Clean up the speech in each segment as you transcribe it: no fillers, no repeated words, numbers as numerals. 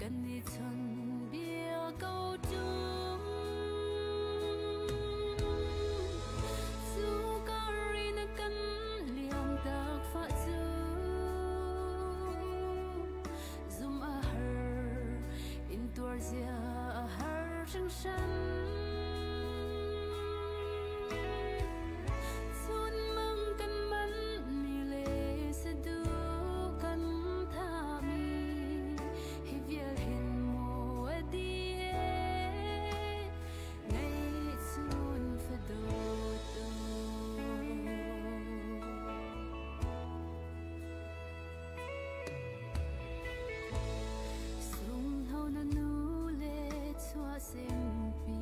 Kan i chawnbia ko ṭung. Cu kar in kan liam tak fah cu zum a har, intuar zia a har hringhran. Chunmang kan manh mi le saduh kan thahmi hi vial hin maw a di ee ngeihchun fadawt aw. Sunghno na nu le chuahsempi.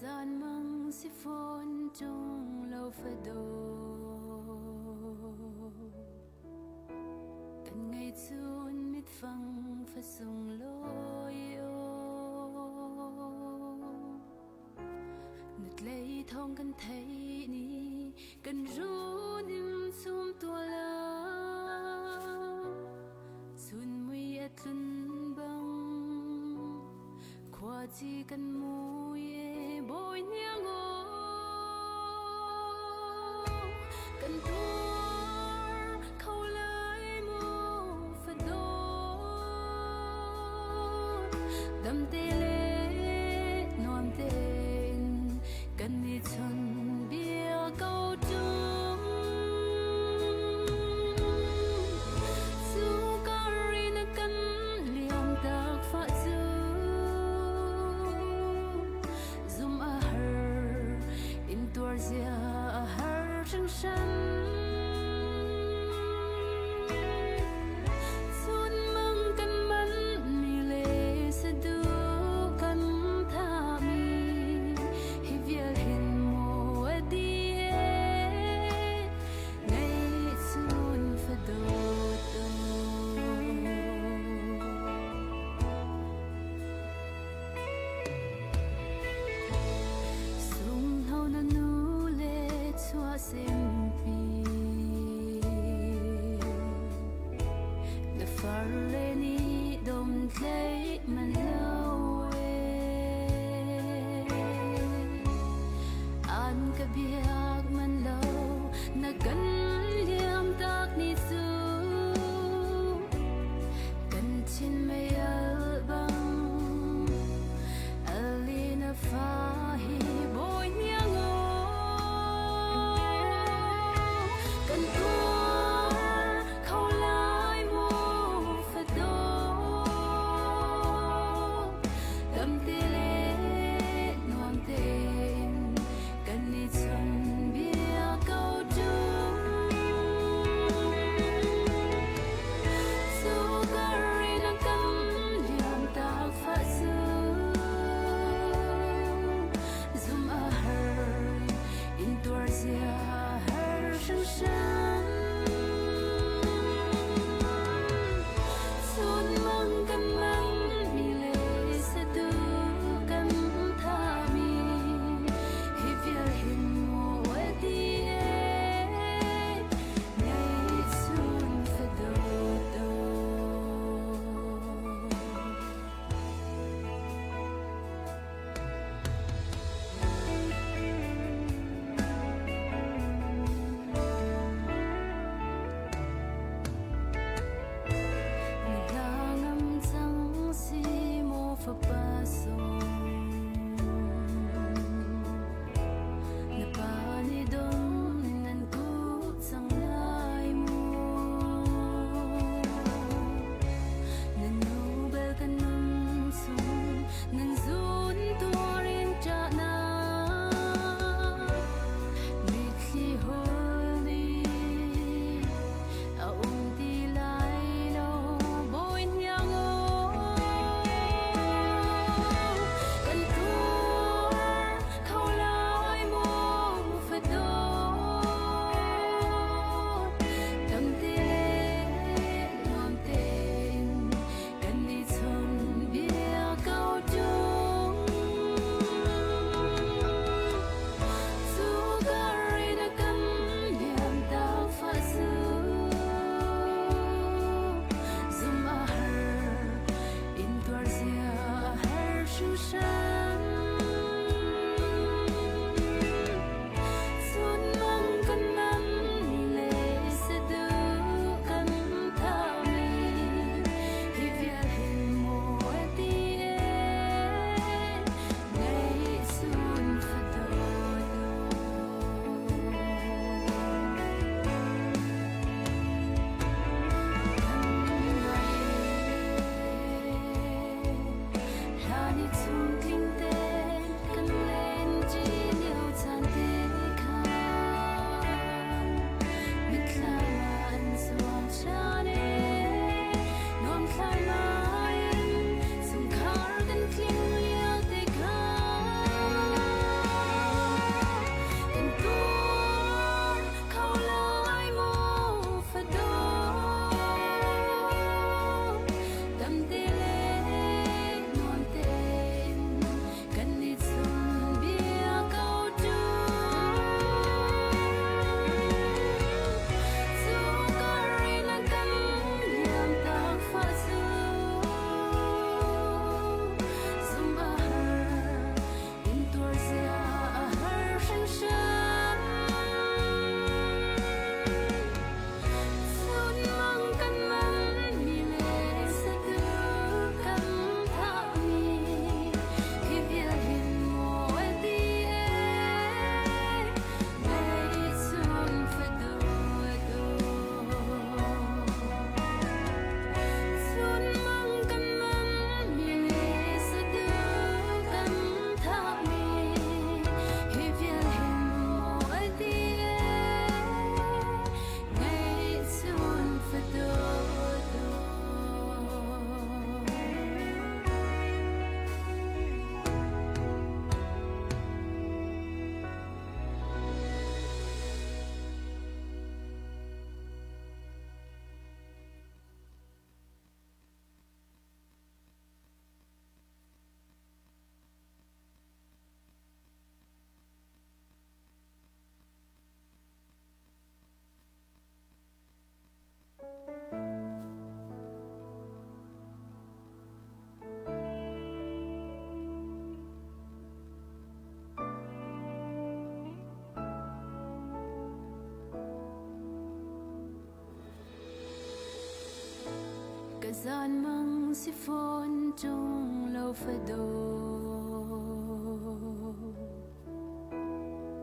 Zanmang si fawn ṭung lo fado. Kan ngei cun mitfang fasung lawi aw. Nutlei thawng kan thei ni kan run in sum tua la. Chun mui a tlun bang Khuaci kan mui e bawi hniang aw kan tuar kho lai mu fadawt damte le nuam tein kan i chon bia ko ṭung cu kar in kan liam tak fa cu zum a har in tuar zia a har hringhran chun mang kan man mi le sadu kan tha mi hi vial hin mu. Zanmang si fawn ṭung lo fado.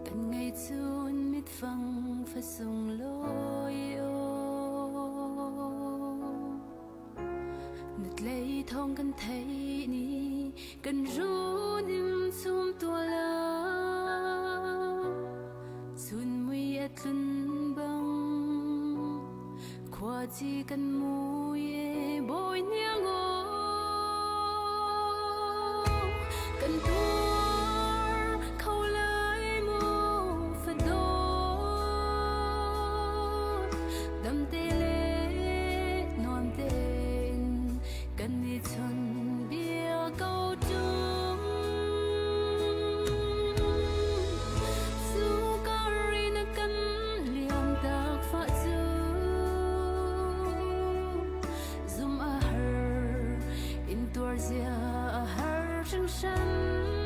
Kan ngei cun mitfang fasung lawi aw. Nutlei thawng kan theih ni kan run in chum tua la. Chun mui a tlun bang Khuaci kan mui e bawi hniang aw kan tuar kho lai maw fadawt damte le nuam tein kan i chon bia ko ṭung Cu kar in kan liam tak fah cu zum a har in tuar zia a har hringhran.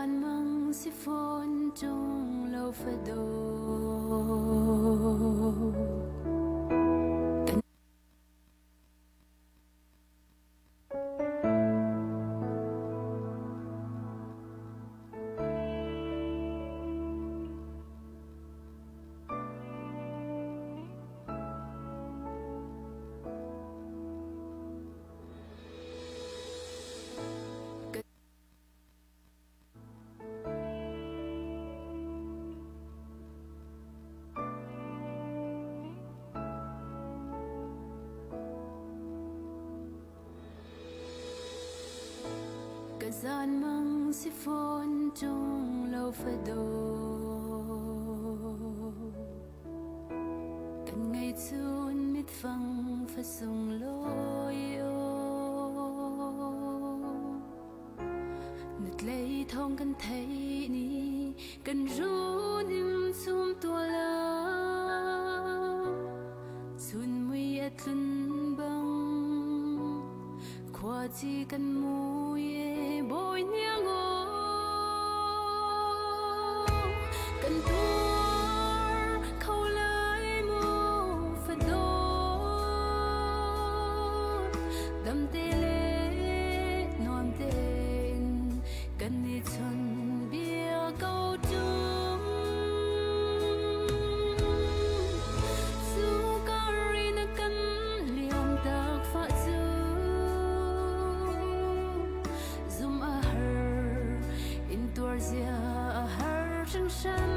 zan mang si fawn ṭung lo fado. Ka zan mang si fawn ṭung lo fado. Kan ngei chun mitfang fa sunglawi aw. Nutlei thawng kan theih ni kan run in sum tua la. Chun mui a tlun bang khua chi kan mui e bawi niang aw. Kan tuar kho lai mu fado. Dam te le nuam tein kan i chon bia ko ṭung. Cu kar in a kan liam tak fa cu zum a har in tuar zia a har hringhran.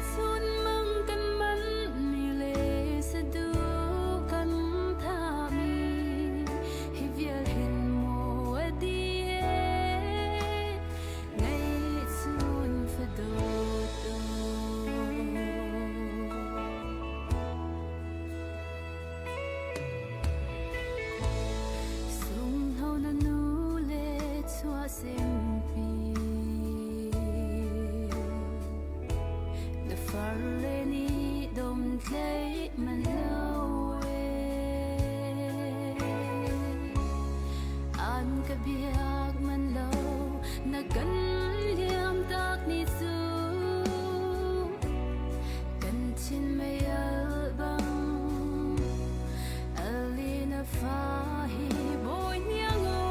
Chun mang kan man mi le sadu kan thami hi vial hin mu a di e ngai chun fado to. Sung ho na nu le chua sempi na far le ni dom tlei man lo e an ka biak man lo na kan liam tak ni cu kan chin mei al bang alina fa hi bawi niang aw.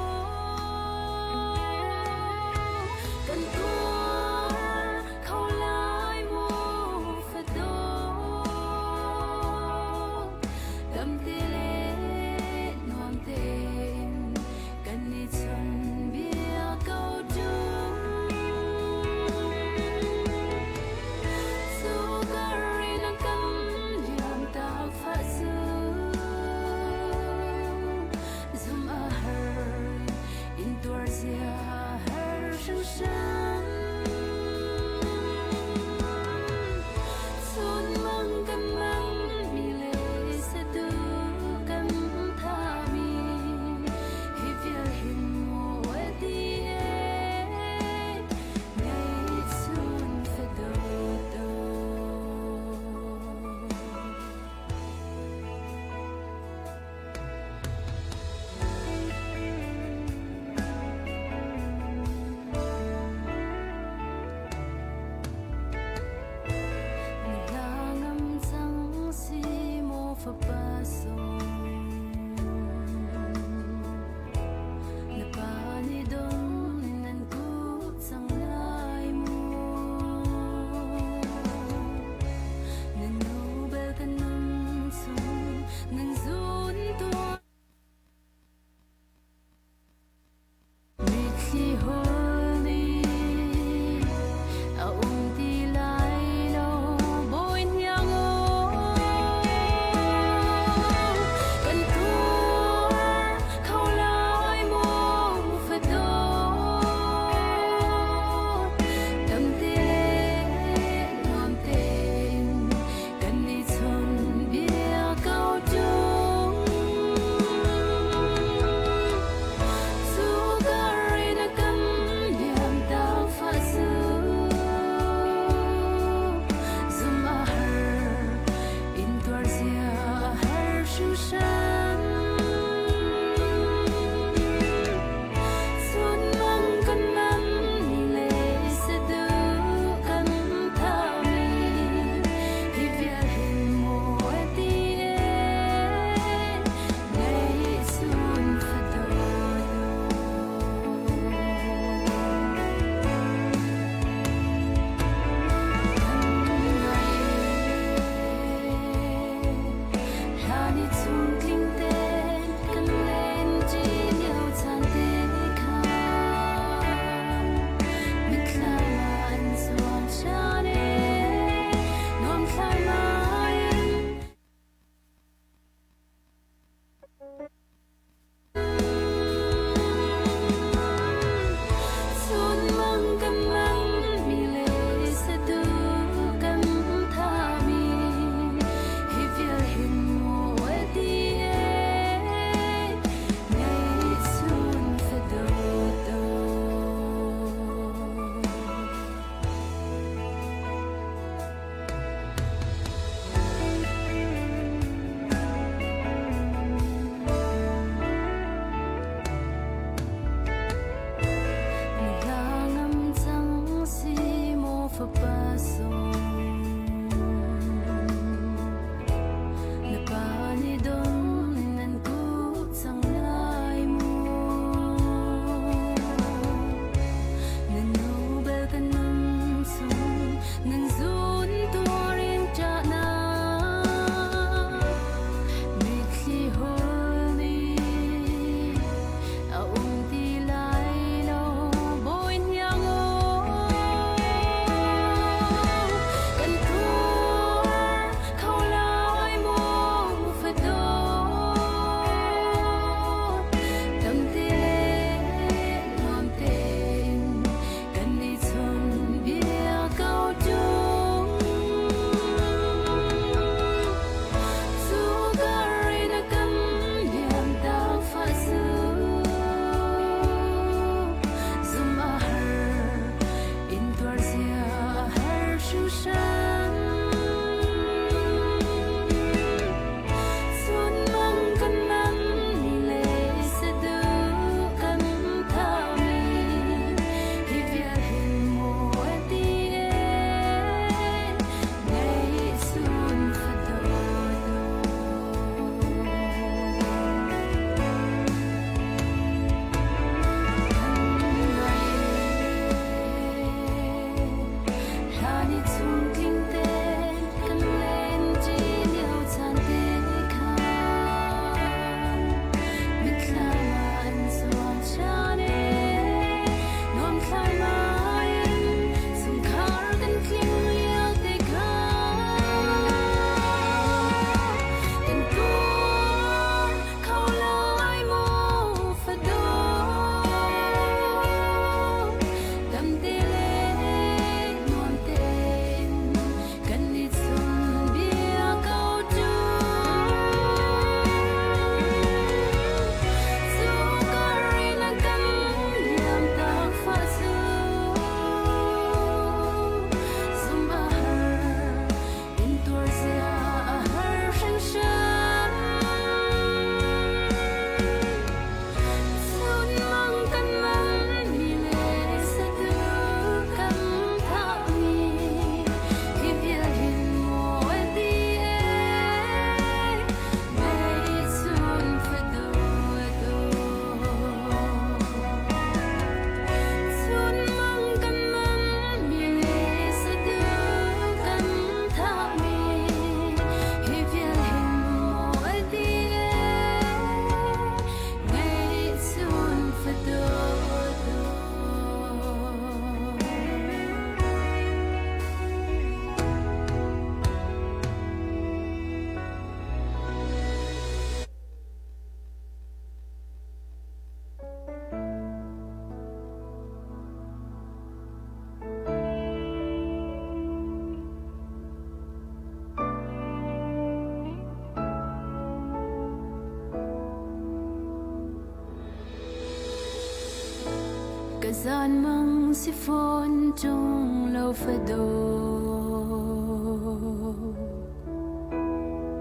Ka zanmang si fawn ṭung lo fado.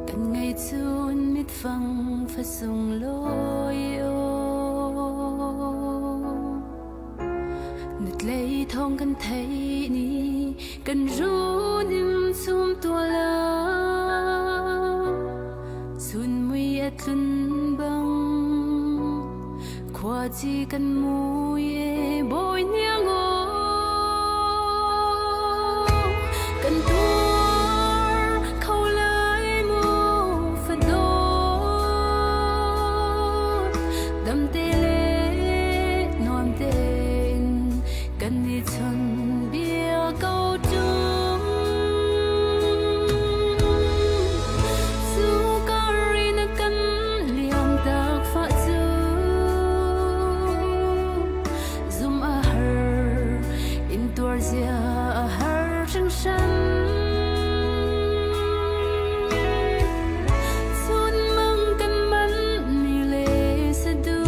Kan ngei chun mitfang fasung lawi o. Nutlei thawng kan thei ni kan runim chum tua la. Chun mui a tlun bang Khuaci kan mui e bawi hniang aw kan tuar kho lai mu fadawt damte le nuam tein kan i chon bia ko ṭung cu kar in kan liam tak fa cu zum a har in tuar zia a har hringhran chun mang kan man ni le sadu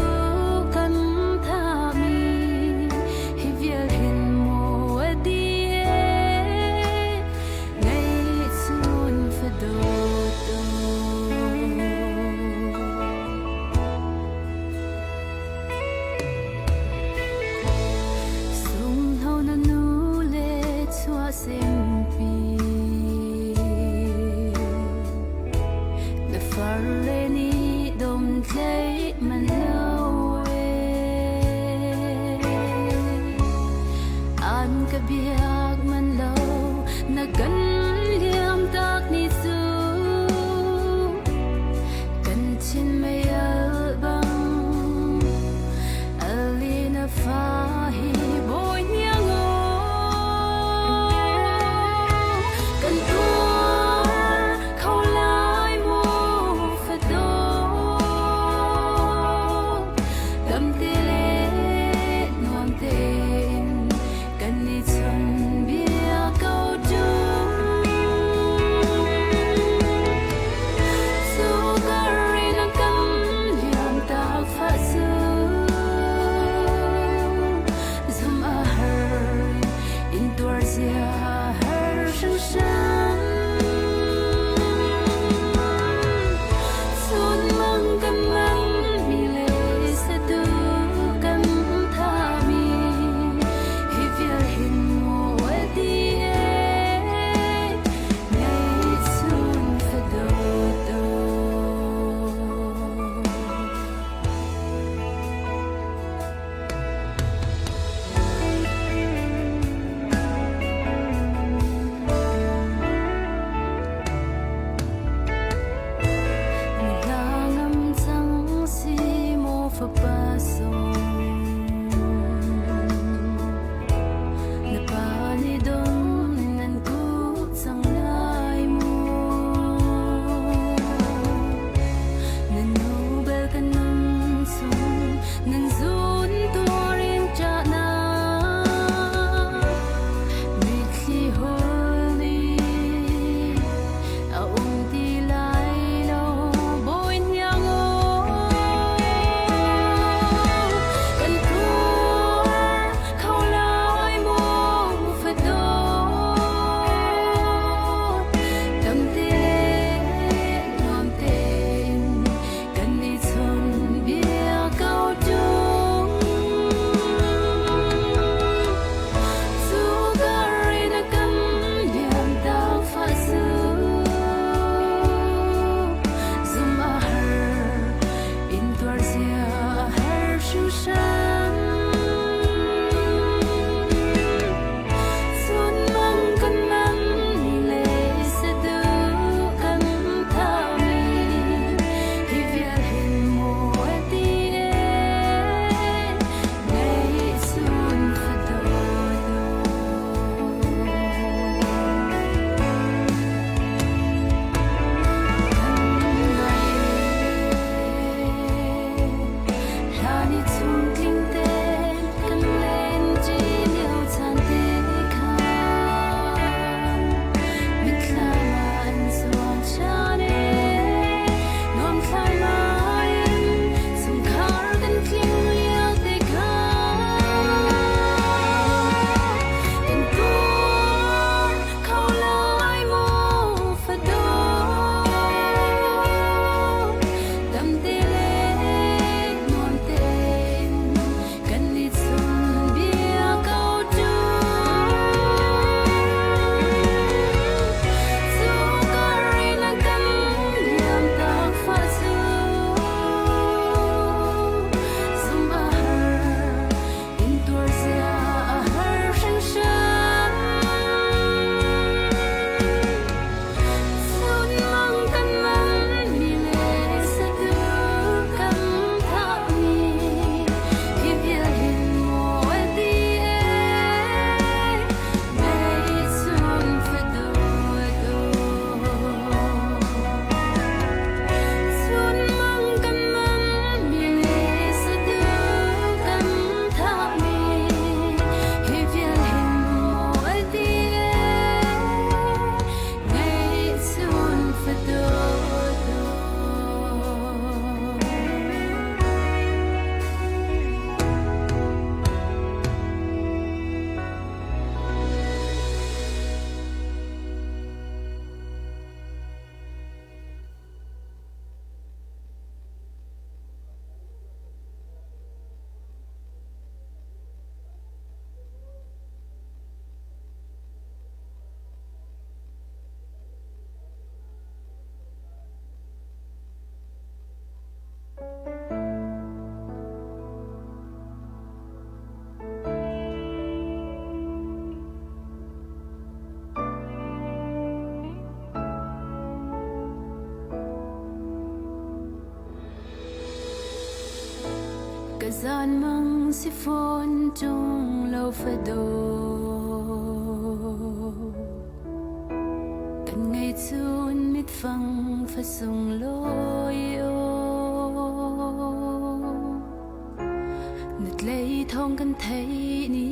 kan thami hi vial hin mu a di e ngei chun fadawt Sungho na nu le chuah sempi Na far le nih dom tlei man lo e An ka biak man lo na kan liam tak ni cu Kan chin mei al bang alina fa hi bawi hniang aw kan tuar kho lai mu fadawt damte le nuam tein kan i chon bia ko ṭung. Ka zanmang si fawn ṭung lo fado. Kan ngei cun mitfang fa sunglawi aw. Nutlei thawng kan theih ni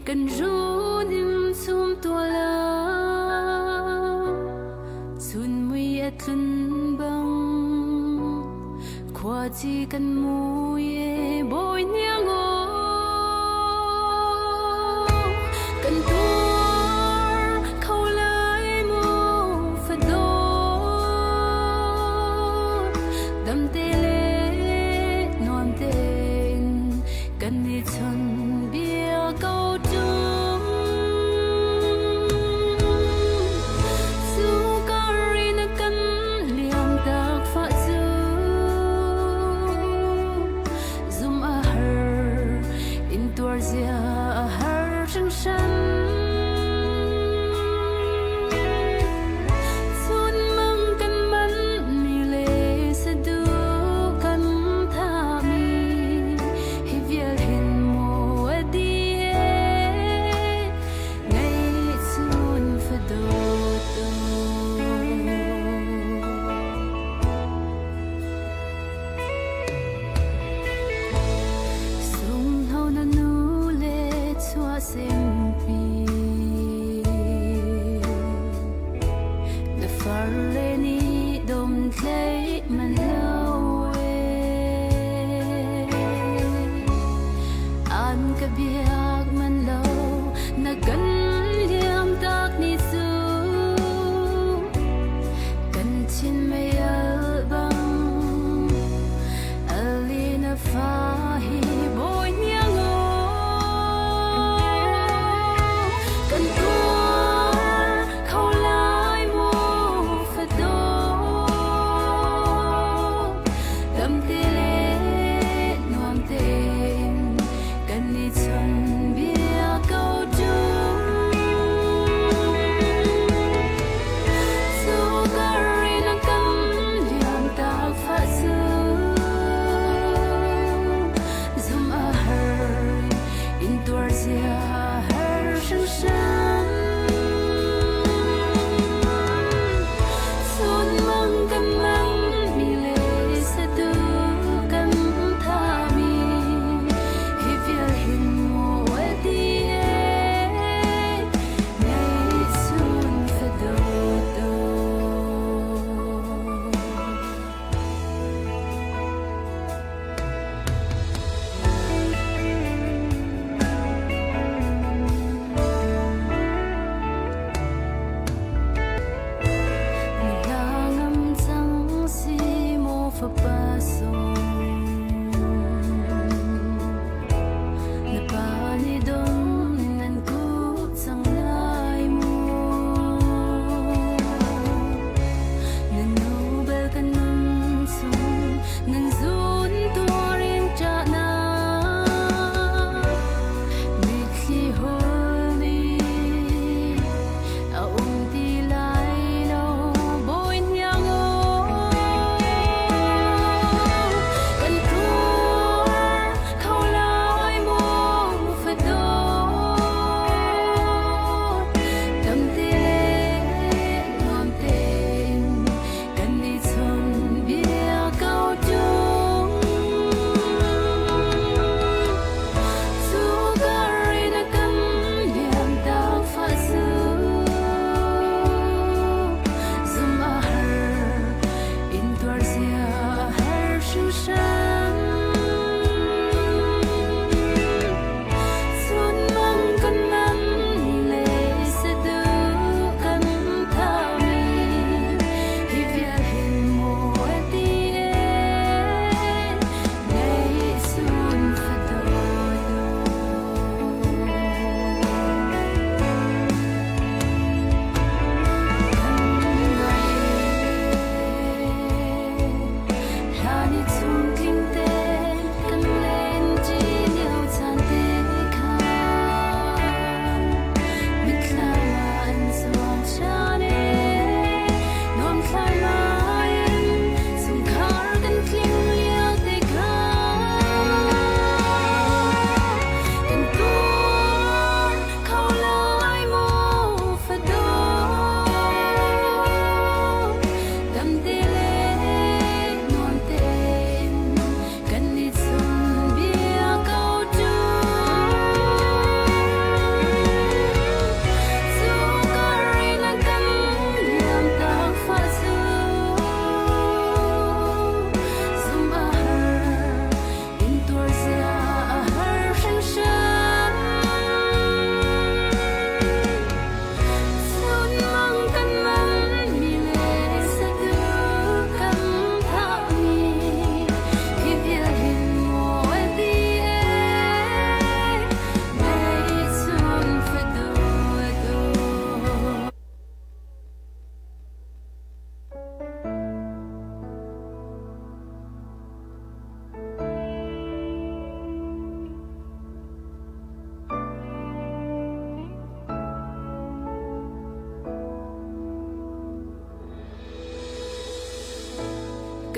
kan run in sum tua la. Chun mui a tlun bang khuaci kan mui e bawi hniang aw. Kan tuar kho lai maw fadawt damte le nuam tein kan i chon bia ko ṭung. Cu kar in a kan liam tak fah cu zum a har, intuar zia a har hringhran.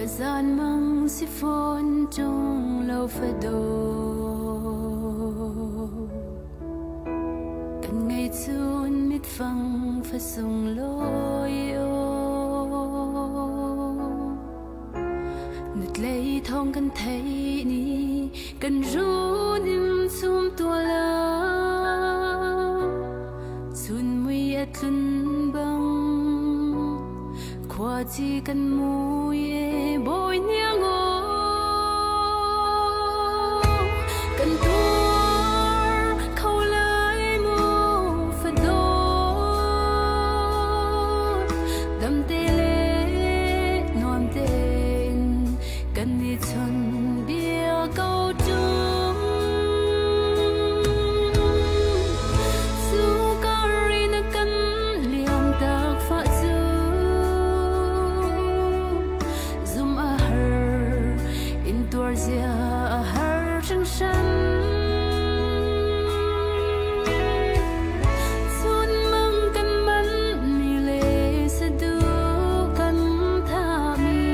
Ka zanmang si fawn ṭung lo fado. Kan ngei chun mitfang fasung lawi aw. Nutlei thawng kan thei ni kan run in sum tua la. Chun mui a tlun bang Khuaci kan mui e bawi hniang aw kan tuar kho lai mu fadawt damte le nuam tein kan i chon bia ko ṭung. Cu kar in kan liam tak fah cu zum a har in tuar zia a har hringhran. Chun mang kan man mi le sadu kan thami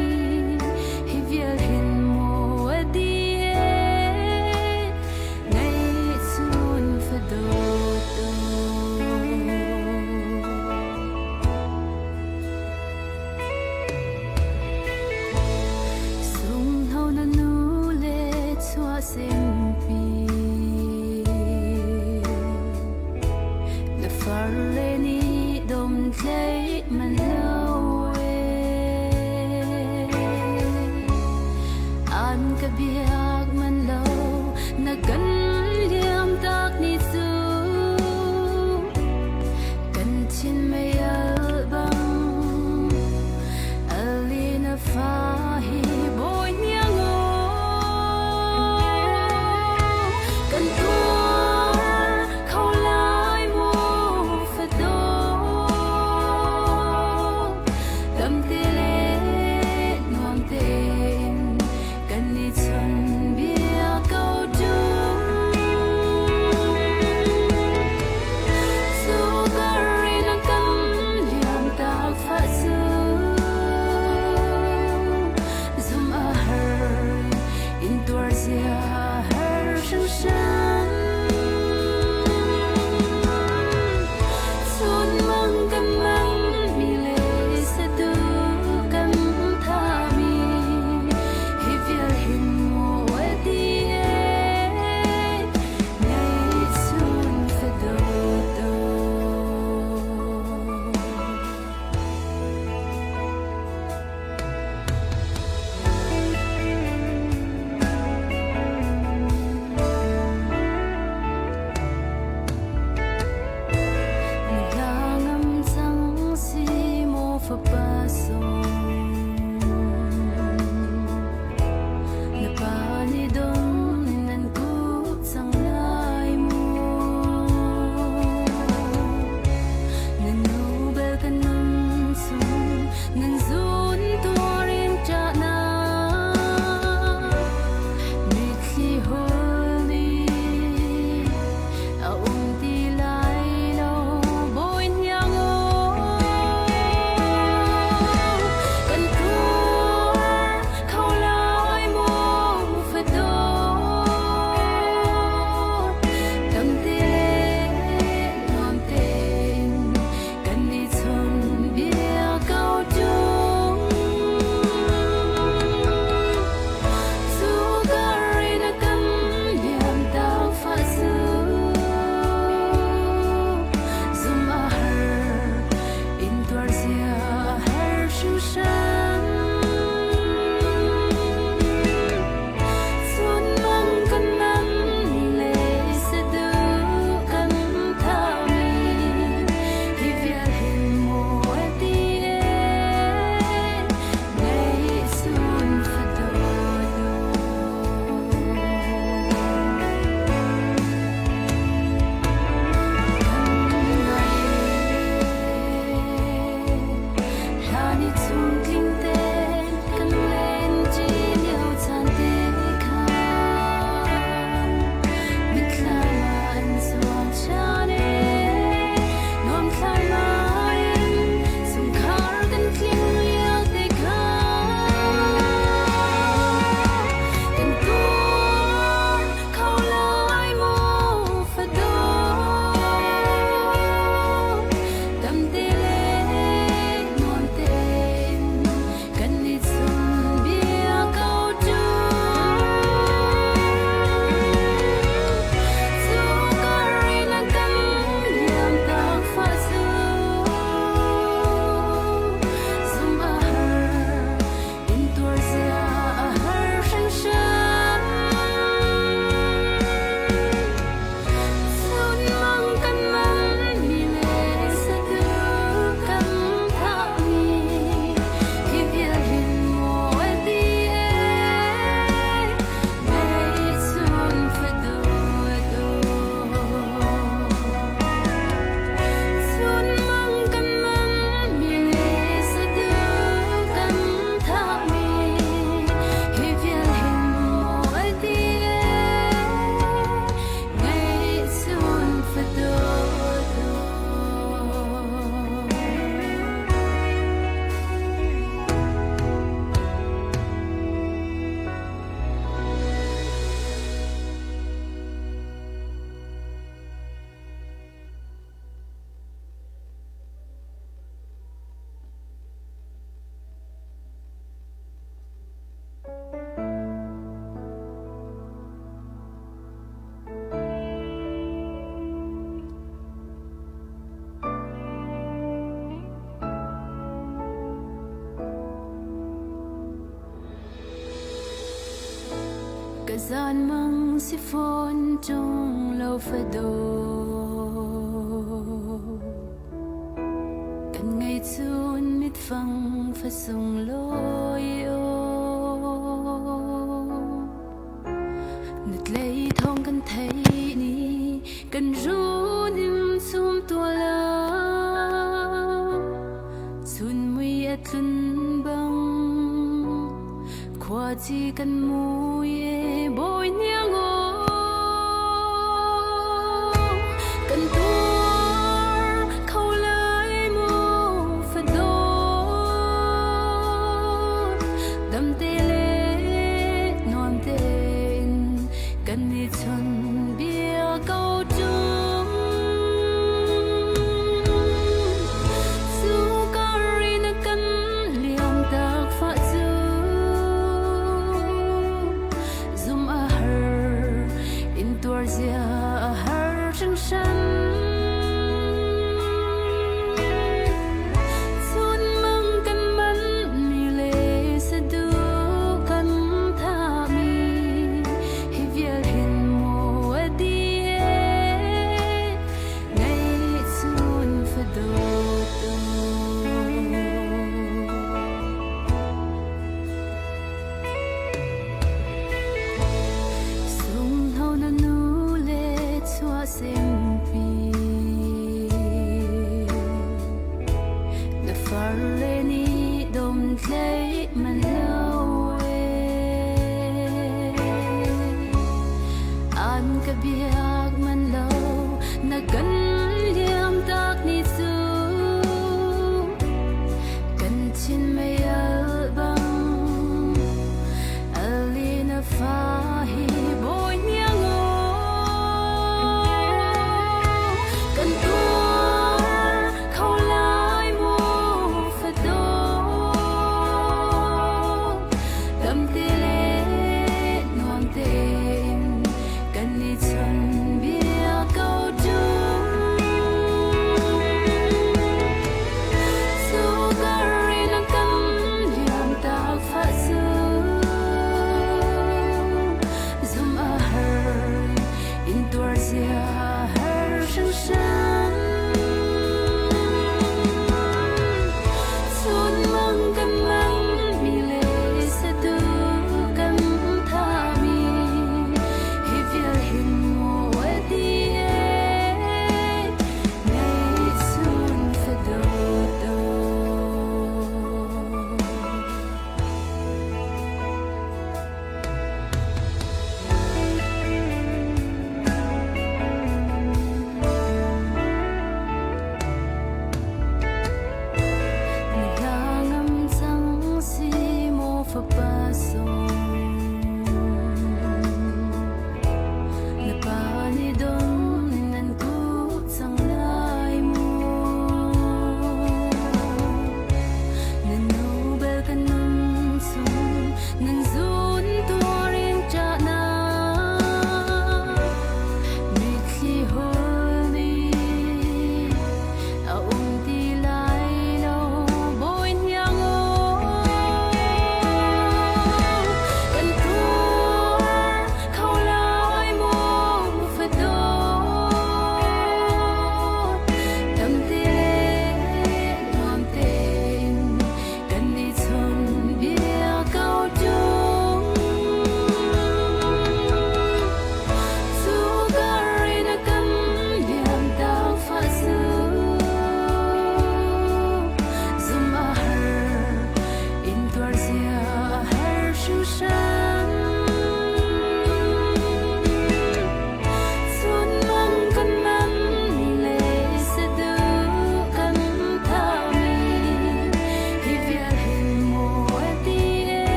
hi vial hin mu a di e Ngaihchun fadawt Sunghno na nu le chuah sempi Na far le nih dom tleih man lo e An ka biak man lo na kan liam tak ni cu kan thin mei al bang alina fa hi bawi hniang aw kan tuar kho lai mu fado. Zanmang si fawn ṭung lo fado. Kan ngei cun mitfang fa sunglawi aw. Nutlei thawng kan theih ni kan runim chum tua lo. Chun mui a tlun bang Khuaci kan mui e bawi hniang aw kan tuar kho lai mu fadawt damte le nuam tein kan i chon bia ko ṭung cu kar in kan liam tak fa cu zum a har in tuar zia a har hringhran chun mang kan man mi le sadu kan tha mi hi vial hin mu a di e ngai chun fadawt Sungho na nu le chua sempi Na far le ni dom tlei man lo e An ka biak man lo na kan liam tak ni cu Kan chin mei al bang alina fa hi bawi hniang aw.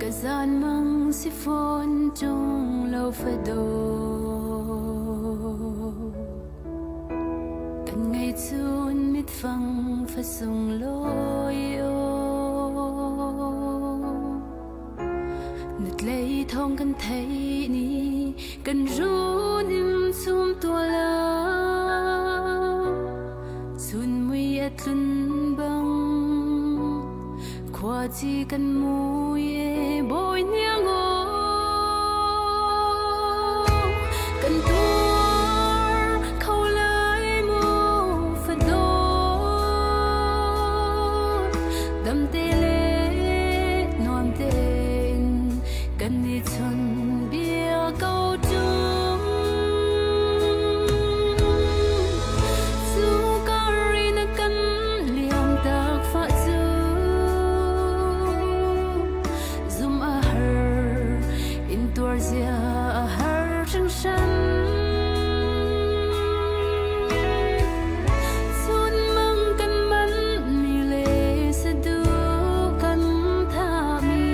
Ka zanmang si fawn ṭung lo fado. Kan ngei cun mitfang fa sunglawi aw. Nutlei thawng kan theih ni kan run in chum tua la. Chun mui a tlun bang Khuaci kan mui e bawi hniang aw kan tuar kho lai mu fadawt damte le nuam tein kan i chon bia ko ṭung cu kar in kan liam tak fa cu zum a har in tuar zia a har hringhran chun mang kan man mi le sadu kan tha mi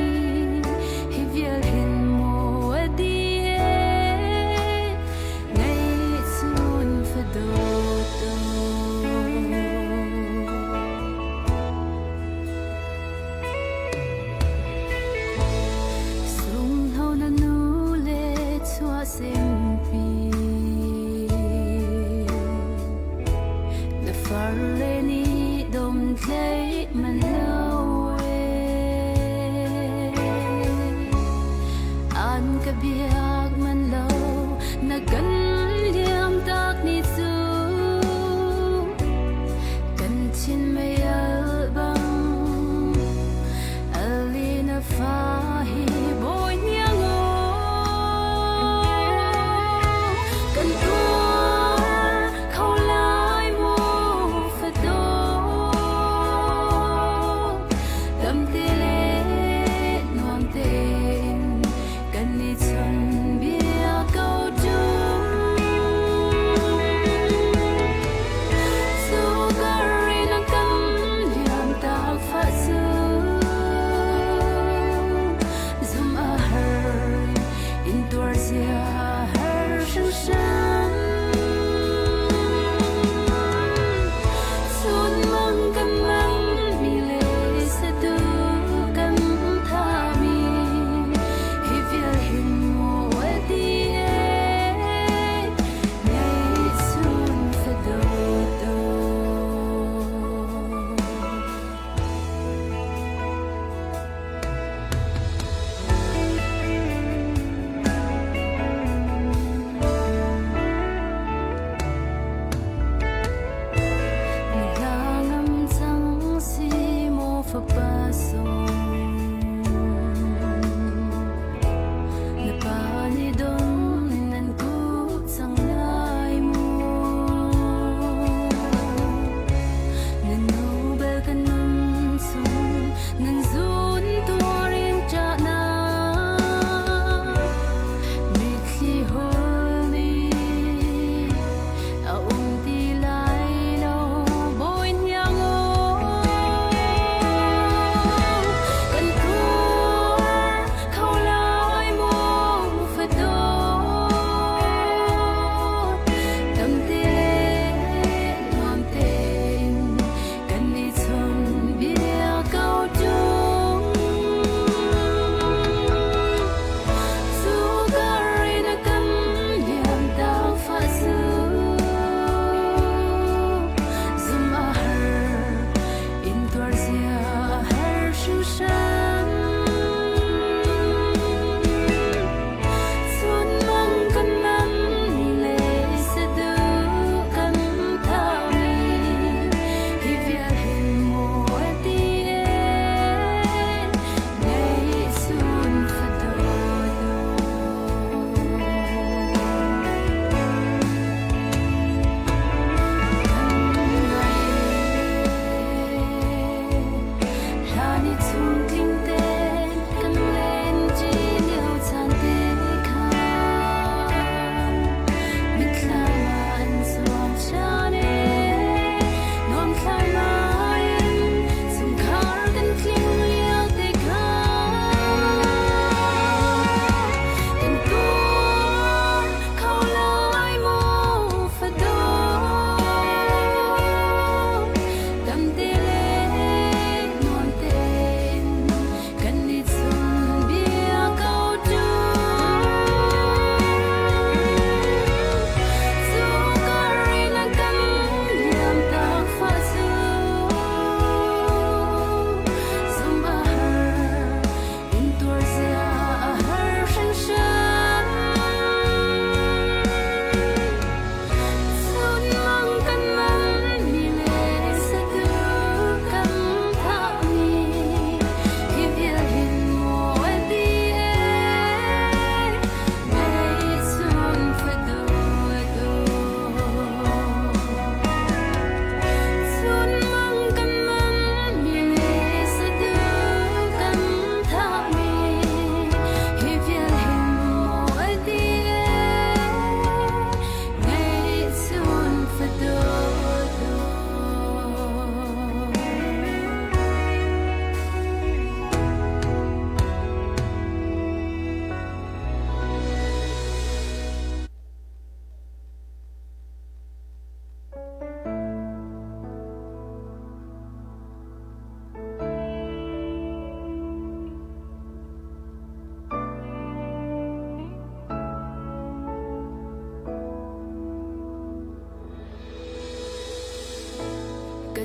hi vial hin mu a di e ngei chun fadawt. Sungho na nu le chuahsempi na farle nih domthlei man lo e an ka biak man lo na kan liam tak ni cu kan thin mei al bang alina fa hi bawi hniang aw kan tuar kho lai mu fadawt damte le nuam tein kan i chon bia ko ṭung. Cu kar in a kan.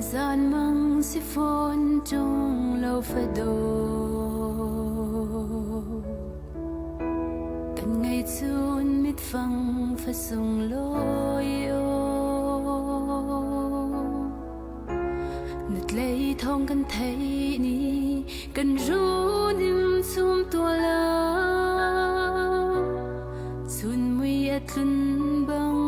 Zanmang si fawn ṭung lo fado. Kan ngei cun mitfang fa sunglawi aw. Nutlei thawng kan theih ni kan runim chum tua la. Chun mui a tlun bang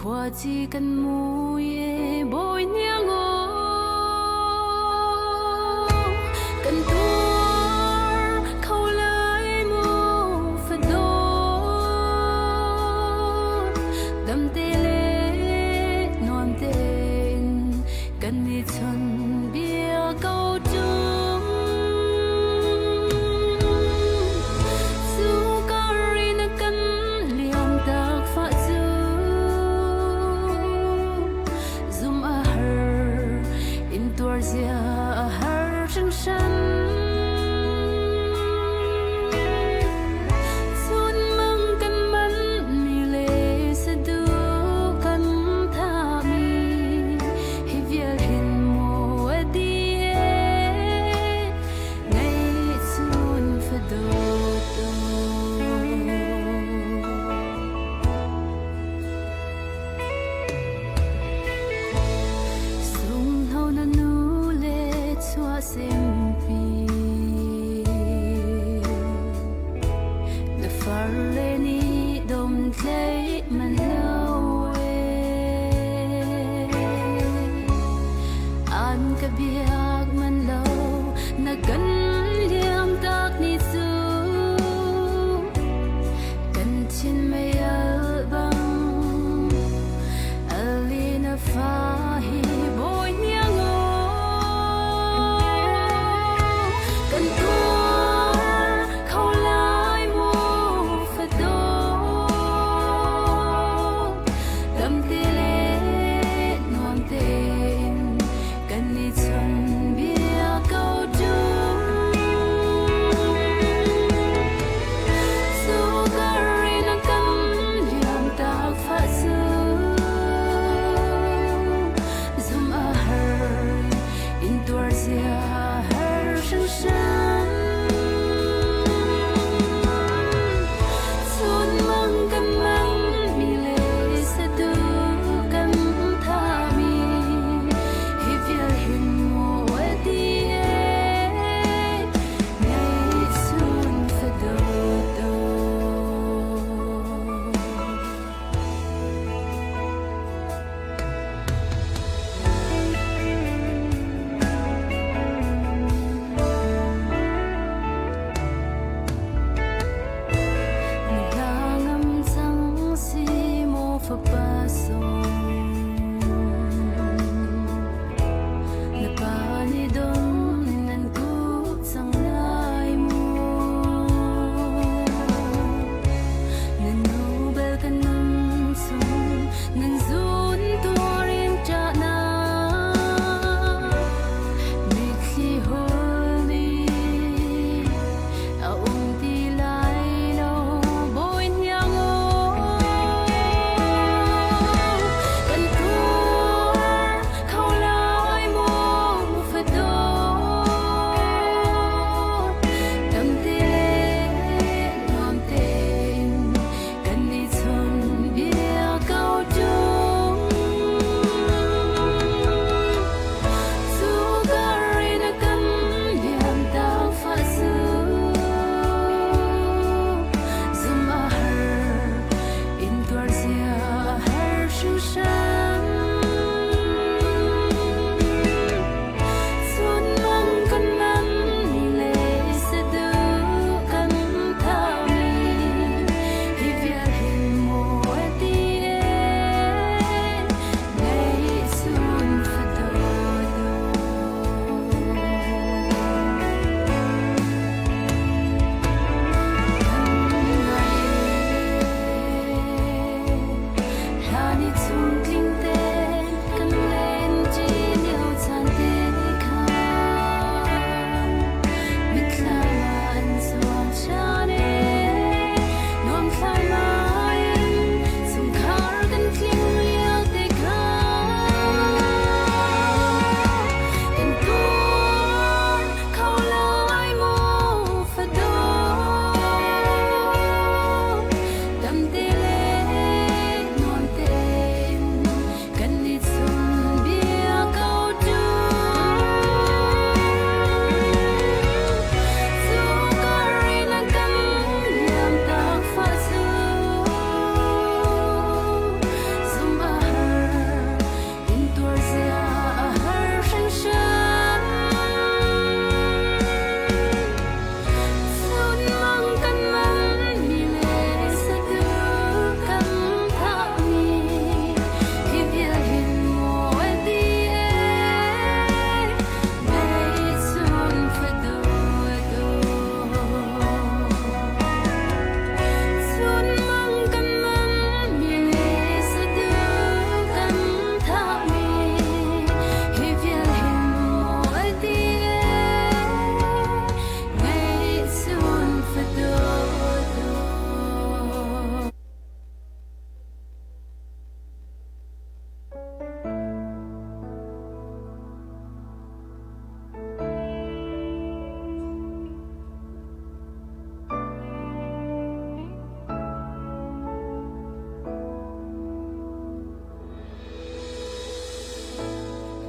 Khuaci kan mui e bawi hniang aw kan tuar kho lai mu fadawt damte le nuam tein kan i chon bia ko ṭung cu kar in kan liam tak fa cu zum a har in tuar zia a har hringhran chun mang kan man mi le sadu kan tha mi hi vial hin maw.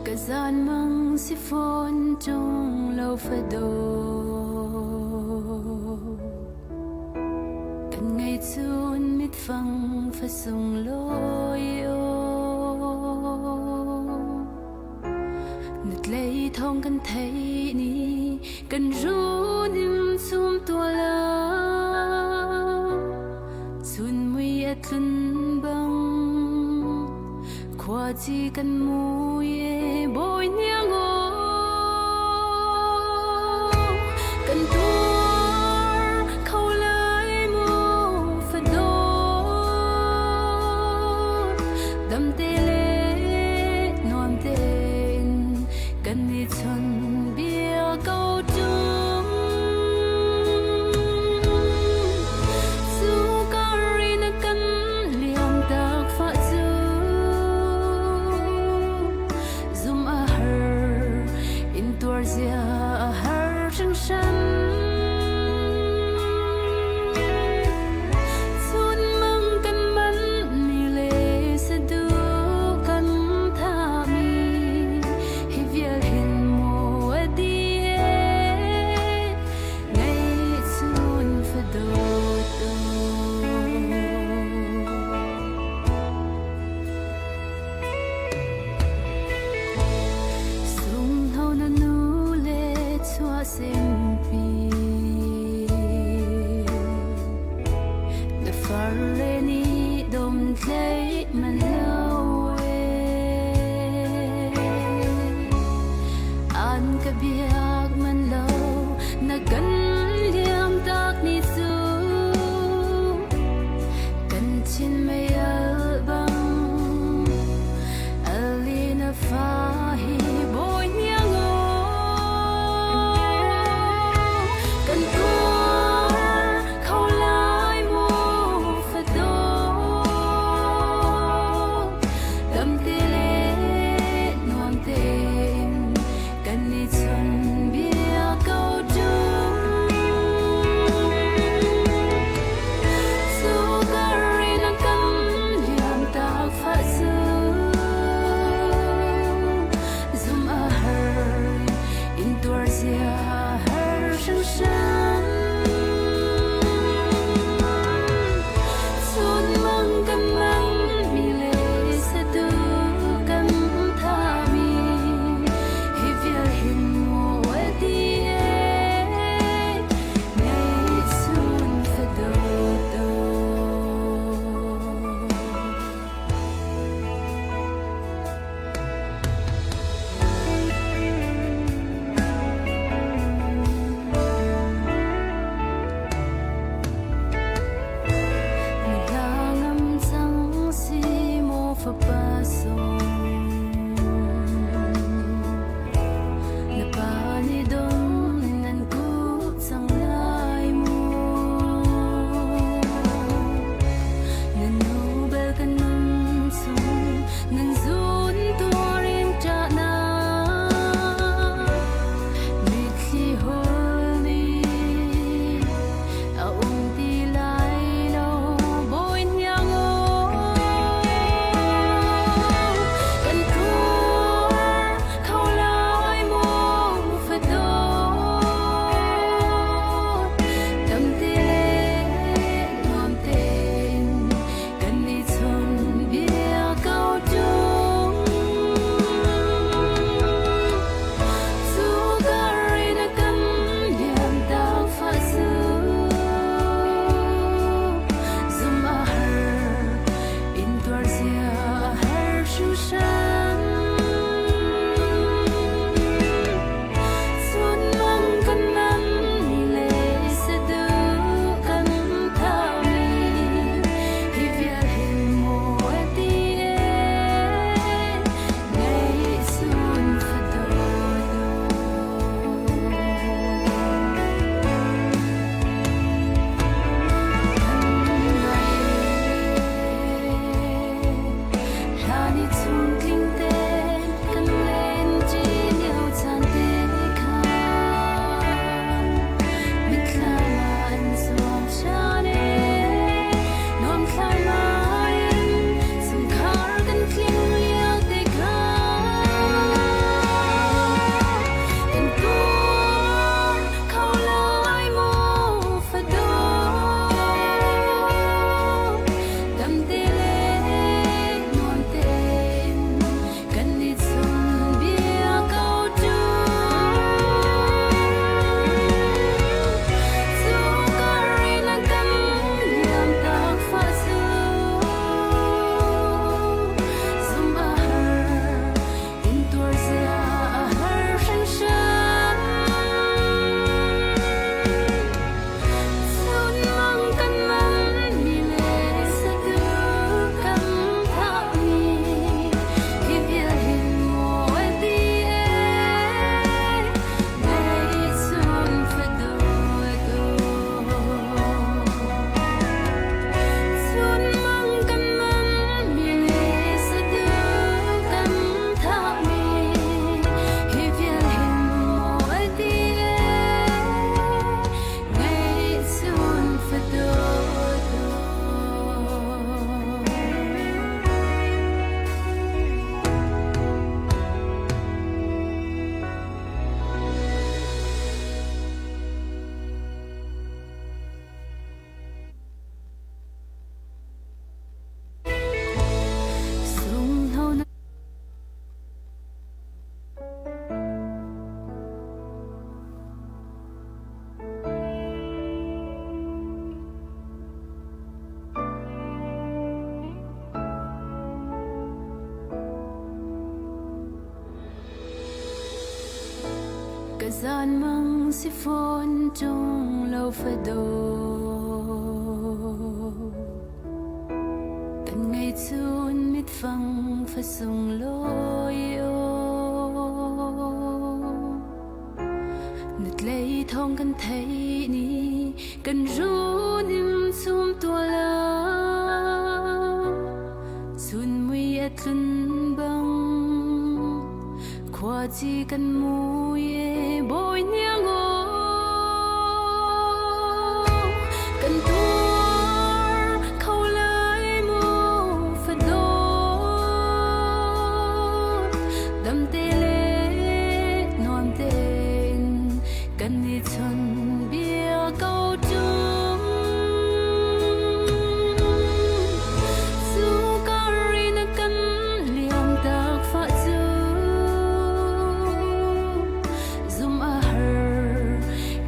Ka zanmang si fawn ṭung lo fado. Kan ngei cun mitfang fa sunglawi aw. Nutlei thawng kan theih ni kan runim chum tua la. Chun mui a tlun bang khuaci kan mui e bawi hniang aw. Kan tuar kho lai mu fadawt damte le nuam tein kan i chon bia ko ṭung. Cu kar in a kan liam tak fah cu zum a har in tuar zia a har hringhran. Chun mang kan man mi le sadu kan thami hi vial hin maw. Ka zanmang si fawn ṭung lo fado. Kan ngei chun mitfang fasung lawi aw. Nutlei thawng kan theih ni kan runim chum tua la. Chun mui a tlun bang Khuaci kan mui e bawi hniang aw kan tuar kho lai mu fadawt damte le nuam tein kan i chon bia ko ṭung. Cu kar in kan liam tak fa cu zum a har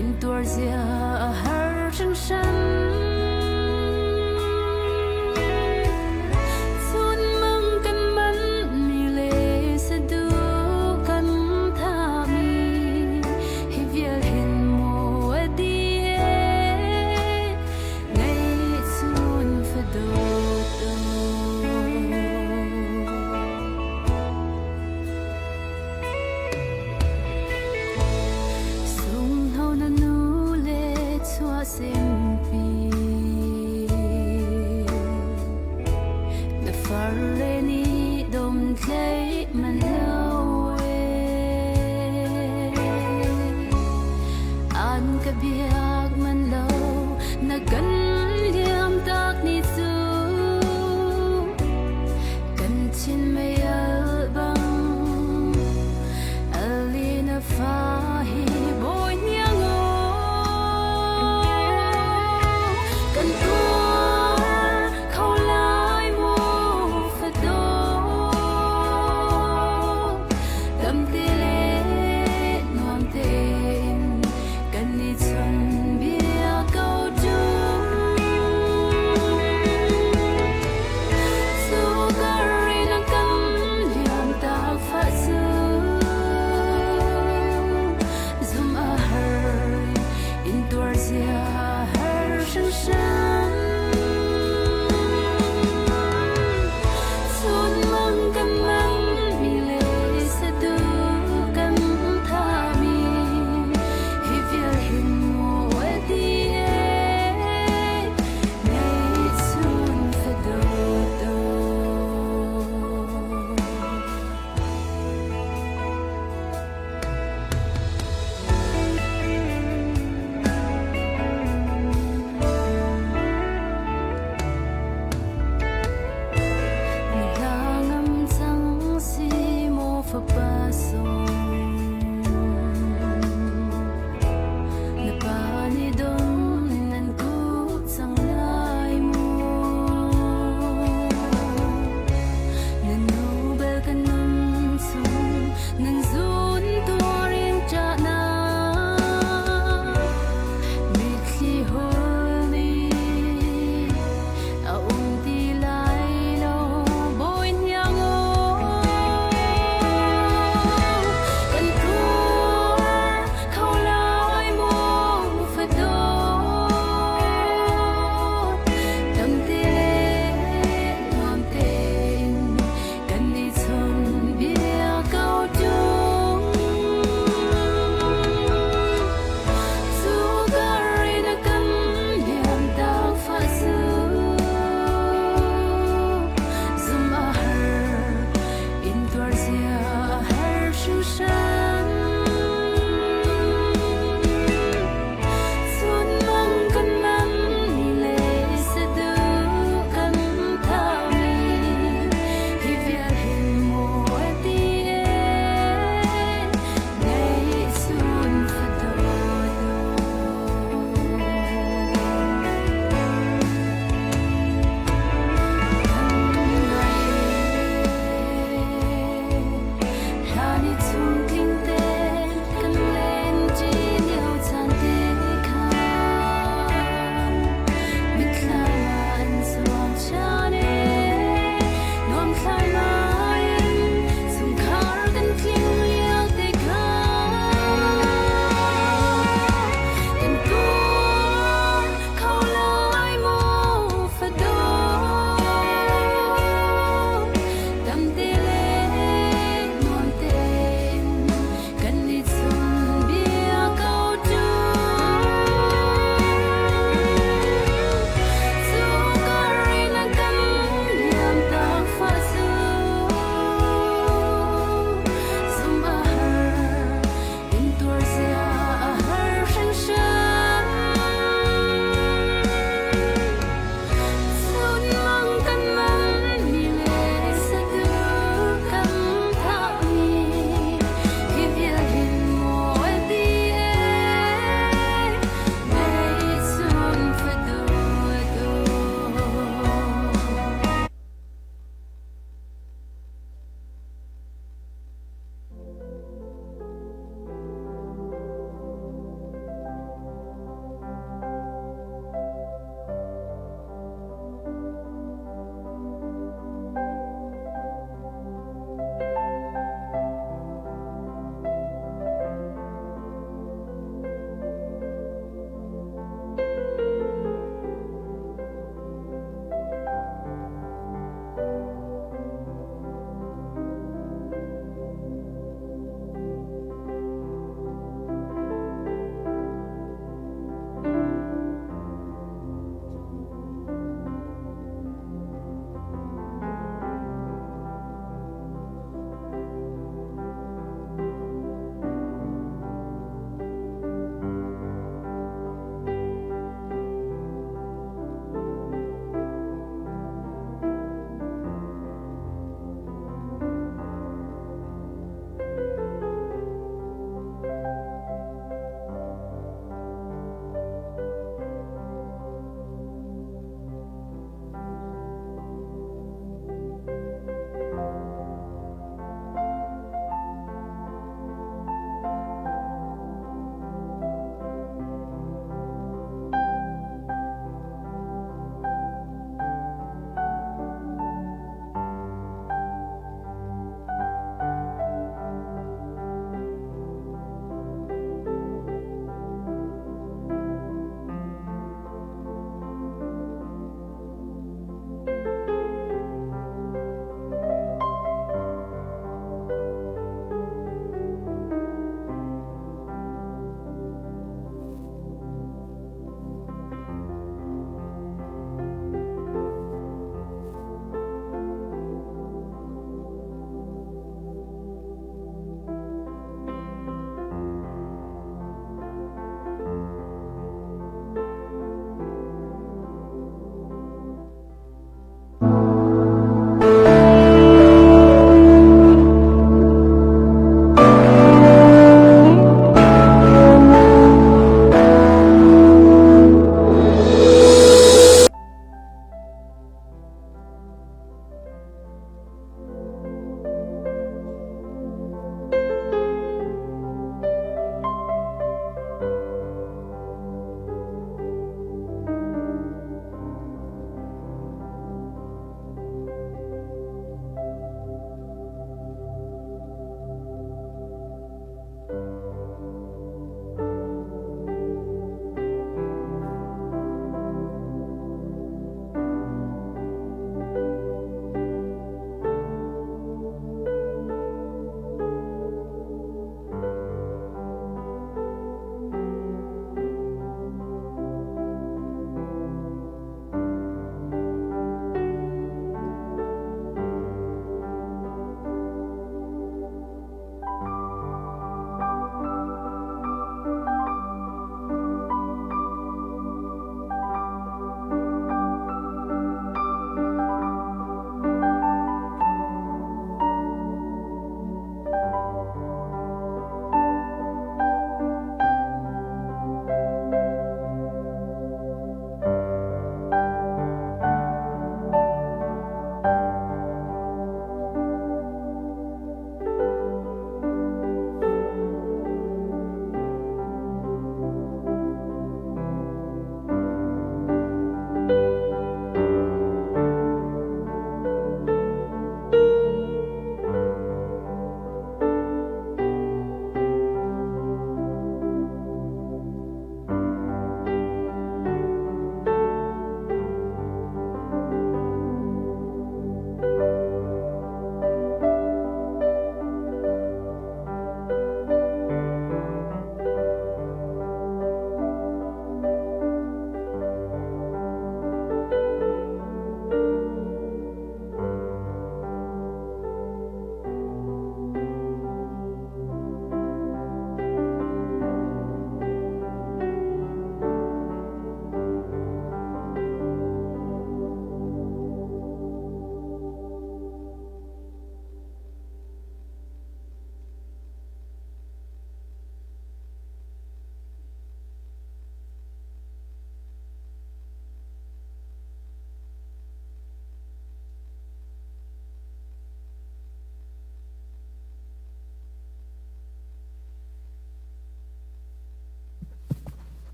in tuar zia a har hringhran. Chun mang kan man mi le sadu kan thami hi vial hin mu a di e Ngaihchun fadawt Sungho na nu le chua simpi Na far le ni dom thlei man lo e An ka biak man lo na kan liam tak ni cu kan chin mei al bang alina fa hi bawi hniang aw kan tuar kho lai mu fadawt Damte le nuam tein kan i chawnbia ko ṭung. Cu kar in a kan liam tak fah cu zum a har in tuar zia har hringhran. Chunmang kan mang mi le sadu.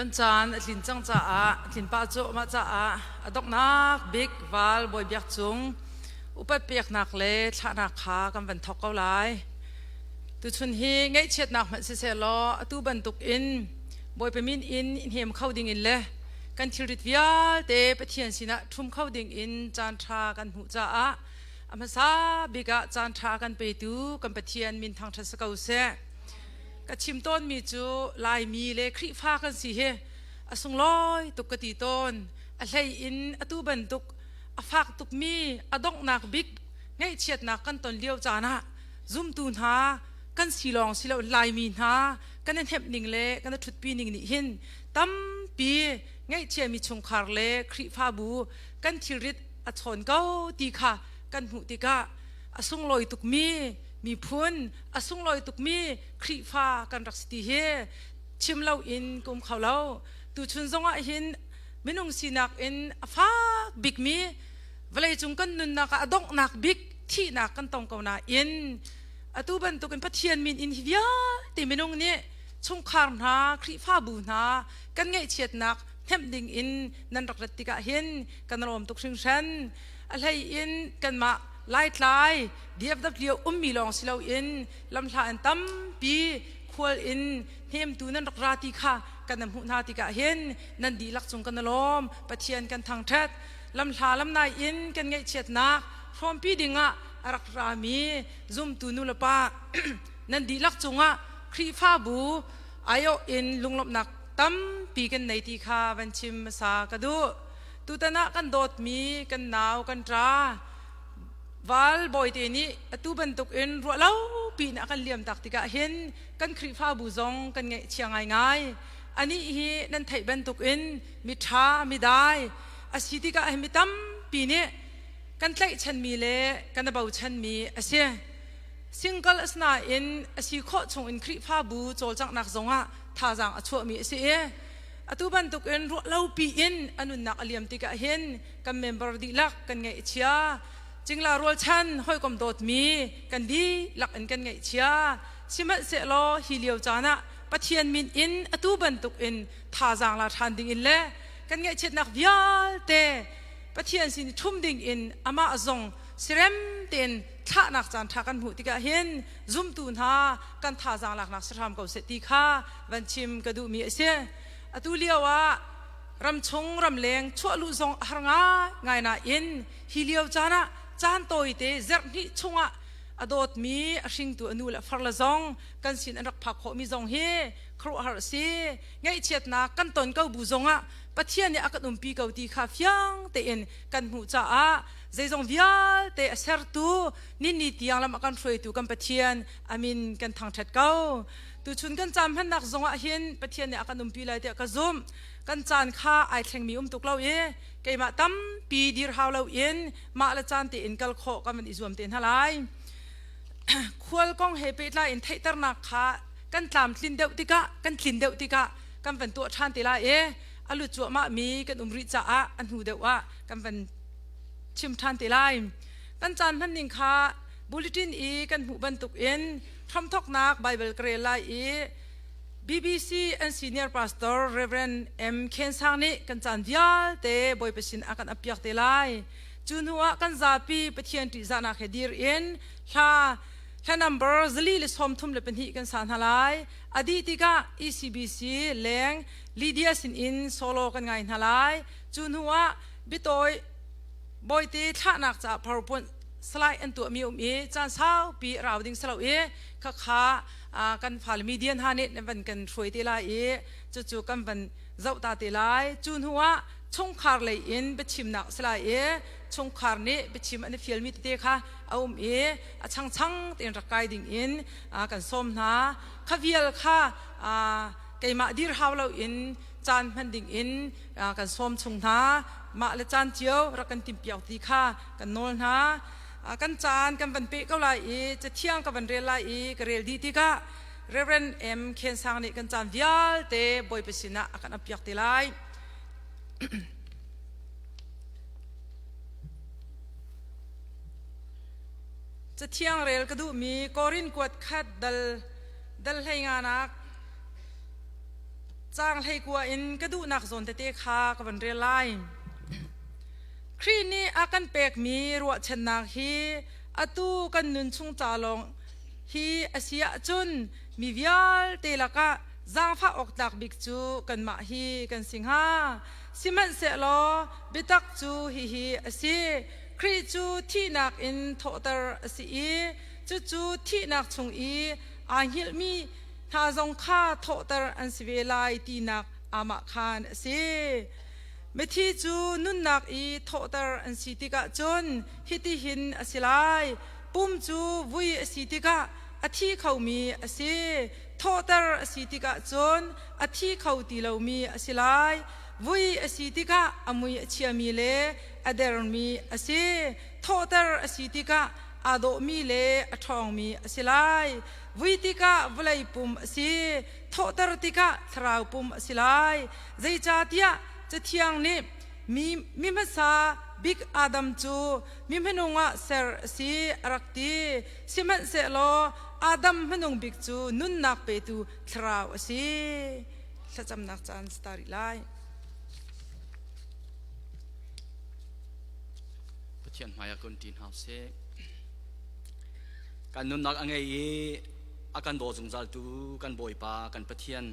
Kan caan a tlin cang caah tlin pah cuahmah caah a donghnak bik val Bawi Biak Cung upat peknak le thlahnak kha kan van thawk ko lai. Tuchun hi ngaihchiatnak hmanh siseh law atu bantuk in Bawipa min in i hnem kho ding in le kan thilrit vialte Pathian sinah ṭhum kho ding in caan ṭha kan hmuh caah a hmasa bik ah caan ṭha kan petu kan Pathian min thangṭhat si ko seh. Ka chim tawnmi cu Laimi le Khrihfa kan si hi a sunglawi tuk ka ti tawn. A hlei in atu bantuk a fak tukmi a donghnak bik ngaihchiatnak kan ton lio caan ah zumtu hna kan si lawng si lo Laimi hna kan i hnemh ning le kan i ṭhutpi ning nih hin tampi ngaihchiami chungkhar le Khrihfabu kan thilrit a chawn ko ti kha kan hmuh tikah a sunglawi tukmi miphun a sunglawi tukmi Khrihfa kan rak si ti hi chim loin ka um kho lo. Tuchun zongah hin minung sinak in a fak bikmi vawleicung kan nunnak ah a donghnak bik thihnak kan tong ko nain atu bantukin Pathian min in hi vialte minung nih chungkhar hna Khrihfabu hna kan ngaihchiatnak hnemh ding in nan rak rat tikah hin kan lawm tuk hringhran. A hlei in kanmah Laitlai DFW ummi lawng si loin lamhla in tampi khual in hnemtu nan rak ra ti kha kan hmuh hna tikah hin nan dihlak cung kan lawm. Pathian kan thangṭhat. Lamhla lamnai in kan ngaihchiatnak hrawmpi dingah a rak rami zumtu nulepa nan dihlak cungah Khrihfabu aiawh in lunglawmhnak tampi kan nei ti kha van chim hmasa ka duh. Tutan ah kan dawtmi kan nau kan ṭa val bawite nih atu bantukin ruah lo piin a kan liam tak tikah hin kan Khrihfabu zong kan ngaihchia ngaingai. Anih hi nan theih bantukin miṭha midai a si tikah hin mi tampi nih kan tlaihchanmi le kan i bochanmi a si. Single a si nain a si khawh chungin Khrihfabu cawlcanghnak zongah thazaang a chuahmi a si i atu bantukin ruah lopi in a nunnak a liam tikah hin kan member dihlak kan ngaihchia. Cingla rualchan hawikom dawtmi kan dihlak in kan ngaihchia. Sihmanhsehlaw hi lio caan ah Pathian min in atu bantukin thazaang la ṭhan ding in le kan ngaihchiatnak vialte Pathian sin i ṭhum ding in amah zong sirem tein thlahnak caan ṭha kan hmuh tikah hin zumtu hna kan thazaang laknak si hram ko seh ti kha van chim ka duhmi a si. Atu lio ah ramchung ramleng chuahluh zong a har ngaingai nain hi lio caan ah caan tawite zarh hnih chungah a dawtmi a hringtu a nu le a farle zong kan sin an rak phak khawhmi zong hi khuaruahhar a si. Ngaihchiatnak kan ton ko bu zongah Pathian nih a kan umpi ko ti kha fiang tein kan hmuh caah zeizong vialte a sertu ninni tiang lam a kan hruaitu kan Pathian amin kan thangṭhat ko. Tuchun kan caan hmannak zongah hin Pathian nih a kan umpi lai tiah ka zumh. Kan caan kha ai thlengmi um tuk lo i keimah tampi dir hau loin mah le caan tein kal khawh kan van i zuam te hna lai. Khual kong he pehtlai in theihternak kha kan tlamtlin deuh tikah kan tlin deuh tikah kan van tuah ṭhan te lai i a lut cuahmah mi kan um rih caah a hnu deuh ah kan van chim ṭhan te lai. Kan caan hman ning kha bulletin i kan hmuh bantuk in hramthawknak Bible ka rel lai i BBC an senior pastor Reverend M. Khen Sang nih kan caan vialte Bawipa sin a kan appiak te lai. Cu hnu ah kan zapi Pathian ṭihzahnak he dir in hla hla number 432 kan sa hna lai. A dih tikah ECBC leng Lydia sinin solo kan ngai hna lai. Cu hnu ah biatawi bawite thlahnak caah PowerPoint slide an tuahmi um i caan saupi rau ding si lo i khakha kan fale media hna nih nan van kan hruai te lai i cucu kan van zoh ta te lai. Cu hnu ah chungkhar lei in biachimnak si lai i chungkhar nih biachim an i fialmi tete kha a um i a changchang tein rak kai ding in kan sawm hna. Kha vial kha keimah dir hau loin caan hman ding in kan sawm chung hna. Mah le caan cio rak kan timhpiak ti kha kan nawl hna. Kan caan kan van peh ko lai i cathiang ka van rel lai i ka rel dih tikah Reverend M. Khen Sang nih kan caan vialte Bawipa sinah a kan appiak te lai. Cathiang rel ka duhmi Korin kuat khat dal dal hlei nganak. Caang 19 in ka duhnak zawn tete kha ka van rel lai. Khrih nih a kan pekmi ruahchannak hi atu kan nun chung ca lawng hi a si ahcun mi vialte lakah zaangfah awk tlak bik cu kanmah hi kan si hnga. Sihmanhsehlaw biatak cu hihi a si. Khrih cu thihnak in thawhter a si i cucu thihnak chung i aa hngilhmi hna zong kha thawhter an si ve lai tinak aamahkhan a si. Mithi cu nunnak i thawhter an si tikah cun hitihin a si lai. Pum cu vui a si tikah a thi khomi a si. Thawhter a si tikah cun a thi kho ti lomi a si lai. Vui a si tikah a mui a chiami le a dermi a si. Thawhter a si tikah aa dawhmi le a ṭhawngmi a si lai. Vui tikah vawlei pum a si. Thawhter tikah thlarau pum a si lai. Zeicahtiah Cathiang nih mi, mi hmasa bik Adam cu mi hmanung ah ser a si a rak ti. Sihmanhsehlaw Adam hmanung bik cu nunnak petu thlarau a si. Thlacamnak caan si rih lai. Pathian hmaiah kun ṭi hna usih. Kan nunnak a ngei i a kan daw zungzaltu kan Bawipa kan Pathian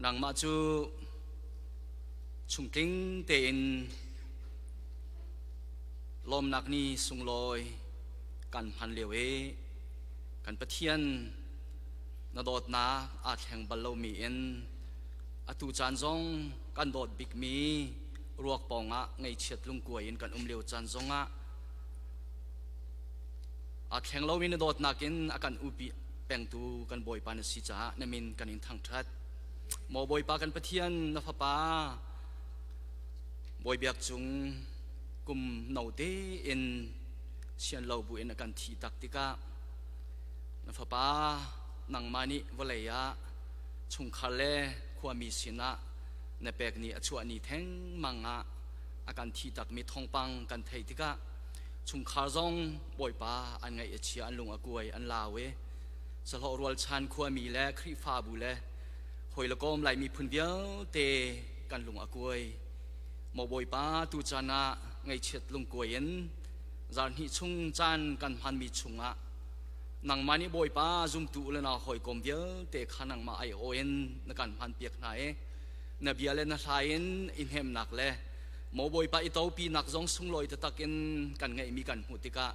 nangmah cu chungtling tein lawmnak ni sunglawi kan hman lio i kan Pathian na dawtnak aa thleng bal lomi in atu caan zong kan dawt bikmi ruak pawngah ngaihchiat lungkuai in kan um lio caan zongah aa thleng lomi na dawtnak in a kan upi pengtu kan Bawipa na si caah na min kan in thangṭhat. Maw Bawipa kan Pathian na fapa Bawi Biak Cung kum no tein sian lo bu in a kan thih tak tikah na fapa nangmah nih vawlei ah chungkhar le khuami sinah na pek ni a chuah ni thengmang ah a kan thi takmi thawngpang kan theih tikah chungkhar zong Bawipa an ngaih a chia an lung a kuai an lau i sahlawh rualchan khuami le Khrihfabu le hawi le kom Lai miphun vialte kan lung a kuai maw Bawipa tu caan ah ngaihchiat lungkuai in zarhnih chung caan kan hmanmi chungah nangmah nih Bawipa zumtu le na hawikom vialte kha nangmah ai aw in na kan hmanpiak hna i na bia le na hla in i hnemnak le maw Bawipa i topinak zong sunglawi taktak in kan ngeihmi kan hmuh tikah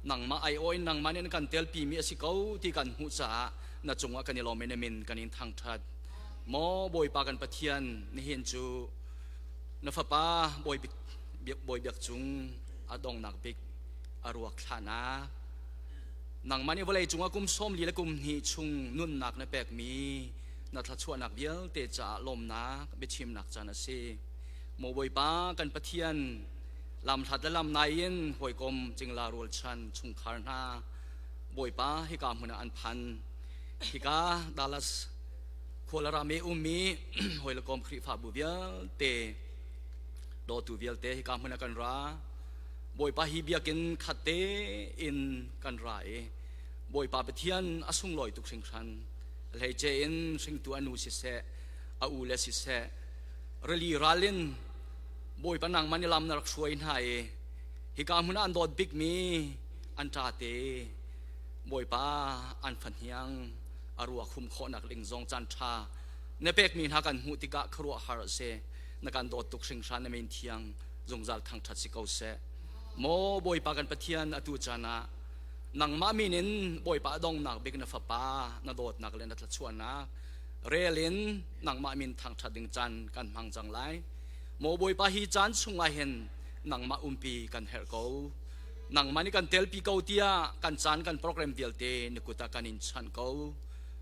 nangmah ai aw in nangmah nih na kan telpimi a si ko ti kan hmuh caah na cungah kan i lawm i na min kan in thangṭhat. Maw Bawipa kan Pathian, nihin cu na fapa Bawi Bawi Biak Cung a dongnak bik a ruak thlahnak nangmah nih vawlei cungah kum 40 le kum hnih chung nunnak na pekmi na thluachuahnak vialte caah lawmnak biachimnak caan a si. Maw Bawipa kan Pathian, lamhlat le lamnai in hawikom cingla rualchan chungkhar hna Bawipa hika hmun ah an phan. Hika Dallas khualaram i ummi hawi le kom Khrihfabu vialte dawtu vialte hika hmun ah kan ra. Bawipa hi biakinn khat tein kan ra i Bawipa Pathian a sunglawi tuk hringhran. Hleice in hringtu a nu siseh, a u le siseh, rili ral in Bawipa nangmah nih lam na rak hruai hna i hika hmun ah an dawt bikmi an ṭate Bawipa an fahniang a ruak hum khawhnak ding zong caan ṭha na pekmi hna kan hmuh tikah khuaruahhar a si. Na kan dawt tuk hringhran na min thiang zungzal thangṭhat si ko seh. Maw Bawipa kan Pathian atu caan ah nangmah min in Bawipa dongnak bik na fapa na dawtnak le na thluachuahnak rel in nangmah min thangṭhat ding caan kan hmang cang lai. Maw Bawipa hi caan chungah hin nangmah umpi kan herh ko. Nangmah nih kan telpi ko tiah kan caan kan program vialte na kut ah kan in chanh ko.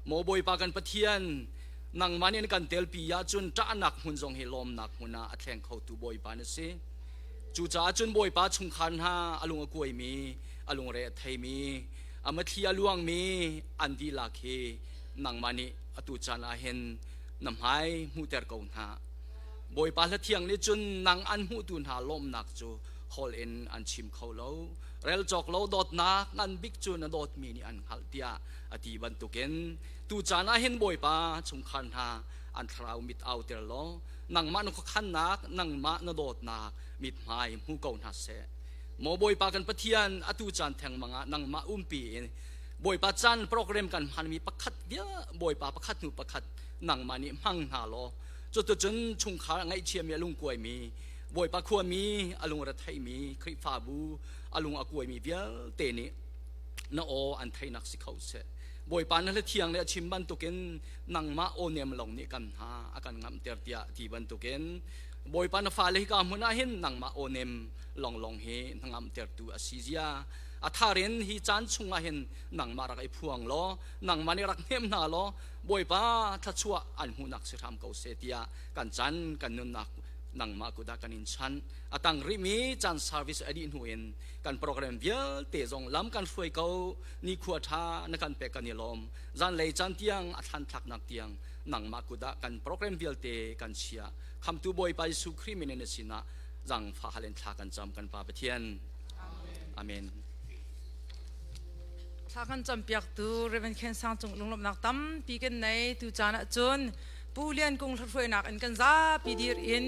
Maw Bawipa kan Pathian nangmah nih kan telpi ahcun ṭahnak hmun zong hi lawmnak hmun ah a thleng khotu Bawipa na si. Cucaah cun Bawipa chungkhar hna a lung a kuaimi, a lungre a theimi, a mathli a luangmi an dihlak hi nangmah nih atu caan ah hin na hmai hmuhter ko hna. Bawipa hla thiang nih cun nang an hmuhtu hna lawmhnak cu holh in an chim kho lo. Rel cawk lo dawtnak ngan bik cu na dawtmi nih an hngalh tiah a ti bantukin. Tu caan ah hin Bawipa chungkhar hna an thlarau mit au ter law nangmah na khuakhannak nangmah na dawtnak mithmai hmu ko hna seh. Maw Bawipa kan Pathian atu caan thengmang ah nangmah umpi in Bawipa caan program kan hmanmi pakhat bia Bawipa pakhat hnu pakhat nangmah nih hmang hna law cuticun chungkhar a ngaihchiami a lungkuaimi Bawipa khuami a lung retheimi Khrihfabu a lung a kuaimi vialte nih na aw an theihnak si kho seh. Bawipa na hlathiang le a chim bantukin nangmah aw nem lawng nih kan hna a kan ngamhter tiah ti bantukin Bawipa na fale hika hmun ah hin nangmah aw nem longlong hi na ngamhtertu a si zia a tharin hi caan chungah hin nangmah rak i phuang law nangmah nih rak hnem hna law Bawipa thluachuah an hmuhnak si hram ko seh tiah kan chan kan nunnak nangmah kut ah kan in chanh a tang rihmi caan service a dih hnu in kan program vialte zong lam kan hruai ko nikhua ṭha na kan pek kan i lawm zanlei caan tiang a thlan thlaknak tiang nangmah kut ah kan program vialte kan chia khamtu Bawipa Jesuh Khrih min in na sinah zangfah hal in thla kan cam kan Pa Pathian amen. Thla kan campiaktu Reverend Khen Sang cung lunglawmhnak tampi kan nei tu caan ah cun Pu Lian Kung hruainak in kan zapi dir in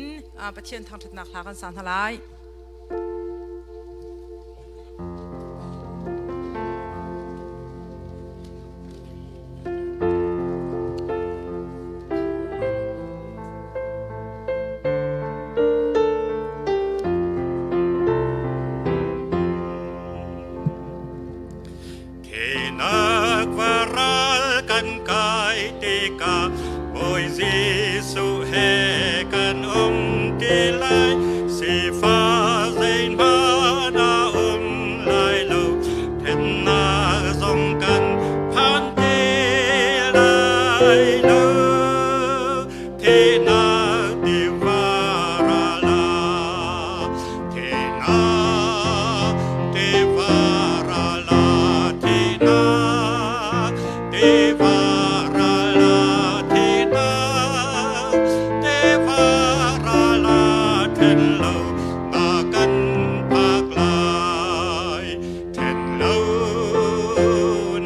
Pathian thangṭhatnak hla kan sa hna lai. Thinak varal kan kai tikah Bawi Jesuh he kan um ti lai. Sifah zeihmanh a um lai lo. Thennak zong kan phan ti lai lo. Thinak tiva ral ah Thinak tiva ral ah Thinak tiva ral ah Thinak tiva ral ah Then lo na kan phak lai Then lo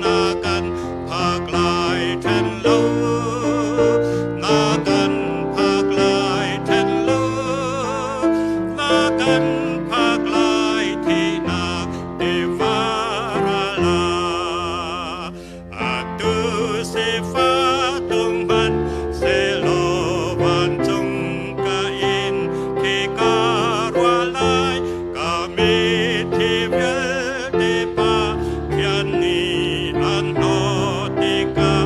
na kan phak lai Then lo na kan phak lai Then lo na kan phak lai Thihnak tiva ral ah Atu sifah tung hmanhsehlaw vancung ka inn khi ka ruah lai ka mitthli vialte Pathian nih an hlawt tikah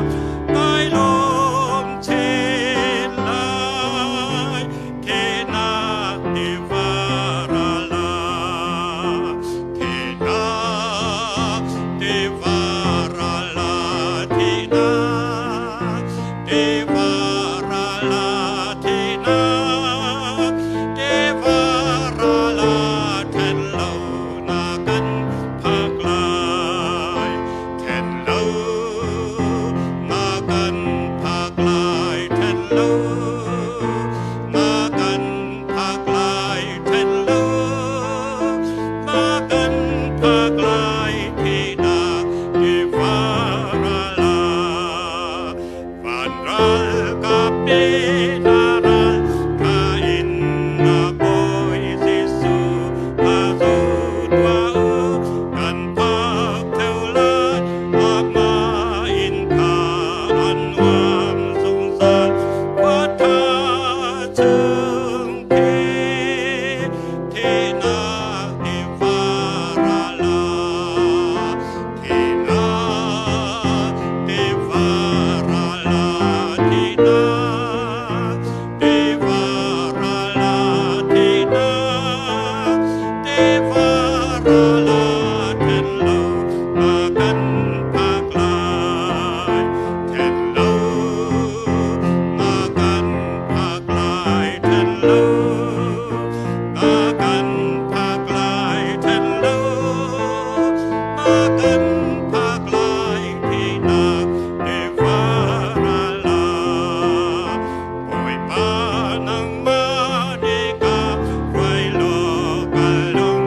kai lawm chin lai Thihnak tiva ral ah Thihnak tiva ral ah Thihnak tiva ral ah Thihnak tiva ral ah Then lo na kan phak lai Then lo na kan phak lai Then lo na kan phak lai Then lo na kan phak lai Thihnak tiva ral ah Van ral kap na ral tha in na Bawi Jesuh a zo tuah u kan phak theo lai amah in kha an nuam zungzal khua tha chung phe Thihnak tiva ral ah Thihnak tiva ral ah Thihnak tiva ral ah Thihnak tiva ral ah Then lo na kan phak lai Then lo na kan phak lai Then lo na kan phak lai Then lo na kan phak lai Thihnak tiva ral ah Bawipa nangmah nih ka hruai law ka lung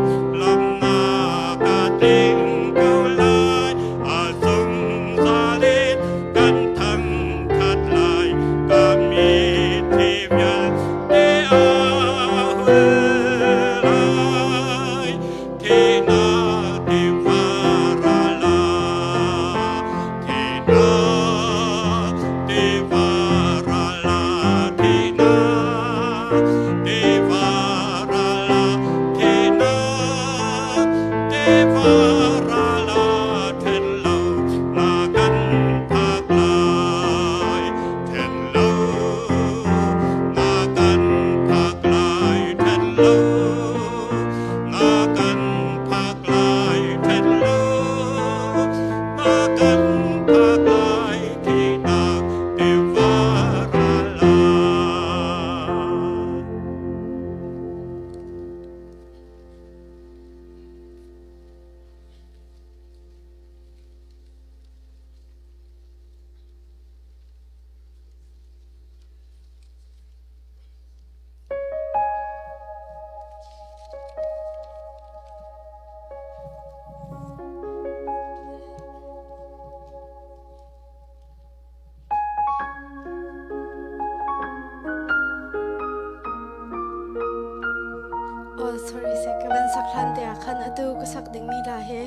Ka van sak hlan te ah khan atu ka sak dingmi hla hi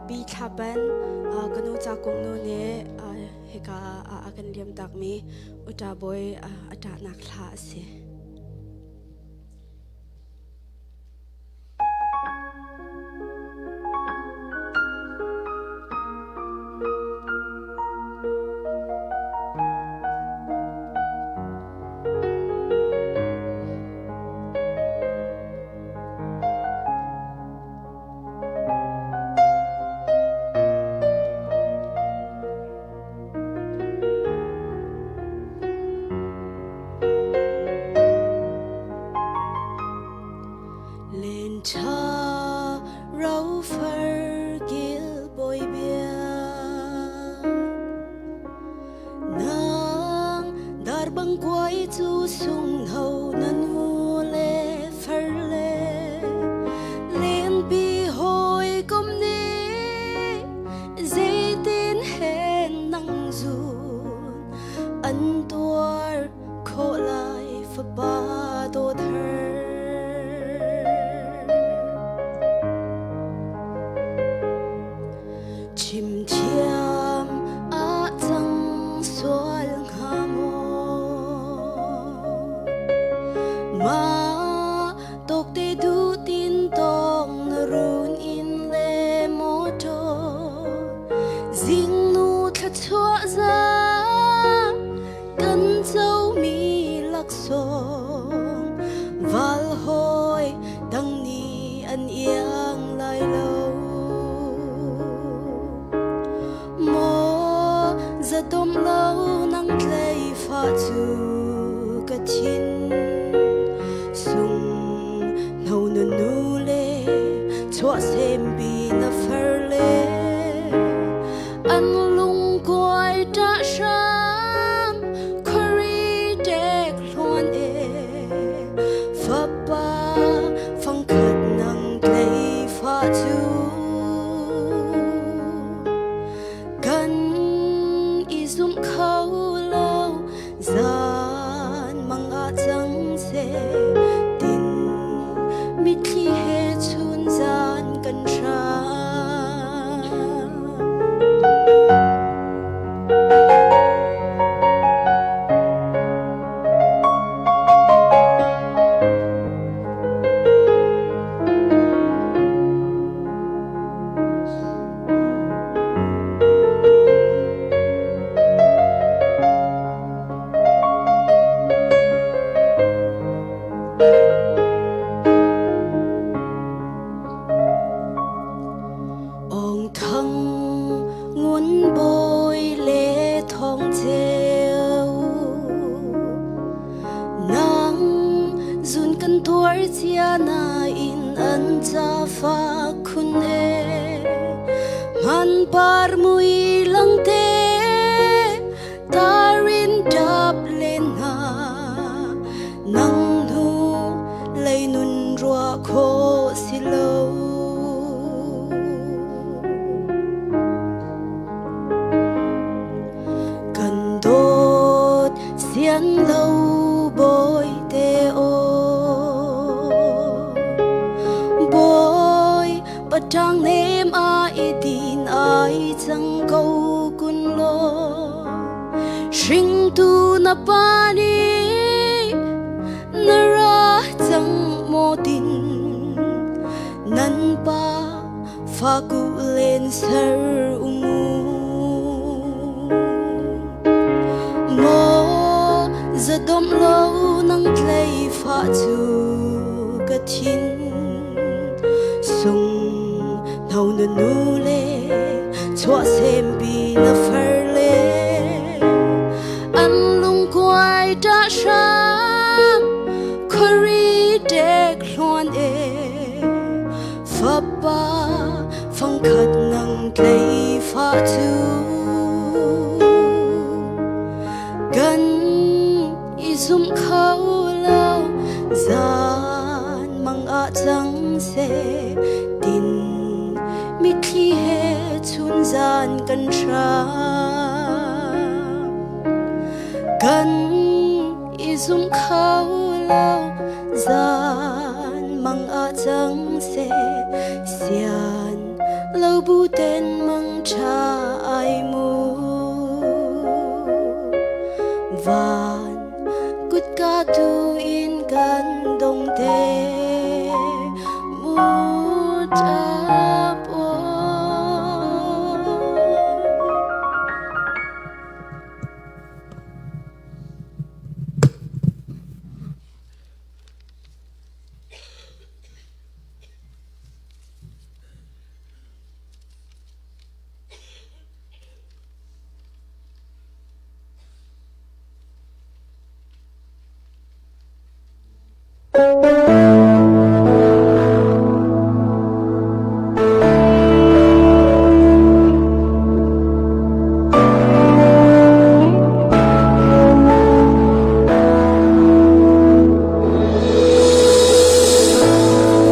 Pi Thla Pan ka nu Ca Kung nu nih hika ah a kan liam takmi Uṭa Bawi a ṭahnak hla a si. Len ṭha rofar gil bawi bia Nang dar bang kuai cu sung ho na nu le far le Lenpi hawi kom nih zeitin hen nang zun an tuar khawh lai fapa dawt her. Chim thiam ah cang sual hnga maw? Ma tawk te du tin tong na run in le motor zingnu thla za kan comi laksawng val hawi dang nih an iang lai lo maw zadom lo nang tlei fa cu ka thin sung no nu nu le chuah sempi na far le an lungkuai ṭah hram khuari ṭek hluan e fapa fangkhat nang tlei fa cu kan i zum kho lo zan mang ah cang seh tin mitthli he chun zan kan hram. Ong thang ngun bawi le thong cheu nang zun kan tuar cia nain an ca fa khun e man par mui lang te tarin tap len hna nang hnu lei nun rua kho si lo kan dawt sian lo bawi te o bawi patang nem a i tin ai cang ko kun lo hringtu na pa nih na ra cang maw tin nan pa faku len ser umu maw zadom lo nang tlei fa cu ka thin sung no na nu le chuah sempi na far le an lungkuai ṭah hram khuari ṭek hluan e fapa fangkhat nang tlei fa cu kan i zum kho lo zan mang ah cang seh tin mitthli he chun zan kan hram kan i zum kho lo zan mang ah cang. seh sian lo bu ten mang ṭha ai mu van kutka tu in kan dong te mu ṭap aw.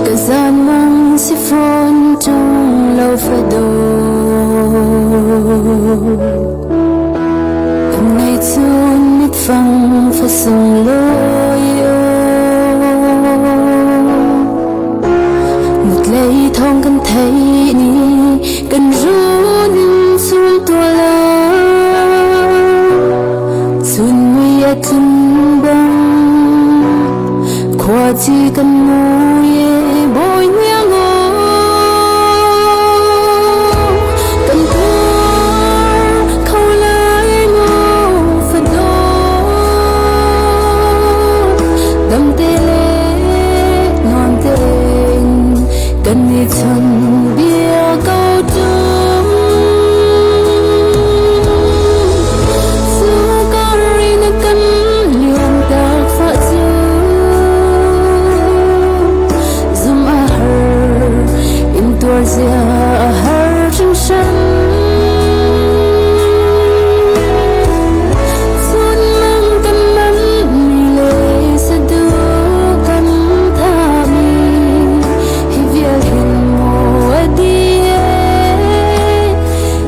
Ka zanmang si fawn ṭung lo fado Kan nei chun mitfang fasung lawi Mutlei thawng kan thei ni kan run in sul tua la Chun mui a tlun bang khua chi kan mui e bawi hniang aw Kan tuar kho lai maw fado Dam te le nuam tein kan i chon bia ko ṭung. Cu kar in kan liam tak fa cu zum a har in tuar zia a har hringhran. Chun mang kan man mi le sadu kan thami hi vial hin maw a di e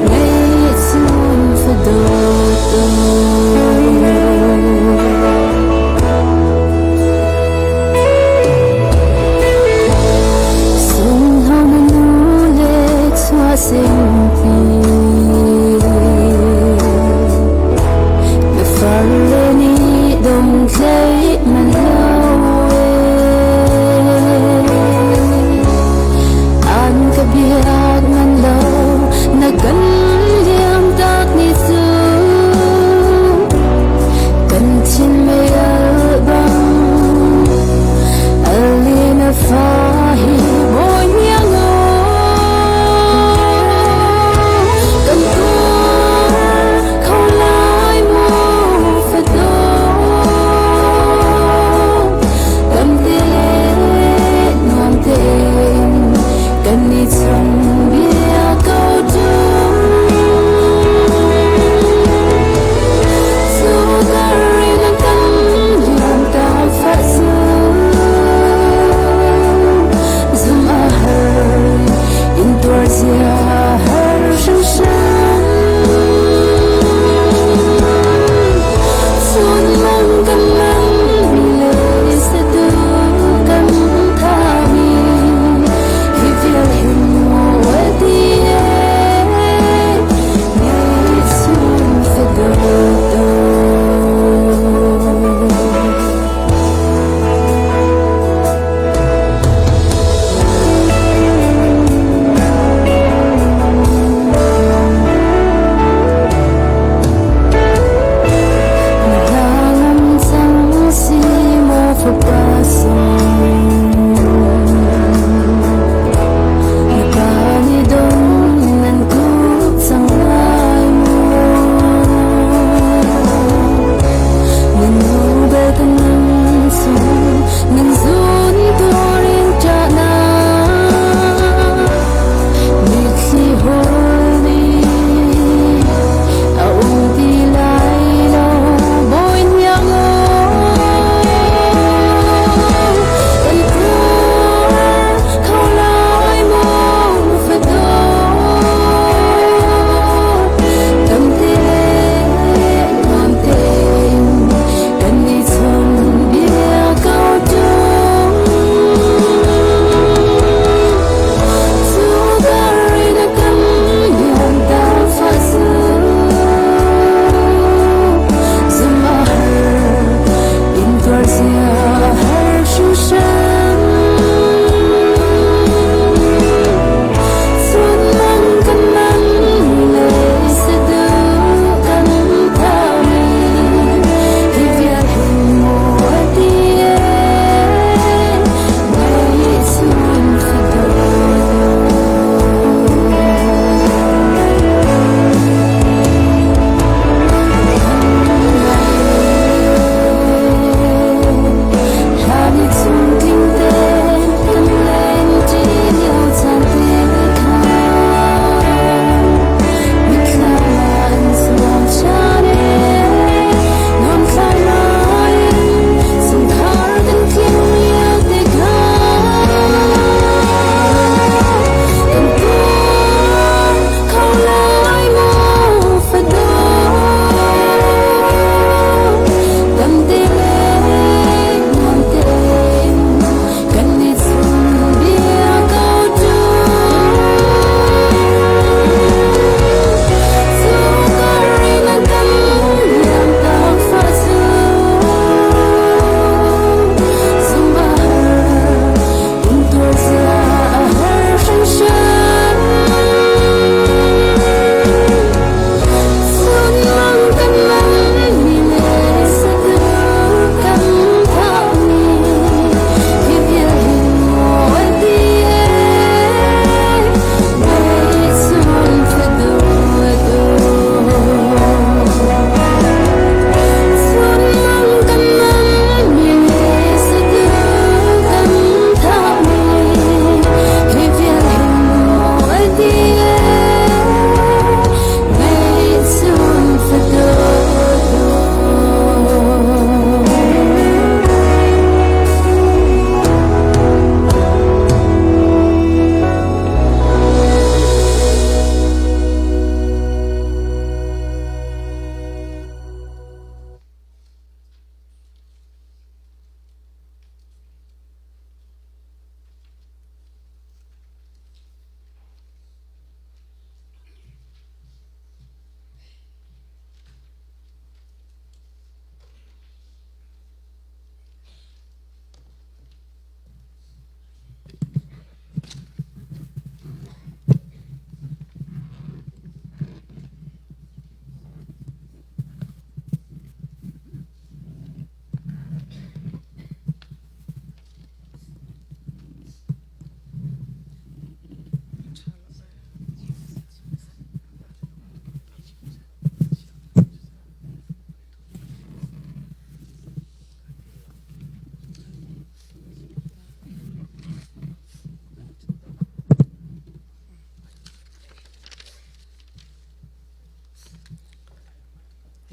ngaihchun fadawt Sungho na nu le chua singpi Na far le ni dong tlei man lo e An ka biak man lo na kan liam tak ni cu Kan thin mei al bang alina fa hi bawi hniang aw.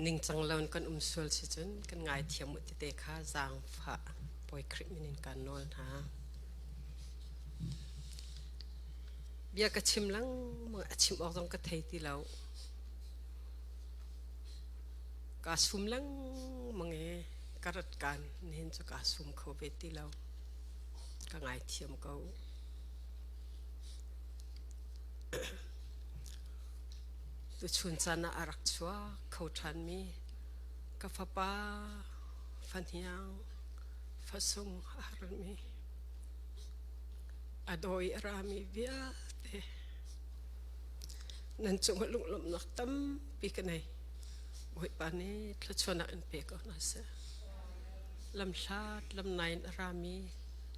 Ningcang lo in kan um sual si cun kan ngaithiam u tete kha zaangfah Bawi Khrih min in kaan nawl hna. Bia ka chim lengmang a chim awk zong ka thei ti lo. Kaa sum lengmang i ka rat kaan nihin cu kaa sum kho ve ti lo. Ka ngaithiam ko. Tuchun caan ah a rak chuak kho ṭhanmi ka fapa fahniang fasung a harmi a dawi a rami vialte nan cungah lunglawmhnak tampi ka nei. Bawipa nih thluachuahnak in pe ko hna seh. Lamhlat lamnai in a rami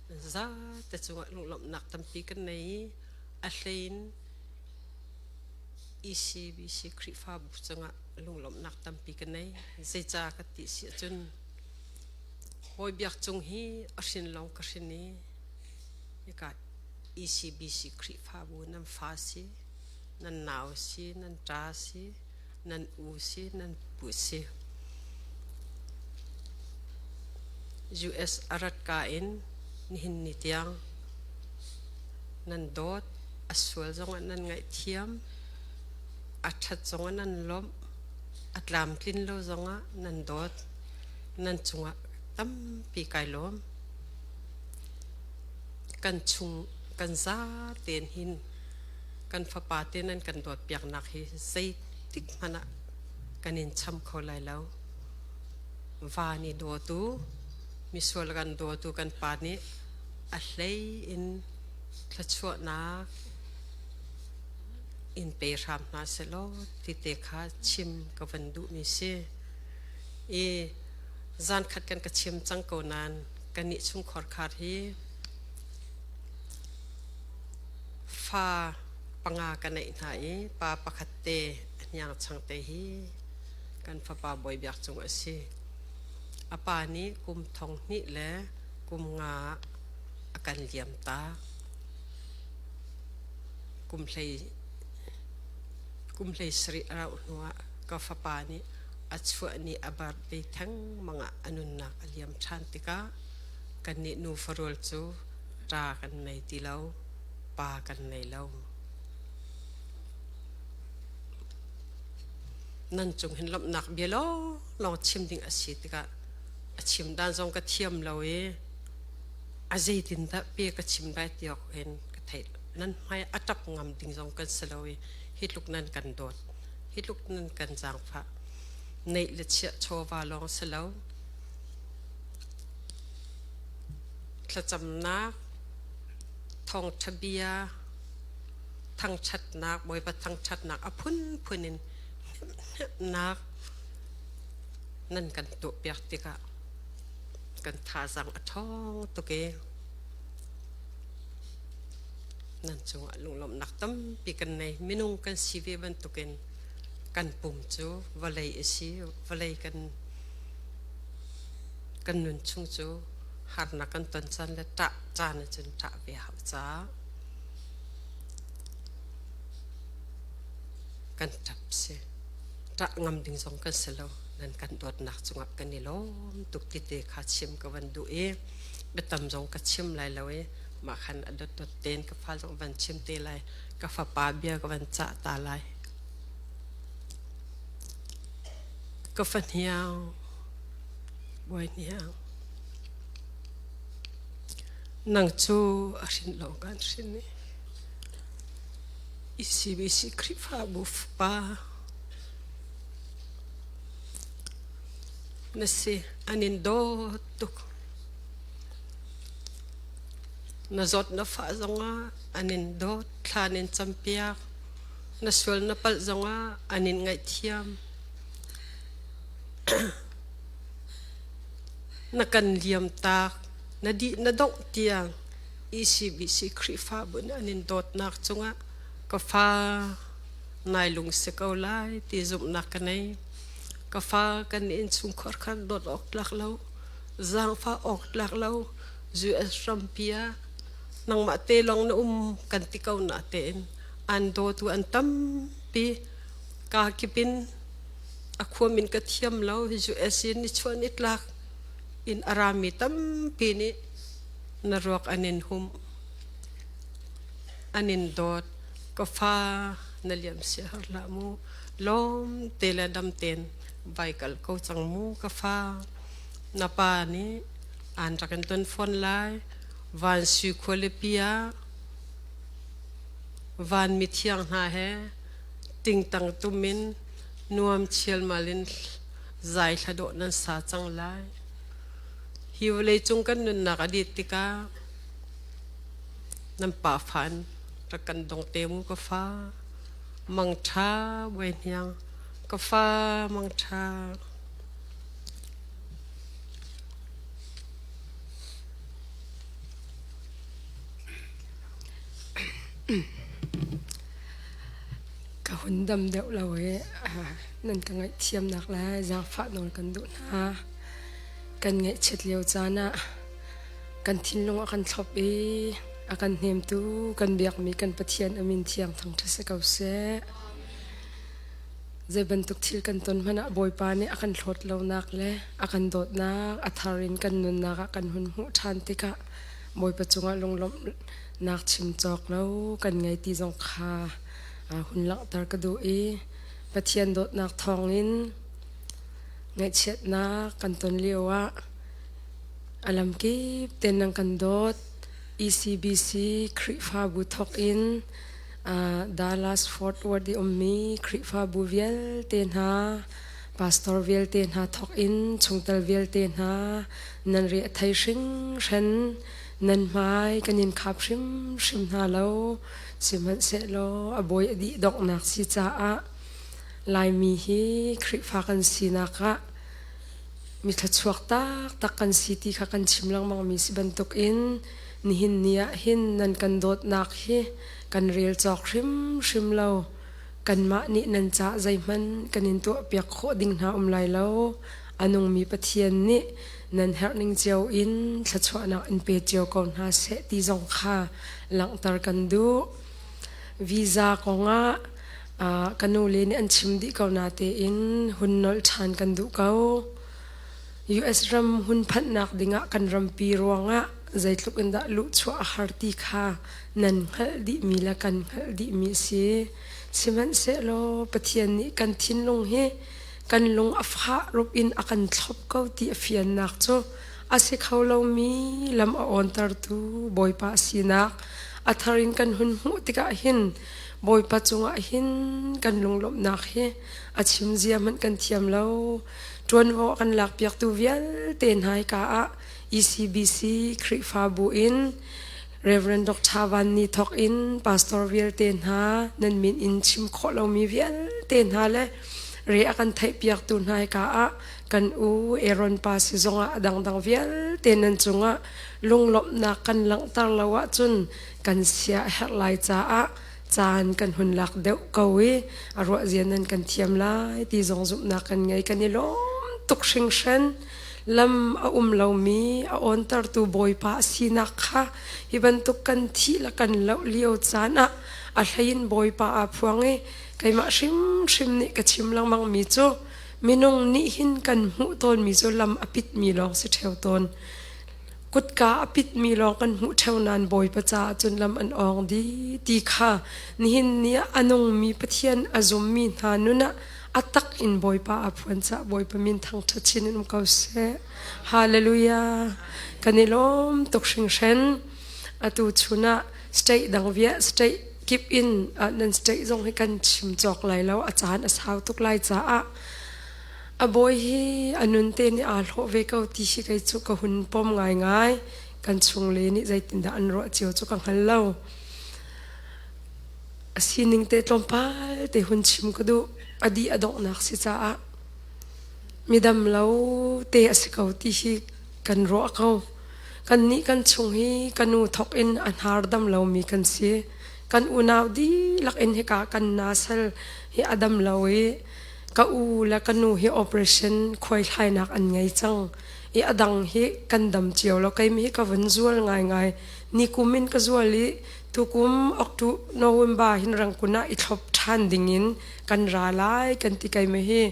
nan zate cungah lunglawmhnak tampi kan nei i a hlein ECBC Khrihfabu cungah lunglawmhnak tampi ka nei. Zeicah ka ti si ahcun Bawi Biak Cung hi a hrin lawng ka hrin i hika ECBC Khrihfabu nan fa si, nan nau si, nan ṭa si, nan u si, nan pu si. US a rat ka in nihin ni tiang nan dawt, a sual zongah nan ngaihthiam, a ṭhat zongah nan lawmh, a tlamtlin lo zongah nan dawt, nan cungah tampi kai lawm. Kan chung kan za tein hin kan fapa te nan kan dawt piaknak hi zeitik hmanh ah kan in cham kho lai lo. Va nih dawtu, misual kan dawtu kan pa nih a hlei in thluachuahnak in pe hram hna sehlaw ti te kha chim ka van duhmi si. I zankhat kan ka chim cang ko nain kannih chungkhar khar hi fa panga ka neih hna i pa pakhat te a hniang chang te hi kan fapa Bawi Biak Cung a si. A pa nih kum thong hnih le kum nga a kan liam tak. Kum hlei kum hlei sarih a rauh hnuah ka fapa nih a chuah ni a birthday thengmang ah a nunnak a liam ṭhan tikah kannih nu farual cu ṭa kan nei ti lo, pa kan nei lo. Nan cung hin lawmhnak bia lawnglawng chim ding a si tikah a chim dan zong ka thiam lo i a zeitindah pe ka chim lai ti awk hin ka theih. Nan hmai a ṭap ngam ding zong kan si lo i hi tluk nan kan dawt, hi tluk nan kan zaangfah. Neih le chiah chawva lawng si lo. Thlacamnak, thawngṭha bia, thangṭhatnak, Bawipa thangṭhatnak a phunphun in hnemhnak nan kan tuahpiak tikah kan thazaang a ṭhawng tuk i nan cungah lunglawmhnak tampi kan nei. Minung kan si ve bantukin kan pum cu vawlei a si. Vawlei kan kan nun chung cu harnak kan ton caan le ṭah caan ahcun ṭah ve hau caah kan ṭap si. Ṭah ngam ding zong kan si lo. Nan kan dawtnak cungah kan i lawm tuk ti te kha chim ka van duh i biatam zong ka chim lai lo i mah khan a dotdot tein ka fa zong van chim te lai. Ka fapa bia ka van cah ta lai. Ka fahniang, bawi hniang. Nang cu a hrin lawng kan hrin i ECBC Khrihfabu fapa na si an in dawt tuk. Na zawt na fah zongah an in dawt, thla an in campiak. Na sual na palh zongah an in ngaihthiam. Na kan liam tak, na dih na dongh tiang ECBC Khrihfabu nih an in dawtnak cungah ka fa nai lung si ko lai ti zumhnak ka nei. Ka fa kan innchungkhar khan dawt awk tlak lo, zaangfah awk tlak lo, US rampi ah nangmah te lawng na um kan ti ko na tein an dawtu an tampi. Kaa kip in. A khuam in ka thiam lo. US in nichuah nitlak in a rami tampi nih na ruak an in humh. An in dawt. Ka fa na liam sia har hlah mu. Lawm te le dam tein vai kal ko cang mu ka fa. Na pa nih aan rak in ton fawn lai. Van sui khualipi ah van mithiang hna he tingtang tum in nuam chialmal in zai thla dawh nan sa cang lai. Hi vawlei cung kan nunnak a dit tikah nan pa fan rak kan dong te mu ka fa mang ṭha buai hniang ka fa mang ṭha. Ka hun dam deuh lo i nan ka ngaihthiamnak le zaangfah nawl kan duh hna. Kan ngaihchiat lio caan ah kan thinlung a kan thlop i a kan hnemtu kan biakmi kan Pathian a min thiang thangṭhat si ko seh. Zei bantuk thil kan ton hmanh ah Bawipa nih a kan hlawt lonak le a kan dawtnak a thar in kan nunnak ah kan hun hmuh ṭhan tikah Bawipa cungah lunglawmhnak chim cawk lo kan ngei ti zong kha hun langhter ka duh i Pathian dawtnak thawngin ngaihchiatnak kan ton lio ah a lamkip tein nan kan dawt. ECBC Khrihfabu thawk in Dallas Fort Worth i ummi Khrihfabu vialte hna, pastor vialte hna thawk in chungtel vialte hna nan ri a thei hringhran nan hmai kan in khap hrimhrim hna lo. Sihmanhsehlaw a bawi a dih donghnak si caah Laimi hi Khrihfa kan sinak ah mi thluachuak taktak kan si ti kha kan chim lengmangmi si bantukin nihin ni ah hin nan kan dawtnak hi kan rel cawk hrimhrim lo. Kanmah nih nan cah zeihmanh kan in tuahpiak khawh ding hna um lai lo. A nungmi Pathian nih nan herhning cio in thluachuahnak in pe cio ko hna seh ti zong kha langhter kan duh. Visa kongah ka nule nih an chim dih ko natein hun nolh ṭhan kan duh ko. US ram hun phanhnak dingah kan rampi ruangah zeitluk in dah luhchuah a har ti kha nan hngalh dihmi le kan hngalh dihmi a si. Sihmanhsehlaw Pathian nih kan thinlung hi kan lung a fah rup in a kan thlop ko ti a fiannak cu a si kho lomi lam a awntertu Bawipa sinak a thar in kan hun hmuh tikah hin Bawipa cungah hin kan lunglawmhnak hi a chim zia hmanh kan thiam lo. Ṭuanvo a kan lakpiaktu vialte hna hika ah ECBC Khrihfabu in Reverend Dr. Van Ni thawk in pastor vialte hna nan min in chim khawh lomi vialte hna le re a kan theihpiaktu hna hika ah kan u Aaron pa si zongah a dangdang vialte nan cungah lunglawmhnak kan langhter lo ahcun kan sia a herh lai caah caan kan hun lak deuh ko i a ruah zia nan kan thiam lai ti zong zumhnak kan ngei. Kan i lawm tuk hringhran. Lam a um lomi a awntertu Bawipa a sinak kha hi bantuk kan thih le kan loh lio caan ah a hleiin Bawipa aa phuang i keimah hrimhrim nih ka chim lengmangmi cu minung nih hin kan hmuh tawnmi cu lam a pitmi lawng si ṭheo tawn. Kutka a pitmi lawng kan hmuh ṭheo nain Bawipa caah cun lam an awng dih ti kha nihin ni ah a nungmi Pathian a zummi hna nun ah a tak in Bawipa aa phuan caah Bawipa min thangṭhat chin in um ko seh. Hallelujah. Kan i lawm tuk hringhran. Atu chun ah state dang viah state kip in nan state zong hi kan chim cawk lai lo, a caan a sau tuk lai caah a bawi hi a nun te nih aa hlawh ve ko ti hi kei cu ka hun pom ngaingai. Kan chungle nih zeitindah an ruah cio cu ka hngal lo. A sining te tlawmpal te hun chim ka duh. A dih a donghnak si caah midam lo te a si ko ti hi kan ruah ko. Kannih kan chung hi ka nu thawk in a hnar dam lomi kan si. Kan unau dihlak in hika kan nasal hi a dam lo i ka u le ka nu hi operation khuaihlainak an ngei cang i a dang hi kan dam cio lo. Keimi hi ka vun zual ngaingai. Ni kum in ka zual i. Tukum October November hin Rangkun ah i thlop ṭhan dingin kan ra lai kan ti kai me hi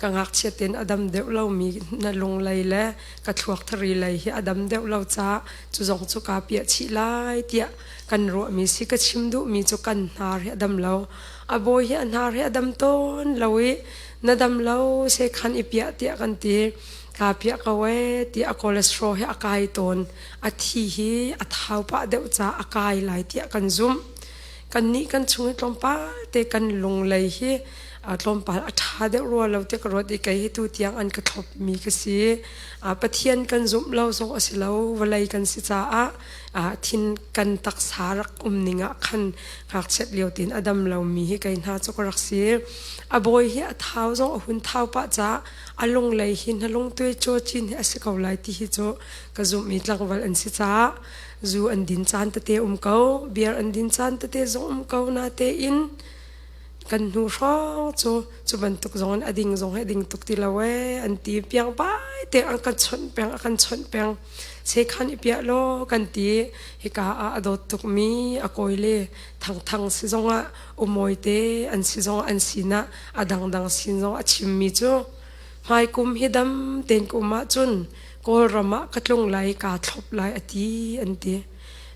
ka ngakchia ten a dam deuh lomi na lunglei le ka thluak thari lei hi a dam deuh lo caah cu zong cu kaa piah chih lai tiah kan ruahmi si. Ka chim duhmi cu kan hnar hi a dam lo. A bawi hi a hnar hi a dam tawn lo i na dam lo sekhan i piah tiah kan ti. Kaa piah ko ee ti a cholesterol hi a kai tawn. A thi hi a thau pah deuh caah a kai lai tiah kan zumh. Kannih kan chung i tlawmpal te kan lunglei hi tlawmpal a ṭha deuh rua lo tiah ka ruat i kei hi tu tiang an ka thlopmi ka si. Pathian kan zumh lo zong a si lo, vawlei kan si caah thin kan taksa rak um ning ah khan ngakchiat lio tein a dam lomi hi kei hna cu ka rak si. A bawi hi a thau zong a hun thau pah caah a lunglei hi na lungtuai caw cin hi a si ko lai ti hi cu ka zumh i tlangval an si caah zu an din caan tete um ko, beer an din caan tete zong um ko na tein kan hnu hrawng cu cu bantuk zong in a ding zong he ding tuk ti lo ee an ti piang pai te an kan chawnh peng a kan chawnh peng sekhan i piah law kan ti. Hika ah a dawt tukmi a kawi le thangthang si zongah umawi te an si zong an sinah a dangdang sin zong a chimmi cu hmaikum hi dam tein ka um ahcun Kawlram ah ka tlung lai, kaa thlop lai a ti an ti.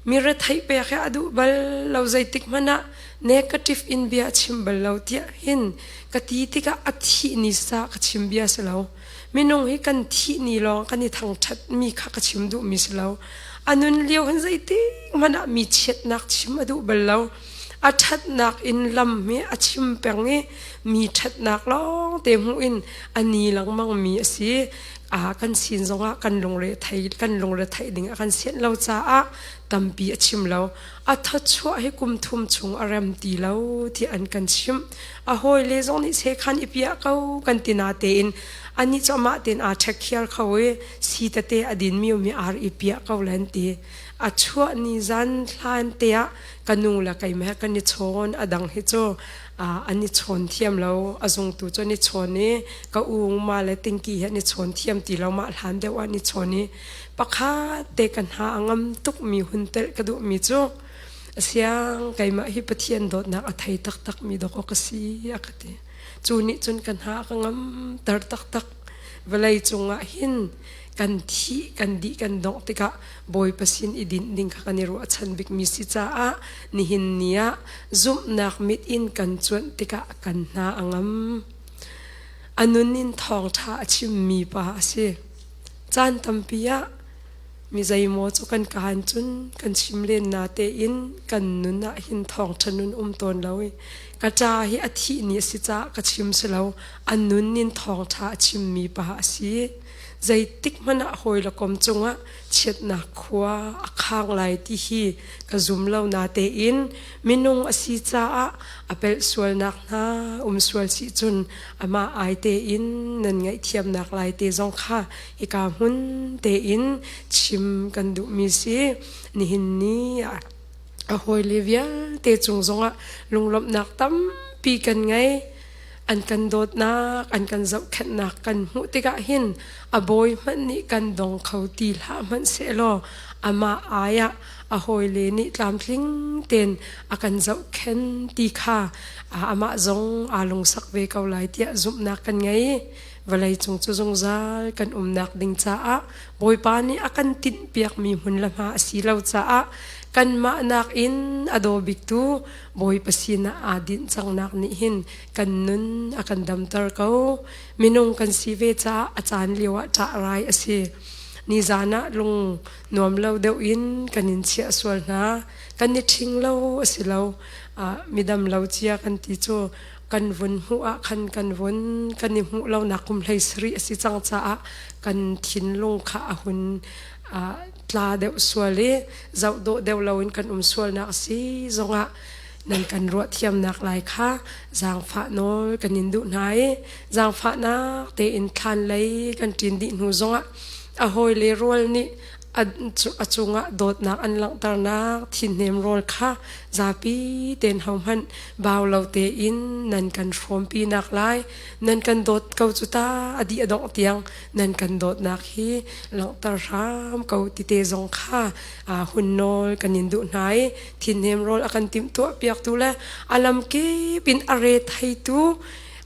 Mi retheih pek hi a duh bal lo, zeitik hmanh ah negative in bia a chim bal lo tiah hin ka ti tikah a thih ni sa ka chim bia si lo. Minung hi kan thih ni lawng kan i thangṭhat mi kha ka chim duhmi si lo. A nun lio hin zeitik hmanh ah mi chiatnak chim a duh bal lo. A ṭhatnak in lam hi a chim peng i mi ṭhatnak lawng te hmuh in a ni lengmang mi a si. Kan sin zongah kan lungre thei kan lungre theih ding a kan sianh lo caah tampi a chim lo. A thawchuah hi kum thum chung a rem ti lo ti an kan chimh. A hawile zong nih sekhan i piah ko kan ti na tein anih cu amah tein aa ṭhek khiar kho i si tete a din mi mi ar i piah ko len ti. A chuah ni zan hlan te ah ka nu le keimah kan i chawn. A dang hi cu an i chawn thiam lo. A zungtu cu an i chawn i ka ung ma le tingki hi an i chawn thiam ti lo. Mah hlan deuh ah an i chawn i pakhat te ka hna a ngam tuk mi hun telh ka duh mi cu siang keimah hi Pathian dawtnak a thei taktak mi dawk ka si a ka ti. Cu nih cun ka hna ka ngam ter taktak. Vawlei cungah hin kan thih kan dih kan dongh tikah Bawipa sin i dinh ding kha kan i ruahchan bikmi si caah nihin ni ah zumhnak mit in kan cuanh tikah kan hna a ngam. A nun in thawngṭha a chimmi pa a si. Caan tampi ah mi zeimaw cu kan kaan cun kan chim len na tein kan nun ah hin thawngṭha nun um tawn lo i ka ṭa hi a thih ni a si caah ka chim si lo. A nun in thawngṭha a chimmi pa a si. Zeitik hmanh ah hawi le kom cungah chiatnak khua a khang lai ti hi ka zum lo na tein minung a si caah a pelh sualnak hna um sual si cun amah ai tein nan ngaihthiamnak lai te zong kha hika hmun tein chim kan duhmi si. Nihin ni ah a hawile vialte cung zongah lunglawmhnak tampi kan ngei. An kan dawtnak, an kan zohkhenhnak kan hmuh tikah hin a bawi hmanh nih kan dong kho ti hlah hmanh sehlaw amah ai ah a hawile nih tlamtling tein a kan zohkhen ti kha amah zong aa lungsak ve ko lai tiah zumhnak kan ngei. Vawlei cung cu zungzal kan umnak ding caah Bawipa nih a kan tinhpiakmi hmun le hma a si lo caah kanmah nakin a daw biktu Bawipa sinah aa dinh cangnak nih hin kan nun a kan damter ko. Minung kan si ve caah a caan lio ah ṭah rai a si. Nizan ah lung nuam lo deuh in kan in chiah sual hna. Kan i ṭhing lo a si lo. Midam lo cia kan ti cu kan vun hmuh ah khan kan vun kan i hmuh lonak kum 17 a si cang caah kan thinlung kha a hun tla deuh sual i zoh dawh deuh loin kan um sualnak a si zongah nan kan ruah thiamnak lai kha zaangfah nawl kan in duh hna i zaangfahnak tein thlan lei kan ṭin dih hnu zongah a hawile rual nih A cungah dawtnak an langhternak thinhnem rawl kha zapi tein hohmanh bau lo tein nan kan hrawmpi nak lai. Nan kan dawt ko cu ta, a dih a dongh tiang nan kan dawtnak hi langhter hram ko ti te zong kha hun nawl kan in duh hna i thinhnem rawl a kan timhtuah piaktu le a lamkip in a re theitu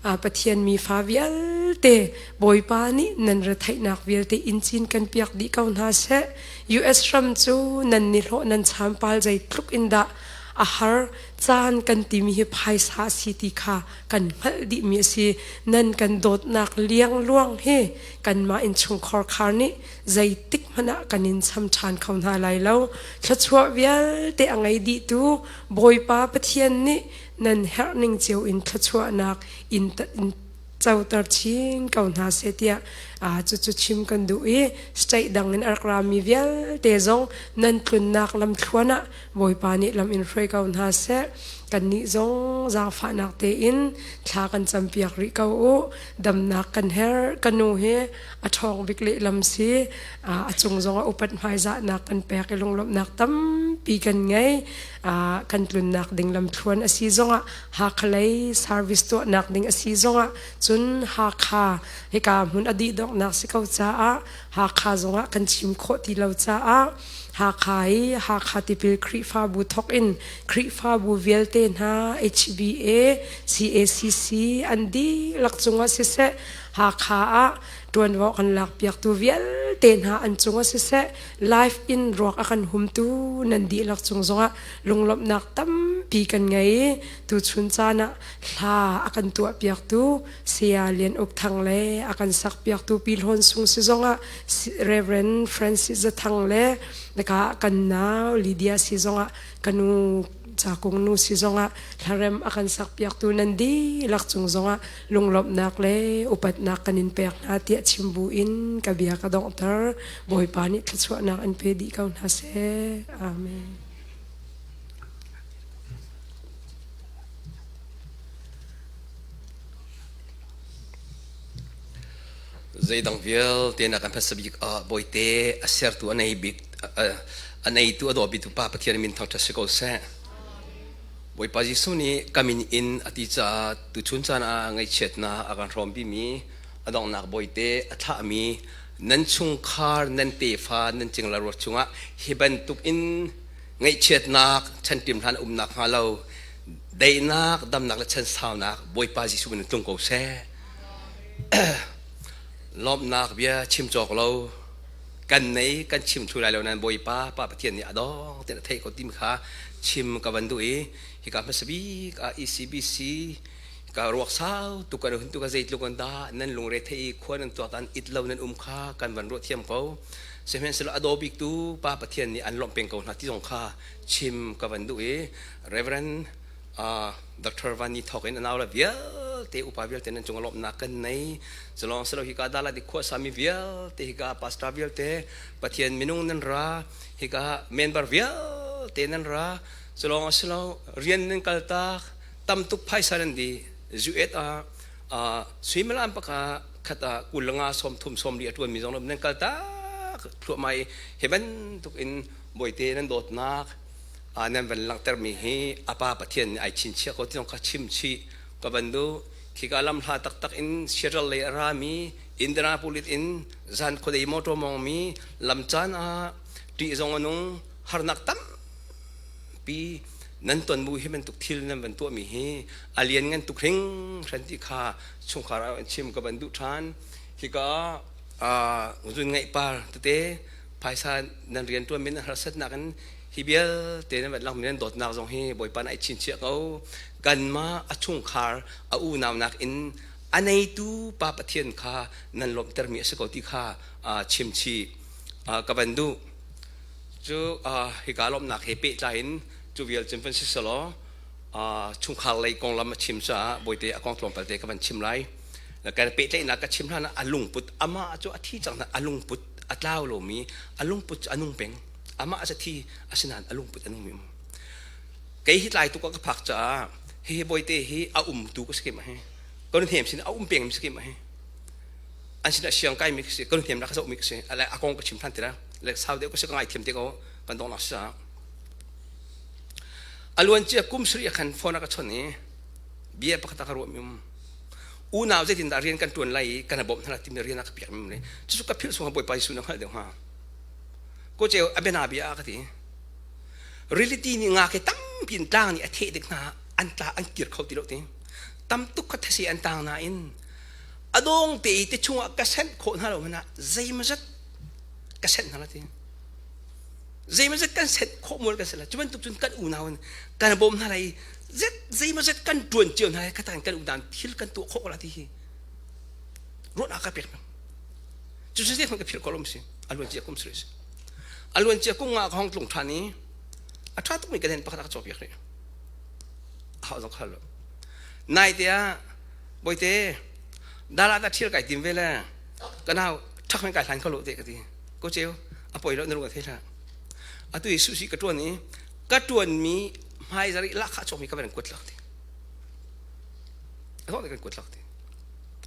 Pathian mi fa vialte Bawipa nih nan retheihnak vialte in cin kan piak dih ko hna seh. US ram cu nan nihlawh nan champal zeitluk in dah a har caan kan timi hi phaisa si ti kha kan hngalh dihmi a si. Nan kan dawtnak liangluang hi kanmah innchungkhar khar nih zeitik hmanh ah kan in cham ṭhan kho hna lai lo. Thluachuah vialte a ngei dihtu Bawipa Pathian nih nan herh ning cio in thluachuahnak in coter chin ko hna seh tiah cucu chim kan duh i state dang in a rak rami vialte zong nan tlunnak lamthluan ah Bawipa nih lam in hruai ko hna seh. Kannih zong zaangfahnak tein thla kan campiak rih ko u. Damnak kan herh. Ka nu hi a ṭhawng bik lehlam si. A cung zong ah upat hmaizahnak kan pek i lunglawmhnak tampi kan ngei. Kan tlunnak ding lamthluan a si zongah Hakha lei service tuahnak ding a si zongah cun Hakha hika hmun a dih donghnak si ko caah Hakha zongah kan chim khawh ti lo caah Hakha i Hakha Tipil Khrihfabu thawk in Khrihfabu vialte hna HBA, CACC an dihlak cungah siseh Hakha ah ṭuanvo kan lakpiaktu vialte hna an cungah siseh live in ruak a kan humtu nan dihlak cung zongah lunglawmhnak tampi kan ngei. Tuchun caan ah hla a kan tuahpiaktu Saya Lian Uk Thang le a kan sakpiaktu Pi Hlawn Sung si zongah Reverend Francis Zathang le ka kan nau Lydia si zongah ka nu Cakung nu si zongah hlarem a kan sakpiaktu nan dihlak cung zongah lunglawmhnak le upatnak kan in pek hna tiah chim bu in ka bia ka donghter. Bawipa nih thluachuahnak in pe dih ko hna seh. Amen. Zeidang vialte na kan hmasa bik ah Bawite a sertu a nei bik a neitu a daw bitu Pa Pathian min thangṭhat si ko seh. Bawipa Jesuh nih ka min in a ti caah tuchun caan ah ngaihchiatnak a kan hrawmpimi a donghnak Bawite a thlahmi nan chungkhar nan tefa nan cingla ruat chungah hi bantuk in ngaihchiatnak chanṭim hlan umnak hnga lo daihnak damnak le chansaunak Bawipa Jesuh min in tlung ko seh. Lawmhnak bia chim cawk lo kan nei kan chim thlu lai lo nan Bawipa Pa Pathian nih a dong ten a theih ko tim kha chim ka van duh i hika hmasa bik ah ECBC ka ruak sau tu kan hun tu ka zeitluk an dah nan lungre thei i khua nan tuak tan it lo nan um kha kan van ruah thiam ko sihmanhsehlaw a daw bik tu Pa Pathian nih an lawmh peng ko hna ti zong kha chim ka van duh i Reverend Dr. Van Ni thawk in a nau le vialte upa vialte nan cung lawmhnak kan nei culong silo hika dala di khua sami vialte hika pastor vialte Pathian minung nan ra hika member vialte nan ra culong asilo rian nan kaltak tam tuk phaisa nan di zuet a suimilam paka khat ah kulanga som thum som li atuan mi zong nan kaltak thluahmai he bantuk in boite nan dawtnak nan van langhtermi hi a pa Pathian nih ai chinchiah ko ti zong kha chim chih ka van duh. Khika lam hla taktak in Seattle lei a rami Indianapolis in zan khuadei motor mawngmi lam caan ah ṭih zong a nung harnak tampi nan ton bu hi bantuk thil nan van tuahmi hi a lian ngan tuk hringhran ti kha chungkhar ah chim ka van duh ṭhan. Hika zun ngaih par tete phaisa nan rian ṭuan min harsatnak in hi vialte nan vat langmi nan dawtnak zong hi Bawipa nih ai chinchiah ko. Kanmah a chungkhar a unau nakin a neitu Pa Pathian kha nan lawmhtermi a si ko ti kha chimchih ka van duh. Cu hika lawmhnak he pehtlai in cu vial cun van si selaw chungkhar lei konglam a chim caah Bawite a kong tlawmpal te ka van chim lai. Kan pehtlaihnak ka chim hlan ah a lungput amah cu a thi cang a lungput a tlau lomi a lungput cu a nung peng. Amah a thi asinain a lungput a nung mi um. Kei hi tlai tuk ah ka phak caah hihi bawite hi a um tu ka si ke ma hi. Ka nu hnem sin a um peng mi si ke ma hi. An sin ah siang kai mi ka si, ka nu hnem la ka zoh mi ka si. A kong ka chim than ti la. Le sau deuh ka si ka ngai thiam te ko kan dong nak sa. Aluan cia kum sri khan phone ka chon i bia pakhat ka ruah mi um. Unau zeitin dah rian kan tuan lai i kan bawmh hna timi rian a ka piak mi le cucu ka philh sung Bawipa Jesuh na hngalh deuh hnga. Ko ceu a biana bia ka ti. Reality nih nga ke tampi in tlang nih a theh dik hna an tla an kir kho ti lo ti. Tam tuk kha thasi an tang nain a dong te i te chungah ka senh khawh hna lo hmanh ah zeimazat ka senh hna la ti. Zeimazat kan senh khawh mual kan si la. Cu bantuk cun kan unau in kan bawm hna lai i zet zeimazat kan ṭuan cio hna lai katan kan unau thil kan tuah khawh ko la ti hi ruahnak ka pek hna. Cu cu zeihmanh ka philh khawh lo si. A luan cia kum sari si. A luan cia kum nga ka hong tlung ṭhan i a ṭha tukmi ka den pakhat a ka cawpiak rih. A hau zong khal lo. Nai te ah bawite dala ta ṭhial kai tim ve le ka nau ṭhak men kai hlan kho lo te ka ti. Ko ceu a poi lo na lung a thei hlah. Atu i susi ka ṭuan i ka ṭuanmi hmai zari lahkhah cawkmi ka van kuat lak ti. A thawk kan kuat lak ti.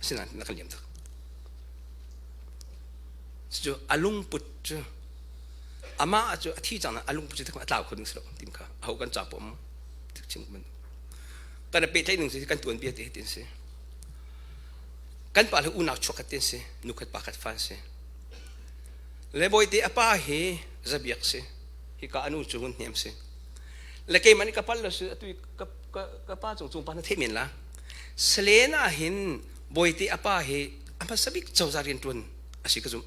Asinain na kan liam tak. Cucu a lungput cu amah cu a thi cang a lungput cu a tlau kho ding si lo tim kha aho kan ca pom chim man kan pehtlaih ning cu kan tuan bia te tin si kan pa le unau chuak khat tin si nu khat pa khat fan si le bawite a pa hi zabiak si hi ka anu cu ngun hnem si le keimah nih ka pal lo si atu ka ka pa cung cung pa na theih men la Selena hin bawite a pa hi a hmasa bik cozah rianṭuan a si ka zumh.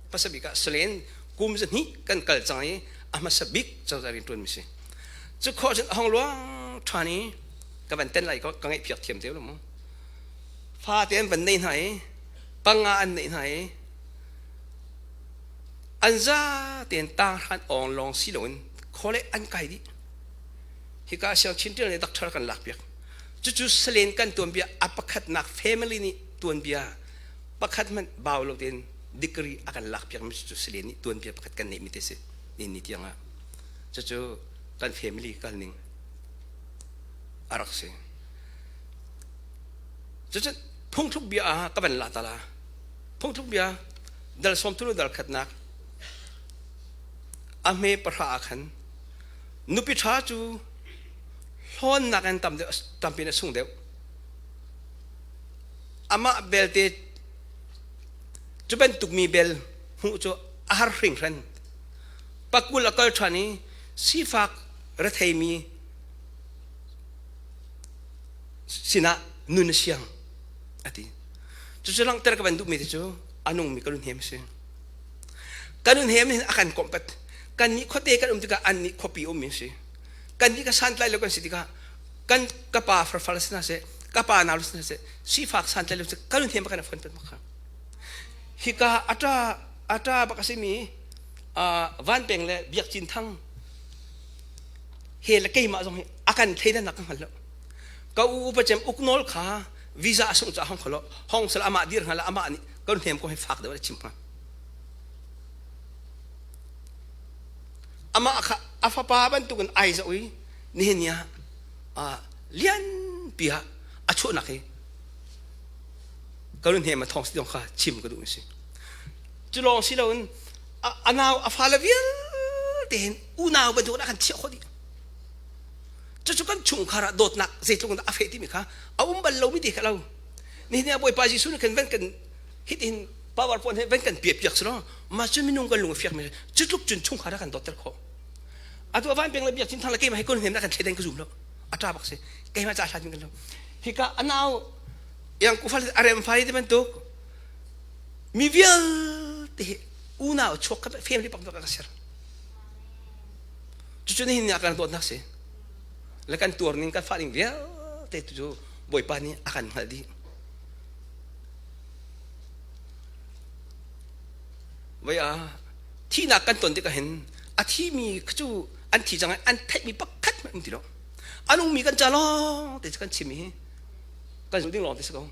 Hmasa bik ah Salen kum zahnih kan kal cang i a hmasa bik cozah rianṭuan mi si. Cu khawh cun a hong luang ṭhan i ka van ten lai ka ngeih phiak thiam te lo mu. Fate an van nei hna i panga an neih hna i an za tein tang hran awng lawng si loin khawle an kai dih. Hika siang chin ṭial nih doctor kan lak piak. Cucu Salen kan tuanbia a pakhatnak family nih tuanbia pakhat hmanh bau lo tein degree a kan lak piakmi cu Salen nih tuanbia pakhat kan neihmi te si ni ni tiang ah. Cucu kan family kal ning a rak si. Cucu phungthluk bia ah ka van la ta la. Phungthluk bia dal sawm thulu dal khatnak a hme pahra ah khan nupi ṭha cu hlawnnak in tam deuh tampi in a sung deuh. Amah belte cu bantuk mi bel hmuh cu a har hringhran. Pakul a kal ṭhan i sifak retheimi sinah nun a siang a ti. Cucu langhter ka van duhmi te cu a nungmi ka lunhem a si. Kan lunhem hin a kan komhpat. Kan nih khuate kan um tikah an nih khuapi ummi a si. Kan nih ka santlai lo kan si tikah kan ka pa farfar si hna seh, ka pa nau si hna seh, sifak santlai lo si kan lunhem kan fon pat bak. Hika ata ata bak a simi van peng le biak cin thang he le keimah zong hi a kan thleidannak ka hngal lo. Ka u upa cem uknawl kha visa a sungh caah hong kholo hong sal amah dir hnga la amah nih kan hnem ko hi fak deuh a chim hnga. Amah kha a fapa bantukin ai zoh i nihin ni ah lian pi ah a chuahnak hi ka nun hnem a thawng si dong kha chim ka duh si. Cu lawng si loin a nau a fale vialte hin unau bantuk in a kan chiah khawh dih. Cucu kan chungkhar ah dawtnak zeitluk in dah a feh timi kha a um bal lomi ti kha lo. Nihin ah Bawipa Jesuh nih khan van kan hitin power point he van kan piah piak si lo mah cu minung kan lung a fiak mi cu tluk cun chungkhar ah kan dawtter khawh. Atu a van peng le biak cin thang le keimah hi kun hnem na kan thleiden ka zum lo. A ṭa bak si. Keimah ca hlat kan lo. Hika a nau yang kufal a rem fai ti bantuk mi vialte hi unau chuak khat family pak ka ser. Cucu nihin ni ah kan dawtnak si. Le kan tuar ning kan fah ning vialte cu Bawipa nih a kan hngalh dih. Voi ah thihnak kan ton tikah hin a thimi cu an thi cang an theihmi pakhat hmanh um ti lo. A nungmi kan ca lawng te cu kan chim i kan zulh ding lawng te si ko.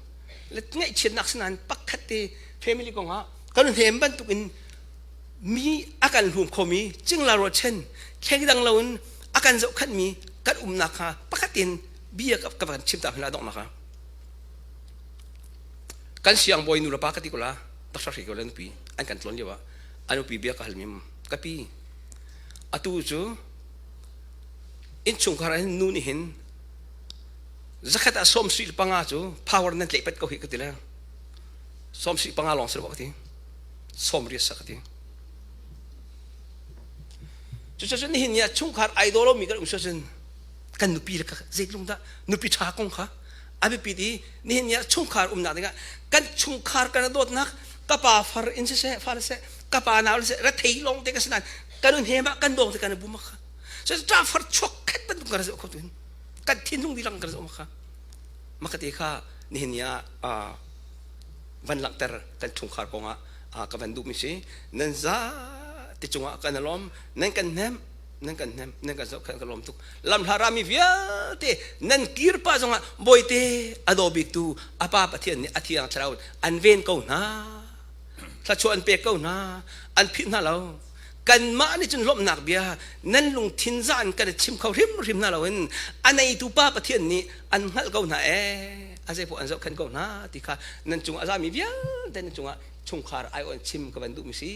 Le ngaihchiatnak sinain pakhat te family kong ah kan hnem bantuk in mi a kan hlum khomi cingla ruachen thleng loin a kan zohkhanhmi kan umnak kha pakhat in bia ka van chim ta hna donghnak ah kan siangbawi nu le pa ka ti ko la taksa hri ko le nupi an kan tlon lio ah. A nupi bia ka hal mi ka pi atu cu innchungkhar ah hin nu nih hin zakhat ah 75 cu power nan tlaih pat ko hi ka ti le 75 lawng si lo ka ti 80 sa ka ti. Cucaah nihin ni ah chungkhar ai daw lomi kan um cun kan nupi le zeitlung dah nupi ṭha kong kha a biapi i nihin ni ah chungkhar umnak dingah kan chungkhar kan dawtnak ka pa far in siseh fa siseh ka pa nau siseh rethei lawng te ka si nain kan un he ma kan dawng te kan bu ma kha so ṭa far chuak khat bantuk kan zoh kho tu kan thinlung dilang kan zoh ma kha makate kha nihin ni ah van langhter kan chungkhar kongah ka van duhmi si. Nan za ti cungah kan lawm, nan kan hnem, nan kan hnem, nan kan zohkhenh, ka lawm tuk. Lamhla rami vialte nan kir pa zongah Bawite a daw bik tu a pa Pathian nih a thiang thlarau an ven ko hna, thluachuah an pek ko hna, an philh hna lo. Kanmah nih cun lawmhnak bia nan lungthin zan kan i chim kho hrimhrim hna loin a neitu pa Pathian nih an hngalh ko hna ee, a zeipoh an zohkhenh ko hna ti kha nan cung a zami vialte nan cungah chungkhar ai on chim ka van duhmi si.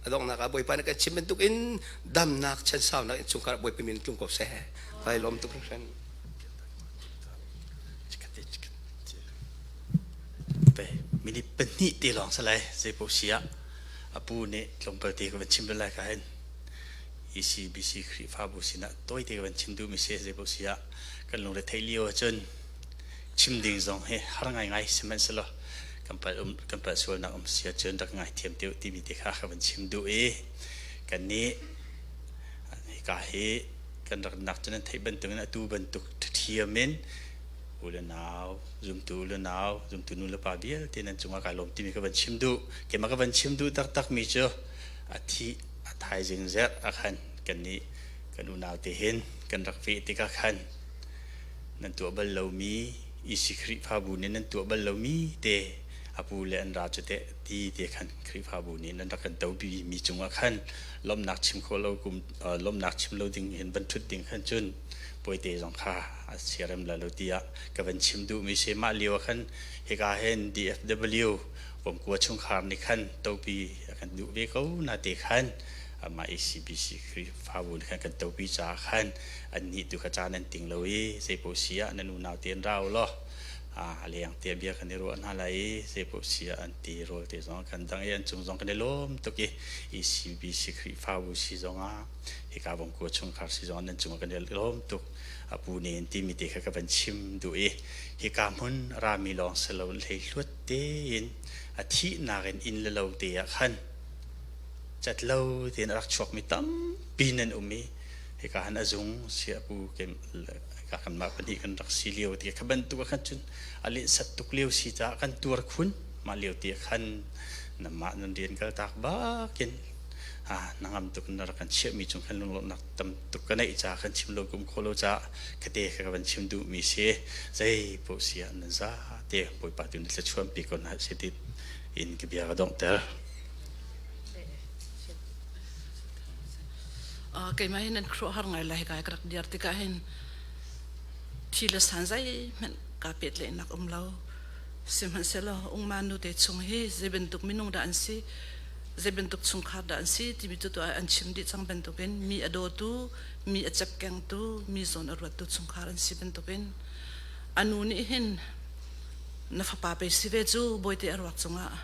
A donghnak ah Bawipa nih kan chim bantuk in damnak chansaunak in chungkhar Bawipa min tlung ko seh. Kai lawm tuk hringhran. Pe minute pahnih te lawng salai zeipoh si ah apu nih tlawmpal te ka van chim lai ka hin ECBC Khrihfabu sinah tawite ka van chim duhmi si zeipoh si ah kan lungre theih lio ahcun chim ding zong hi har ngaingai sihmanhsehlaw kan palh um kan palh sualnak um si ahcun rak ngaithiam te uh timi te kha ka van chim duh i kan nih hika hi kan rak nak cun an theih bantukin atu bantuk ṭhiam in u le nau zumtu u le nau zumtu nu le pa vialte nan cungah kai lawm timi ka van chim duh. Keimah ka van chim duh taktak mi cu a thi a thaizing zerh ah khan kan nih kan unau te hin kan rak veh tikah khan nan tuah bal lomi EC Khrihfabu nih nan tuah bal lomi te apu le an ra cu teh ti te khan Khrihfabu nih nan rak kan topi mi cungah khan lawmhnak chim khawh lo kum lawmhnak chim lo ding hin van ṭhut ding khan cun puaite zong kha a siarem la lo tiah ka van chim duhmi si. Mah lio ah khan hika hin DFW Vomkua chungkhar nih khan topi a kan duh ve ko na te khan amah ECBC Khrihfabu nih khan kan topi caah khan annih tu kha caan an ting lo i zeipaoh si ah nan unau te an ra u law a leng te bia kan i ruah hna lai i zeipaoh si ah an ti rawl te zong kan dang i an cung zong kan i lawm tuk i ECBC Khrihfabu si zong ah hika Vomkua chungkhar si zong ah nan cungah kan i lawm tuk. Apu nih an timi te kha ka van chim duh i hika hmun rami lawng si lo hlei hluat tein a thihnak in inn le lo te ah khan cat lo tein a rak chuakmi tampi nan um i hika han a zung si apu ka kanmah pahnih kan rak si lio ti kha bantuk ah khan cun a linhsat tuk lio si caah kan tuar khun. Mah lio ti khan namah nan rian kal tak bakin na ngam tuk na rak kan chiahmi cung khan lunglawmhnak tam tuk ka neih ca kan chim lo kum kho lo ca khate kha ka van chim duhmi si. Zei poh si ah nan za te Bawipa tu na thluachuan pi ko hna si ti in ka bia ka donghter. Keimah hin nan khuaruahhar ngai lai kai ka rak diar tikah hin thi le san zeihmanh kaa pehtlaihnak um lo. Sihmanhsehlaw ungma nu te chung hi zei bantuk minung dah an si, zei bantuk chungkhar dah an si timi tu tuah an chim dih cang bantukin mi a dawtu, mi a cepkengtu, mi zawn a ruattu chungkhar an si bantukin a nu nih hin na fapa pei si ve cu bawite a ruak cungah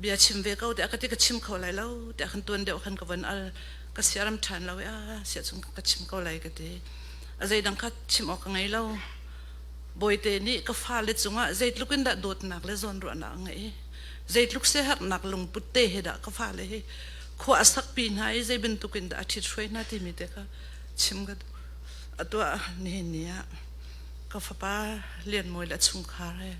bia chim ve ko tiah ka ti. Ka chim kho lai lo tiah khan tuan deuh khan ka von al, ka siaram ṭhan lo i a siah chung ka chim ko lai ka ti. A zeidang kha chim awk ka ngei lo. Bawite nih ka fale cungah zeitluk in dah dawtnak le zawnruahnak a ngeih, zeitluk siaherhnak lungput te he dah ka fale hi khua a sakpi hna i zei bantuk in dah a ṭhit-hruai hna timi te kha chim ka duh. Atuah nihin ni ah ka fapa Lian Mawi le a chungkhar he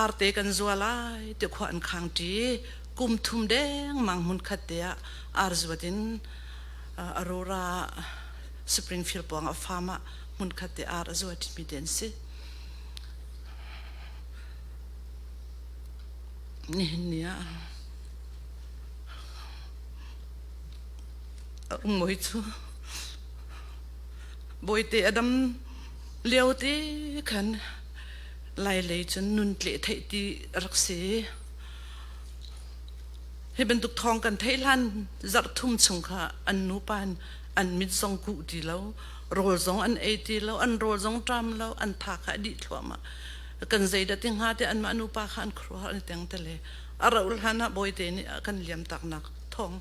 arte kan zua lai ti khua an khang ṭi. Kum thum dengmang hmunkhat te ah ar zuat in Aurora Springfield pawng a farm ah hmunkhat te ar a zua ṭimi te an si. Nihin ni ah a um moi cu Bawite a dam lio te khan Lailei cun nun tleh theih ti rak si. Hi bantuk thawng kan theih hlan zarh thum chung kha an nupa in an mit zong kuh ti lo, rawl zong an ei ti lo, an rawl zong ṭam lo, an tha kha a dih thluahmah. Kan zeidah ti hnga tiah anmah nupa kha an khuaruahhar an i teng tele. A rauh hlan ah bawite nih a kan liam taknak thawng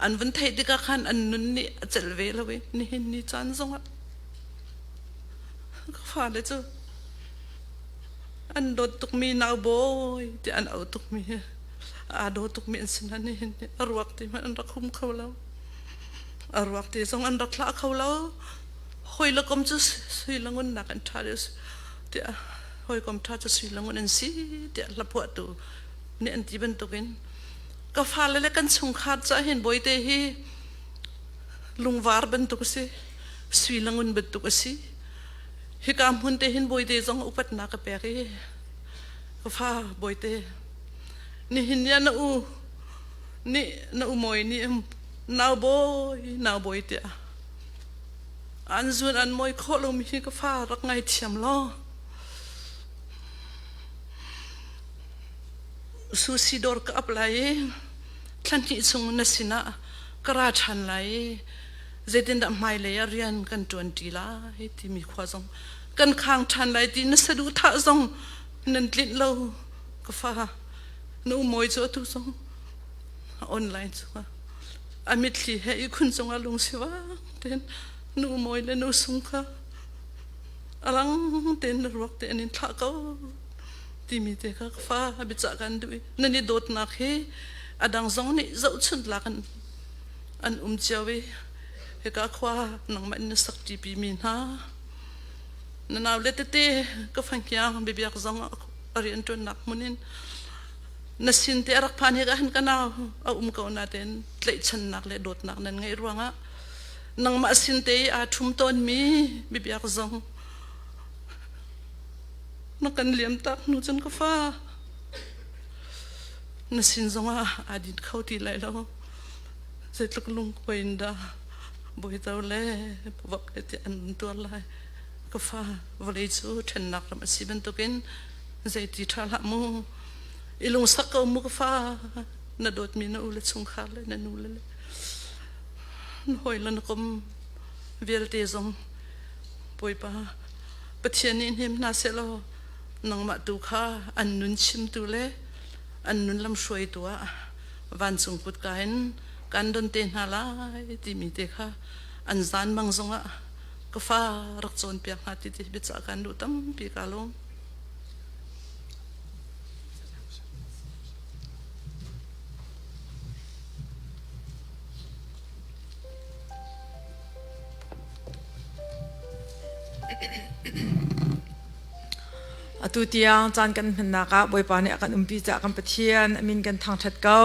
an vun theih tikah khan an nun nih a celh ve lo i nihin ni caan zongah ka fale cu an dawt tukmi nau bawi tiah an auh tukmi hi aa daw tukmi an si hna nihin ni a ruak ti hmanh an rak hum kho lo a ruak ti zong an rak thlah kho lo hawi le kom cu sui le ngun nak an ṭha deuh tiah hawikom ṭha cu sui le ngun an si tiah hlaphuahtu nih an ti bantukin ka fale le kan chungkhar caah hin bawite hi lungvar bantuk a si sui le ngun bantuk a si hika hmun te hin bawite zong upatnak ka pek i ka fa bawite nihin ni ah na u nih na u mawi nih nau bawi nau bawi tiah an zun an mawi khawh lomi hi ka fa rak ngaithiam law Sushi dawr ka ap lai i thla hnih chung na sinah ka ra ṭhan lai i zeitindah hmailei ah rian kan ṭuan ṭi lai timi khua zong kan khang ṭhan lai ti na saduhthah zong nan tlinh lo ka fa na umawi cu atu zong online cungah a mitthli he ihkhun cungah lungsivaang tein nu mawi le nu sung kha a lang tein na ruak te an in thlah ko timi te kha ka fa biacah kan duh i nan i dawtnak hi a dang zong nih zohchunh tlak an an um cio i hika khua nangmah in na sak ṭipi mi hna na nau le tete ka fangkiang biabiak zong a rian ṭuannak hmun in na sin te a rak phan hi ka han ka nau a um ko na tein tlaihchannak le dawtnak nan ngeih ruangah nangmah sin te i aa ṭhum tawnmi biabiak zong na kan liam tak hnu cun ka fa na sin zongah aa din kho ti lai lo zeitluk lungkuai in dah bawito le vok le ti an tuar lai ka fa vawlei cu ṭhennak ram a si bantukin zeiti ṭha hlah mu i lungsak ko mu ka fa na dawtmi na u le chungkhar le na nu le na hawi le na kom vialte zong Bawipa Pathian nih hnem hna sehlaw nangmah tu kha an nun chimtu le an nun lamhruaitu ah vancung kutka in kan don te hna lai timi te kha an zan mang zongah ka fa rak cawnpiak hna ti ti biacah kan duh tampi ka lawm. Atu tiang caan kan hmannak ah Bawipa nih a kan umpi caah kan Pathian a min kan thangṭhat ko.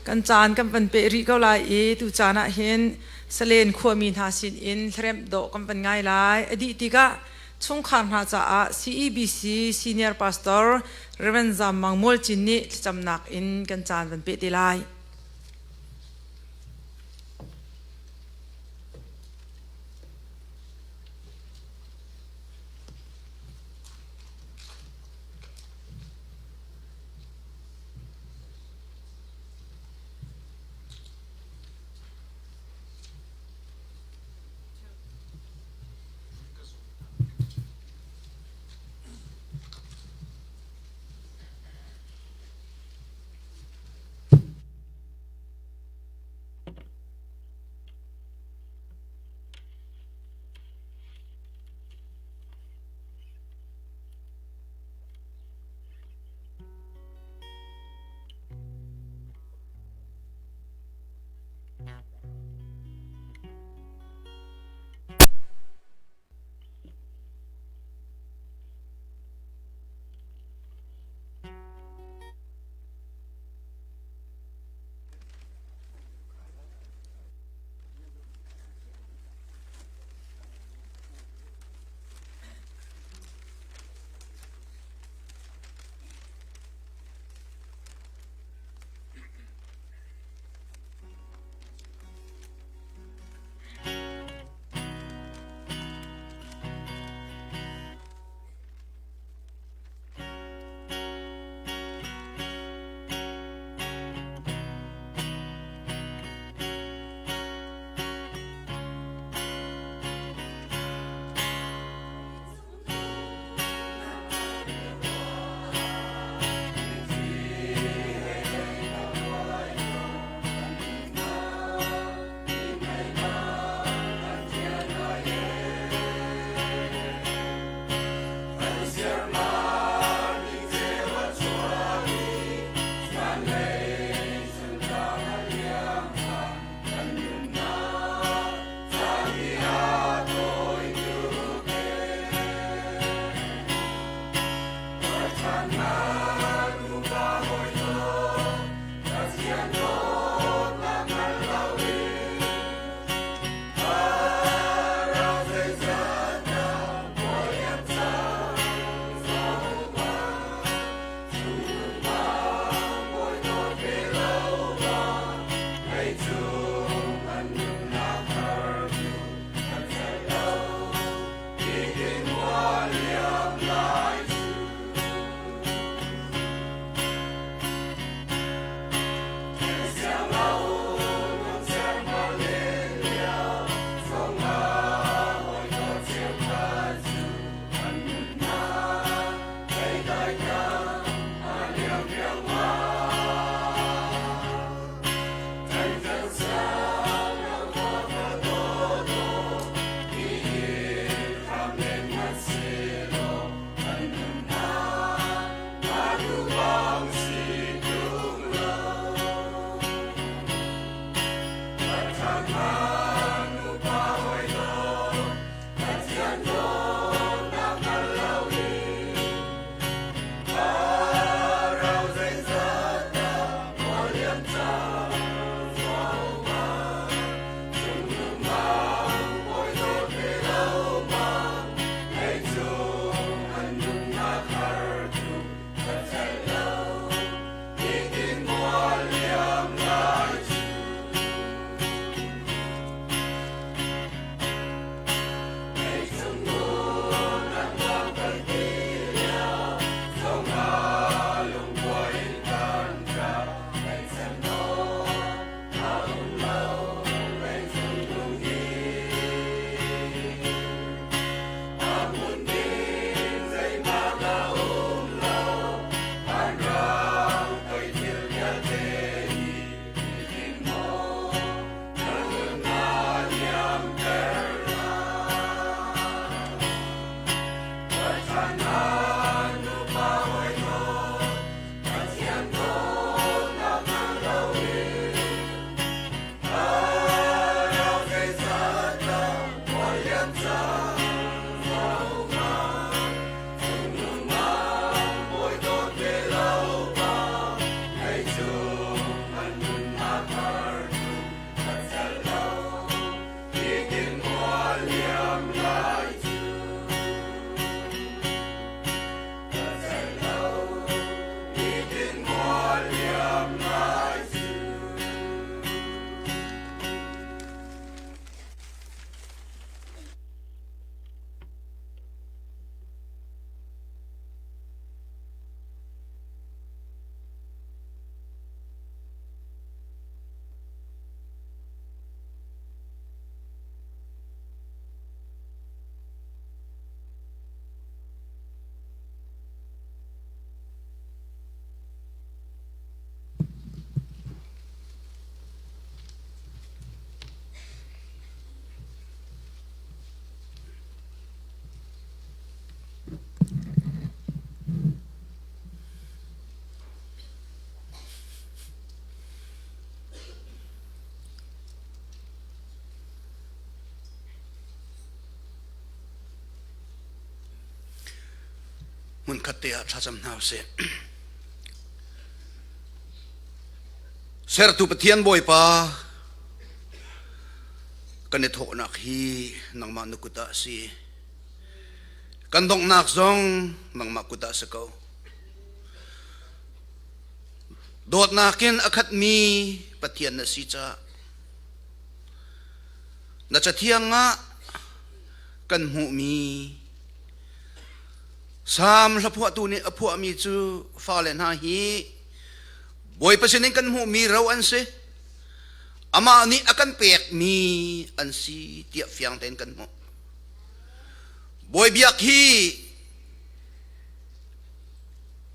Kan caan kan van peh rih ko lai i tu caan ah hin Salen khuami hna sin in hlaremh dawh kan van ngai lai. A dih tikah chungkhar hna caah CEBC Senior Pastor Rev. Zam Mang Mual Cin nih thlacamnak in kan caan van peh te lai. Hmunkhat te ah thlacam hna usih. Sertu Pathian Bawipa, kan i thawhnak hi nangmah na kut ah a si. Kan donghnak zong nangmah kut ah a si ko. Dawtnak in a khatmi Pathian na si caah na cathiang ah kan hmuhmi Salm hlaphuahtu nih a phuahmi cu fale hna hi Bawipa sinin kan hmuhmi ro an si. Amah nih a kan pekmi an si tiah fiang tein kan hmuh. Bawi biak hi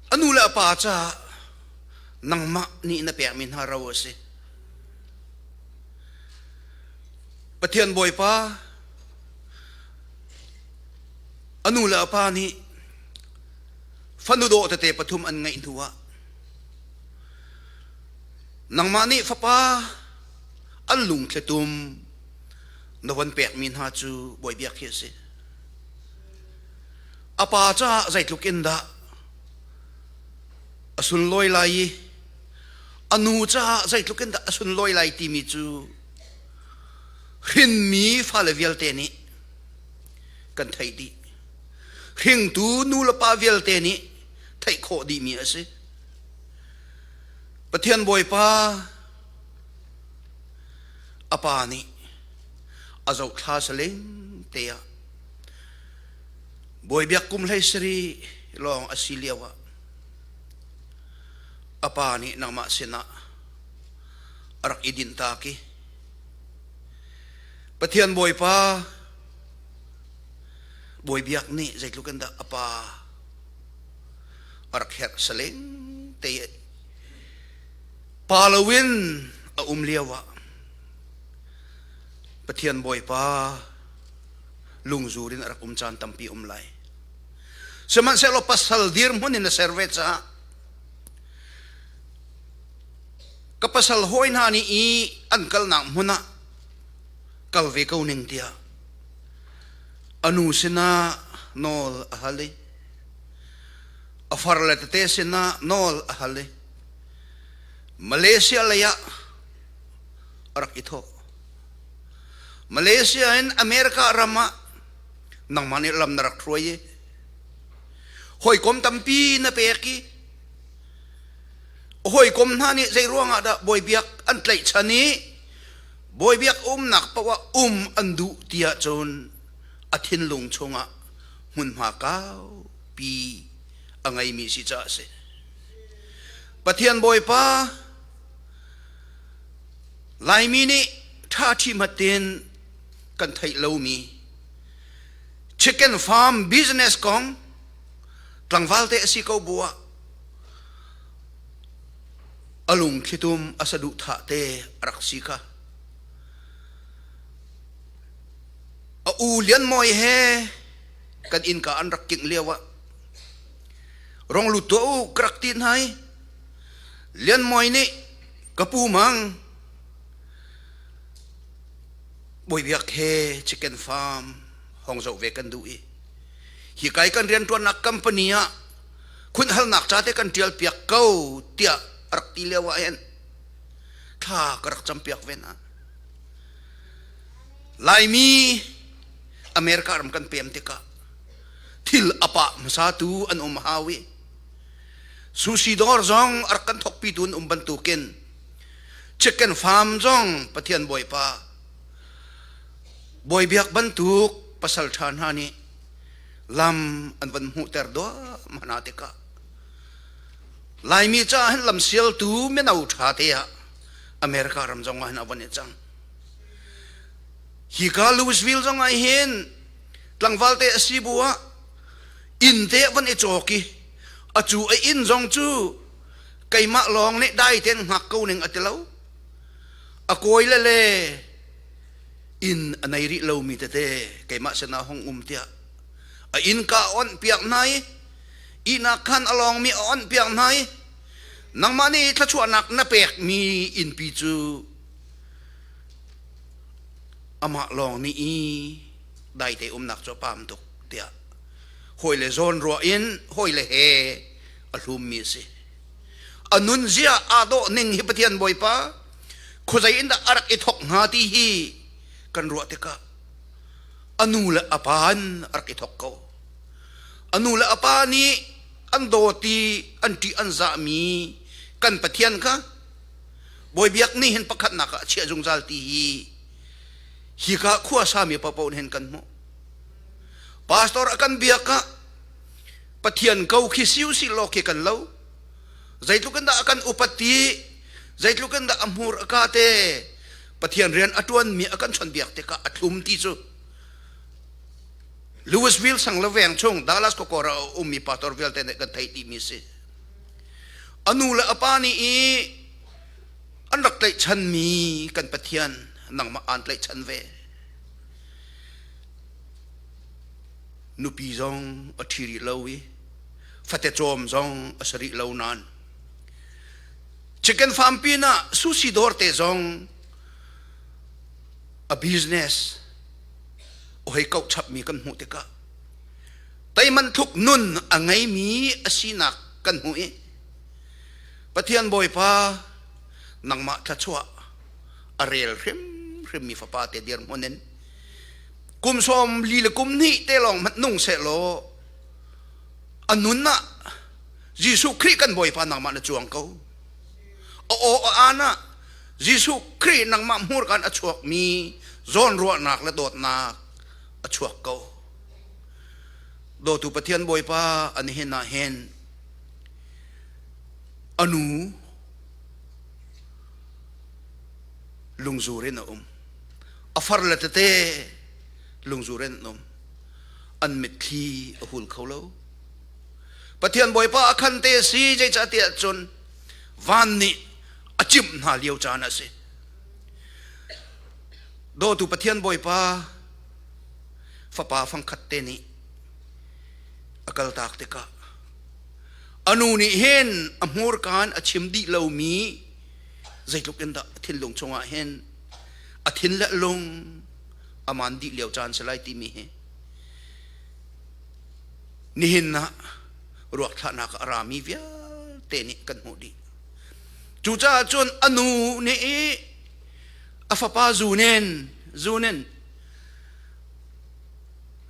a nu le a pa caah nangmah nih na pekmi hna ro a si. Pathian Bawipa a nu le a pa nih fanu dawh tete pathum an ngeih hnuah nangmah nih fapa an lungthlitum na von pekmi hna cu bawi biak hi a si. A pa caah zeitluk in dah a sunlawi lai i a nu caah zeitluk in dah a sunlawi lai timi cu hrinmi fale vialte nih kan theih dih. Hringtu nu le pa vialte nih theih khawh dihmi a si. Pathian Bawipa a pa nih a zohthla saling te ah Bawi biak kum hlei sarih lawng a si lio ah a pa nih nangmah sinah a rak i dinhtak i Pathian Bawipa Bawi biak nih zeitluk in dah a pa a rak herh saling te pa loin a um lio ah Pathian Bawipa Lungzur in a rak um caan tampi um lai. Sihmanhsehlaw pasal dirhmun in a ser ve caah ka pasal hawi hna nih i an kalnak hmun ah kal ve ko ning tiah a nu sinah nawl a hal i a farle tete sinah nawl a hal i Malaysia lei ah a rak i thawh. Malaysia in America ram ah nangmah nih lam na rak hruai i hawikom tampi na pek i hawikom hna nih zei ruangah dah Bawi Biak an tlaihchan i Bawi Biak umnak paoh ah um an duh ti ahcun a thinlung chungah hmunhma kaupi a ngeimi si caah a si. Pathian Bawipa Laimi nih ṭhaṭhi hmatin kan theih lomi chicken farm business kong tlangval te a si ko bu ah a lungthlitum a saduhthah te a rak si kha. A u Lian Mawi he kan innka an rak kingh lio ah rong lut tuah u ka rak ti hna i Lian Mawi nih ka pu Mang Bawi Biak he chicken farm hong zoh ve kan duh i hi kai kan rianṭuannak company ah khunhalnak ca te kan ṭial piak ko tiah a rak ti lio ah hin thla ka rak campiak ve hna. Laimi America ram kan pem tikah thil a pah hmasatu an um hau i sushi dawr zong a rak kan thawkpitu an um bantukin chicken farm zong Pathian Bawipa Bawi Biak bantuk pasal ṭha hna nih lam an van hmuhter duahmah hna tikah Laimi caah hin lamsialtu mino ṭha te ah America ram zong ah hin a von i cang. Hika Louisville zong ah hin tlangval te a si bu ah inn te a von i cawk i a cu a inn zong cu keimah lawng nih dai tein hngak ko ning a ti lo. A kawi le le inn a nei rih lomi tete keimah sinah hong um tiah a inn ka onh piak hna i ihnak khan a lawngmi a onh piak hna i nangmah nih thluachuahnak na pekmi innpi cu amah lawng nih i daite umnak cu a pam tuk tiah hawile zawn ruah in hawile he a hlummi a si. A nunzia aa dawh ning hi Pathian Bawipa khuazei in dah a rak i thawk hnga ti hi kan ruah tikah a nu le a pa in a rak i thawk ko. A nu le a pa nih an dawt i an ṭih an zahmi kan Pathian kha Bawi Biak nih hin pakhatnak ah a chiah zungzal ti hi hika khua sami paohpaoh nih hin kan hmuh. Pastor a kan biak ah Pathian ko khi si usih law khi kan lo. Zeitluk in dah a kan upat ti, zeitluk in dah a hmur a ka te, Pathian rian a ṭuanmi a kan chawnhbiak tikah a thlum ti cu Louisville sang le veng chung Dallas kawkawr ah a ummi pastor vialte nih kan theih dihmi si. A nu le a pa nih i an rak tlaihchanmi kan Pathian nangmah aan tlaihchan ve. Nupi zong a ṭhi rih lo i fate cawm zong a si rih lo nain chicken farm pinah sushi dawr te zong a business a hei kauh chapmi kan hmuh tikah teiman thluk nun a ngeimi a sinak kan hmuh i Pathian Bawipa nangmah thluachuah a rel hrimhrimmi fapa te dirhmun in kum 42 le kum hnih te lawng hmanh nung sehlaw a nun ah Jesuh Khrih kan Bawipa nangmah na cuang ko. A aw a aan ah Jesuh Khrih nangmah hmurka in a chuakmi zawnruahnak le dawtnak a chuak ko. Dawtu Pathian Bawipa an hin ah hin a nu lungzur in a um. A far le tete lungzur in an um. An mitthli a hul kho lo. Pathian Bawipa a khan te si zeicahtiah cun van nih a cimh hna lio caan a si. Dawtu Pathian Bawipa, Fapa fangkhat te nih a kaltak tikah anu nih hin a hmurkaan a chim dih lomi zeitluk in dah a thinlung chungah hin a thin le lung aman dih lio caan si lai timi hi nihin ah ruak thlahnak a rami vialte nih kan hmuh dih. Cucaah cun a nu nih a fapa zunin zunin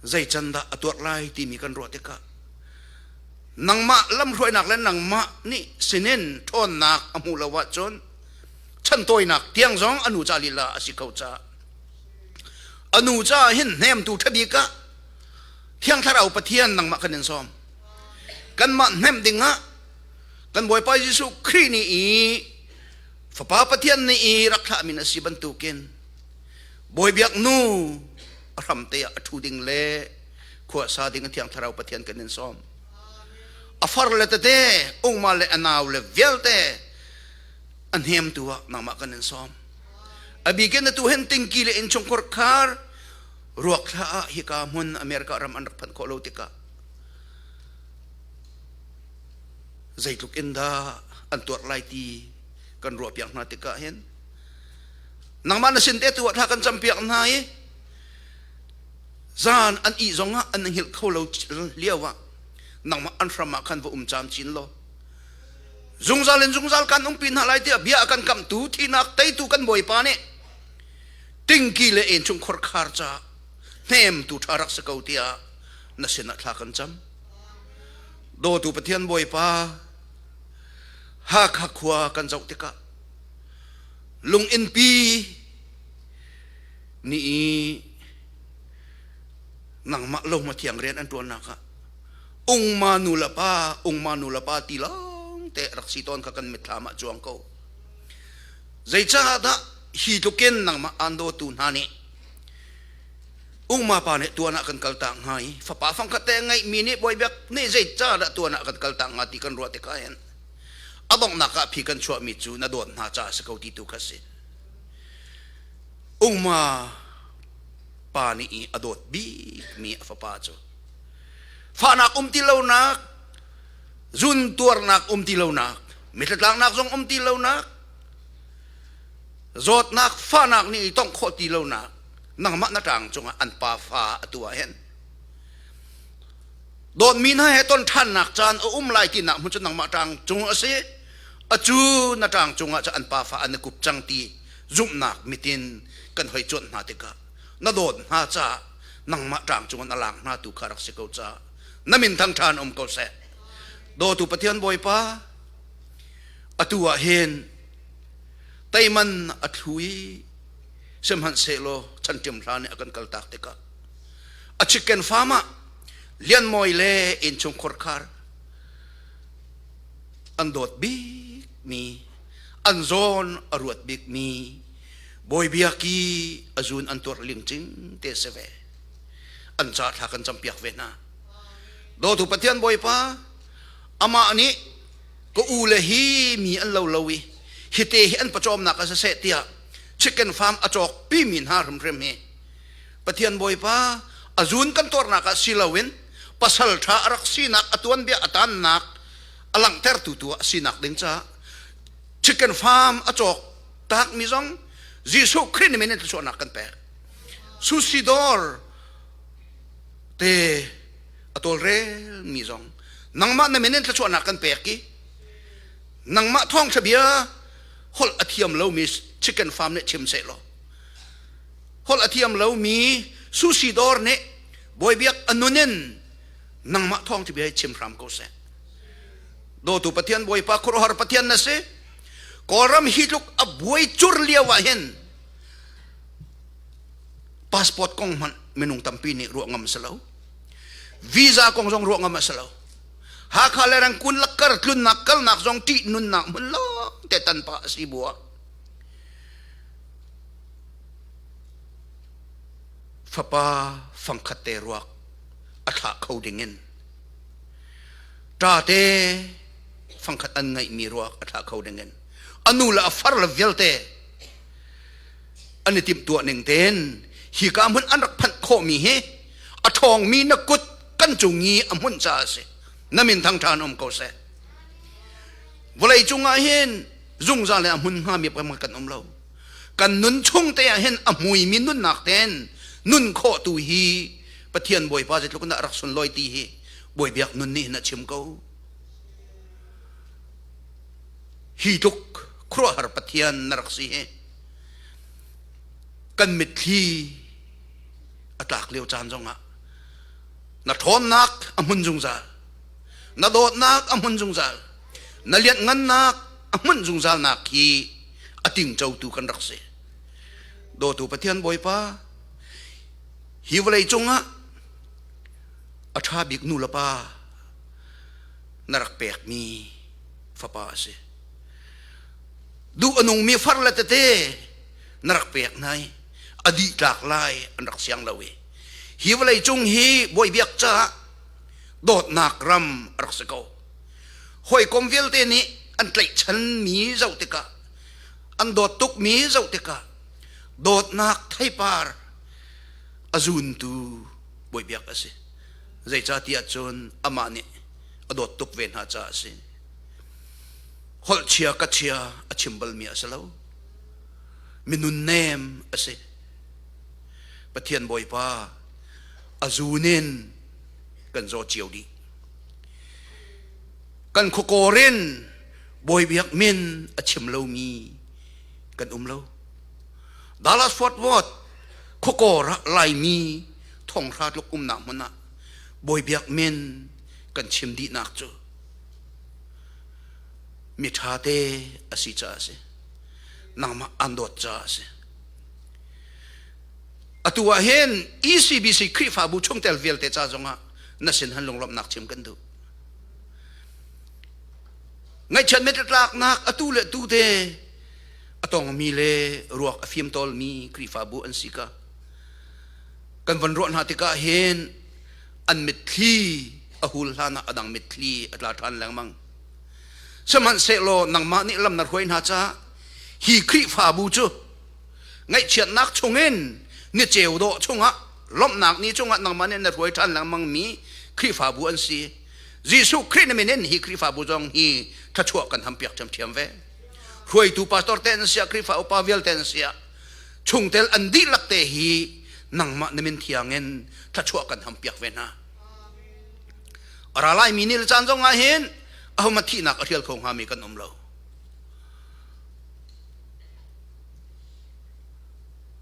zei can dah a tuar lai timi kan ruah tikah nangmah lamhruainak le nangmah nih sinin ṭhawnnak a hmuh lo ahcun chantawinak tiang zong a nu ca lila a si ko caah a nu caah hin hnemtu ṭhabik ah Thiang Thlarau Pathian nangmah kan in sawm. Kanmah hnemh dingah kan Bawipa Jesuh Khrih nih i Fapa Pathian nih i rak thlahmi na si bantukin Bawi biak nu a hramte ah a ṭhu ding le khua sa ding a Thiang Thlarau Pathian kan in sawm. A far le tete, ungma le a nau le vialte a hnemtu ah nangmah kan in sawm. A bikin atu hen tingki le innchungkhar khar ruak thla ah hika hmun America ram an rak phanh khawh lo tikah zeitluk in dah an tuar lai ti kan ruah piak hna tikah hin nangmah na sin te tu ah thla kan cam piak hna i zan an ih zong ah an hngilh kho lo lio ah nangmah an hram ah khan va um cam chin law zungzal in zungzal kan umpi hna lai tiah bia kan kamtu thinak teitu kan bawipa nih tingki le innchung khorkhar ca hnemtu ṭha rak si ko tiah na sinah thla kan cam. Dawtu Pathian Bawipa, Hakha khua kan zoh tikah lung innpi nih nangmah lo ma thiang rian an ṭuannak ah ungma nu le pa ungma nu le pa ti lawng te rak si tawn kha kan mitthlam ah cuang ko. Zeicahdah hi tlukin nangmah aan dawtu hna nih ungma pa nih tuan ah kan kaltak hnga i fapa fangkhat te ngeihmi nih bawibiak nih zeicahdah tuan ah kan kaltak hnga ti kan ruah tikah hin a donghnak ah phi kan chuahmi cu na dawt hna caah si ko ti tu kha si. Ungma pa nih i a dawt bikmi a fapa cu fahnak um ti lonak zun tuarnak um ti lonak mithlatlaknak zong um ti lonak zawtnak fahnak nih i tongh khawh ti lonak nangmah na ṭang cungah an pa fa atu ah hin dawtmi hna he ton ṭhannak caan a um lai tinak hmun cu nangmah ṭang cung a si acu na ṭang cungah cu an pa fa an i kup cang ti zumhnak mitin kan hoi cuanh hna tikah na dawt hna caah nangmah ṭang cungah na lak hna tu kha rak si ko caah na min thang ṭhan um ko seh dawtu Pathian Bawipa atu ah hin teiman a thlu i sihmanhsehlaw chanṭim hla nih a kan kaltak tikah a chicken farm ah Lianmawi le innchung khurkhar an dawt bikmi an zawn a ruat bikmi Bawi Biaki a zun an tuar lingcing te si ve an ca thla kan campiak ve hna dawtu Pathian Bawipa amah nih ka u le hi mi an lo lo i hite hi an pawcawmnak a siseh tiah chicken farm a cawk pimi hna hrimhrim hi Pathian Bawipa a zun kan tuarnak ah si loin pasal ṭha a rak sinak a tuanbia a tannak a langhtertu tu ah sinak ding caah chicken farm a cawk takmi zong Jesuh Khrih nih min in thluachuahnak kan pek sushi dawr te a tawlrel mi zong nangmah na min in thluachuahnak kan pek i nangmah thawngṭha bia holh a thiam lomi chicken farm nih chim seh law holh a thiam lomi sushi dawr nih bawibiak a nun in nangmah thawngṭha bia hi chim hram ko seh. Dawtu Pathian Bawipa khuaruahhar Pathian na si. Kawlram hi tluk a buai cur lio ah hin passport kong hmanh minung tampi nih ruah ngam si lo. Visa kong zong ruah ngam a si lo. Hakha le Rangkun lakkar tlunnak kalnak zong ṭih nunnak hmun lawng te tan pah a si bu ah fapa fangkhat te ruak a thlah kho ding in ṭa te fangkhat an ngeihmi ruak a thlah kho ding in a nu le a far le vialte an i timhtuah ning tein hika hmun an rak phanh khawhmi hi A ṭhawngmi na kut kan cung i a hmunh caah a si. Na min thangṭha in um ko seh. Vawlei cungah hin zungzal le a hmun hngami kan um lo. Kan nun chung te ah hin a hmuimi nunnak ten nun khawh tu hi Pathian Bawipa zeitluk in dah rak sunlawi ti hi Bawi Biak nun nih hin a chim ko. Hi tluk khuaruahhar Pathian na rak si hi kan mitthli a tlak lio caan zongah na ṭhawnnak a hmun zungzal, na dawtnak a hmun zungzal, na lianhngannak a hmunh zungzalnak hi a tingcotu kan rak si. Dawtu Pathian Bawipa, hi vawlei cungah a ṭha bik nu le pa na rak pekmi fapa a si. Duh a nungmi far le tete na rak pek hna i a dih tlak lai an rak siang lo i hi vawlei cung hi bawi biak caah dawtnak ram a rak si ko. Hawikom vialte nih an tlaihchanmi zoh tikah an dawt tukmi zoh tikah dawtnak theipar a zuntu bawi biak a si. Zeicahtiah cun amah nih a dawt tuk ve hna caah a si. Holh chia ka chia a chim balmi a si lo. Minun nem a si. Pathian Bawipa a zun in kan zaw cio dih. Kan khuakawr in Bawi Biak min a chim lomi kan um lo. Dallas Fort Worth khuakawr ah Laimi thonghra tluk umnak hmun ah Bawi Biak min kan chim dihnak cu mi ṭha te a si caah a si. Nangmah an dawt caah a si. Atu ah hin ECBC Khrihfabu chungtel vialte ca zongah na sin han lunglawmhnak chim kan duh. Ngaihchiat metlatlaknak atu le tu te a tongmi le ruak a fimtawlmi Khrihfabu an si ka. Kan van ruah hna tikah hin an mitthli a hul hlan ah a dang mitthli a tla ṭhan lengmang. Sihmanhsehlaw nangmah nih lam na hruai hna caah hi Khrihfabu cu ngaihchiatnak chungin ni ceu dawh chungah lawmhnak ni chungah nangmah nih na hruai ṭhan lengmang mi Khrihfabu an si. Jesuh Khrih na min in hi Khrihfabu zong hi thluachuah kan hampiak ṭhiamṭhiam ve. Hruaitu pastor te an siah Khrihfa upa vialte an siah chungtel an dihlak te hi nangmah na min thiang in thluachuah kan hampiak ve hna. A ra laimi ni le caan zong ah hin ahohmanh thihnak a hrial kho hngami kan um lo.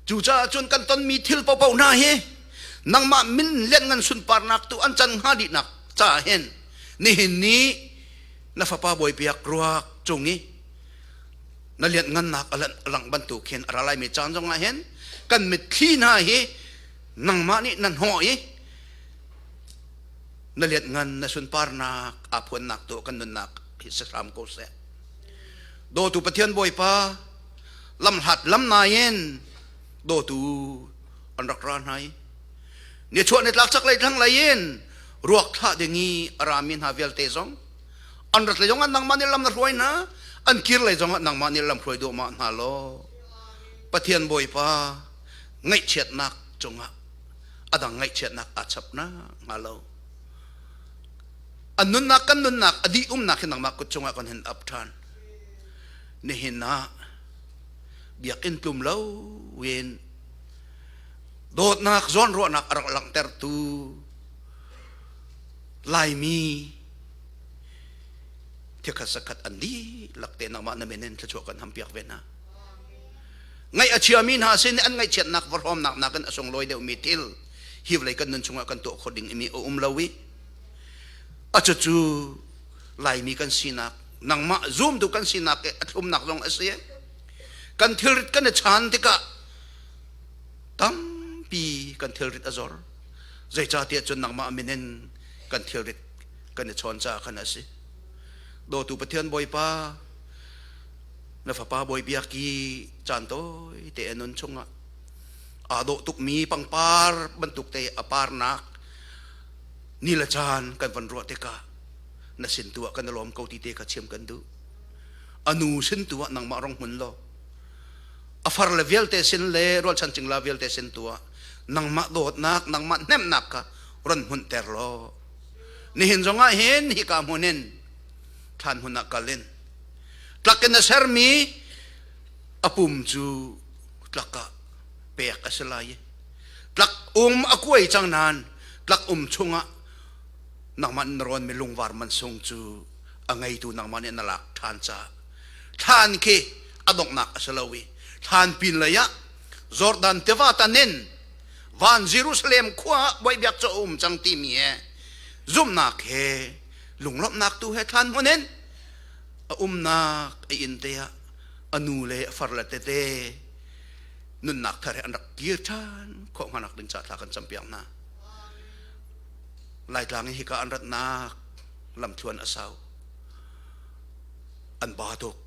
Cucaah cun kan tonmi thil paohpaoh hna hi nangmah min lianngan sunparnak tu an can hnga dihnak caah hin nihin ni na fapa bawi biak ruak cung i na lianhngannak a langh bantuk hin a ra laimi caan zongah hin kan mitthli hna hi nangmah nih na hnawh i na lianhngan na sunparnak aa phuannak tu kan nunnak hi si hram ko seh. Dawtu Pathian Bawipa lamhlat lam nain dawtu an rak ra hna i nichuah nitlak chaklei thlanglei in ruak thlah ding i a rami hna vialte zong an rat lei zong ah nangmah nih lam na hruai hna, an kir lei zong ah nangmah nih lam hruai duahmah hna law Pathian Bawipa ngaihchiatnak cungah a dang ngaihchiatnak aa chap na hnga lo. An nunnak kan nunnak a dih umnak hi nangmah kut cungah kan hin ap ṭhan. Nihin ah biakinn tlum lo in dawtnak zawnruahnak a rak langhtertu Laimi thikhat sakhat an dihlak te nangmah na min in thluachuah kan hampiak ve hna. Ngaih a chiami hna sin an ngaihchiatnak va hrawmnak nakin a sunglawi deuhmi thil hi vawlei kan nun chungah kan tuah khawh ding imi a um lo i a cucu Laimi kan sinak nangmah zumtu kan sinak i a thlumnak zong a si. Kan thilrit kan i chan tikah tampi kan thilrit a zor. Zeicahtiah cun nangmah min in kan thilrit kan i chawn caah khan a si. Dawtu Pathian Bawipa, na fapa Bawi Biak i caan tawi te a nun chungah aa dawh tukmi pangpar bantuk te a parnak ni le caan kan van ruah tikah na sin tu ah kan i lawm ko ti te kha chim kan duh. A nu sin tu ah nangmah rong hmun law a far le vialte sin le rualchan cingla vialte sin tu ah Nangmah dawtnak, nangmah hnemhnak kha ron hmunhter law nihin zongah hin hika hmun in thlan hmun ah kal in tlak in a sermi a pum cu tlak ah pek a si lai i tlak um a kuai cang nain tlak um chungah nangmah na rawnmi lungvar mansung cu a ngeitu nangmah nih na lak ṭhan caah thlan khi a donghnak a si lo i thlan pin lei ah Jordan tiva tan in van Jerusalem khua ah bawibiak cu a um cang timi he zumhnak he lunglawmhnak tu he thlan hmun in a umnak a inn te ah a nu le a far le tete nunnak thar he an rak kir ṭhan khawh hnganak ding ca thla kan campiak hna. Laitlang i hika an ratnak lamthluan a sau. An ba tuk.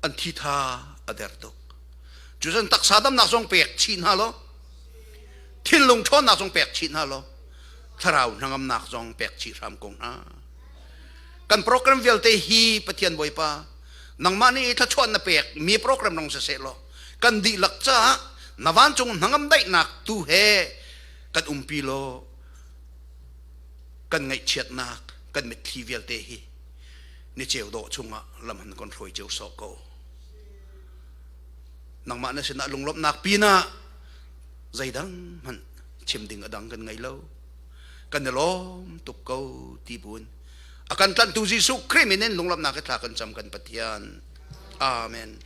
An thitha a der tuk. Cucun taksa damnak zong pek chih hna law, thinlung ṭhawnnak zong pek chih hna law, thlarau hnangamnak zong pek chih hram ko hna. Kan program vialte hi Pathian Bawipa nangmah nih thluachuah na pek mi program rong siseh law kan dihlak caah na vancung hnangam daihnak tu he kan umpi law kan ngaihchiatnak kan mitthli vialte hi ni ceu dawh chungah lam han kan hruai cio sawh ko. Nangmah na sinah lunglawmhnak pinah zeidang hmanh chim ding a dang kan ngei lo. Kan i lawm tuk ko ti buin a kan tlanhtu Jesuh Khrih min in lunglawmhnak he thla kan cam kan Pathian. Amen.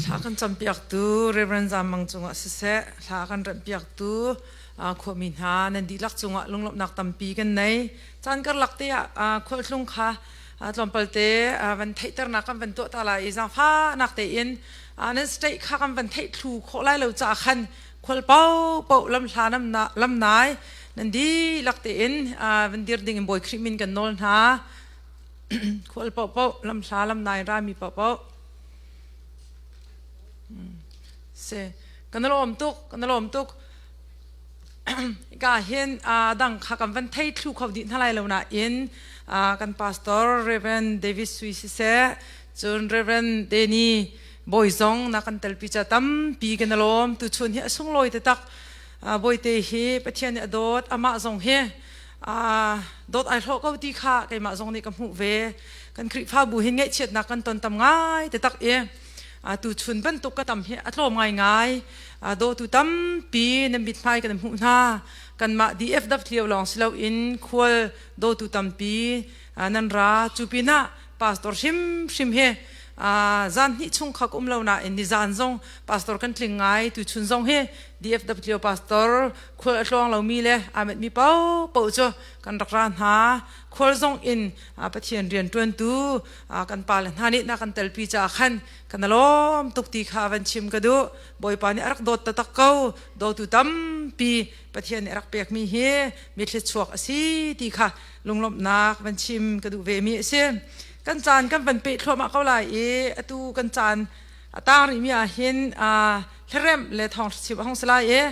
Thla kan campiaktu Reverend Zam Mang cungah siseh, thla kan remhpiaktu khuami hna nan dihlak cungah lunglawmhnak tampi kan nei. Caan karlak te ah khualtlung kha tlawmpal te van theihternak kan van tuah ta lai i zaangfahnak tein nan state kha kan van theih thlu khawh lai lo caah khan khual paohpaoh lamhla lamnai nan dihlak tein van dir ding in Bawi Khrih min kan nawl hna. Khual paohpaoh lamhla lamnai rami paohpaoh si kan lawm tuk kan lawm tuk. Ka hin dang kha kan van thei thlu kho dih hna lai lo nain kan pastor Reverend David Sui siseh cun Reverend Danny Bawi zong na kan telpi ca tampi kan lawm. Tuchun hi a sunglawi taktak. Bawite hi Pathian nih a dawt, amah zong hi dawt ai hlawh ko ti kha keimah zong nih ka hmuh ve. Kan Khrihfabu hin ngaihchiatnak kan ton tam ngai taktak i tuchun bantuk ka tam hi a tlawm ngaingai. Dawtu tampi nan mithmai kan hmuh hna. Kanmah DFW lawng si loin khual dawtu tampi nan ra. Cu pinah pastor hrimhrim hi zan hnih chung kha ka um lo nain nizan zong pastor kan tling ngai. Tuchun zong hi DFW pastor khual a tluang lomi le aa metmi paohpaoh cu kan rak ra hna. Khual zong in Pathian rian ṭuantu kan pale hna nih na kan telpi caah khan kan lawm tuk ti kha van chim ka duh. Bawipa nih a rak dawt taktak ko. Dawtu tampi Pathian nih a rak pekmi hi mitthli chuak a si ti kha lunglawmhnak van chim ka duh ve mi a si. Kan caan kan van peh thluahmah ko lai i atu kan caan a tang rihmi ah hin hlaremh le thawngṭha chim a hung si lai i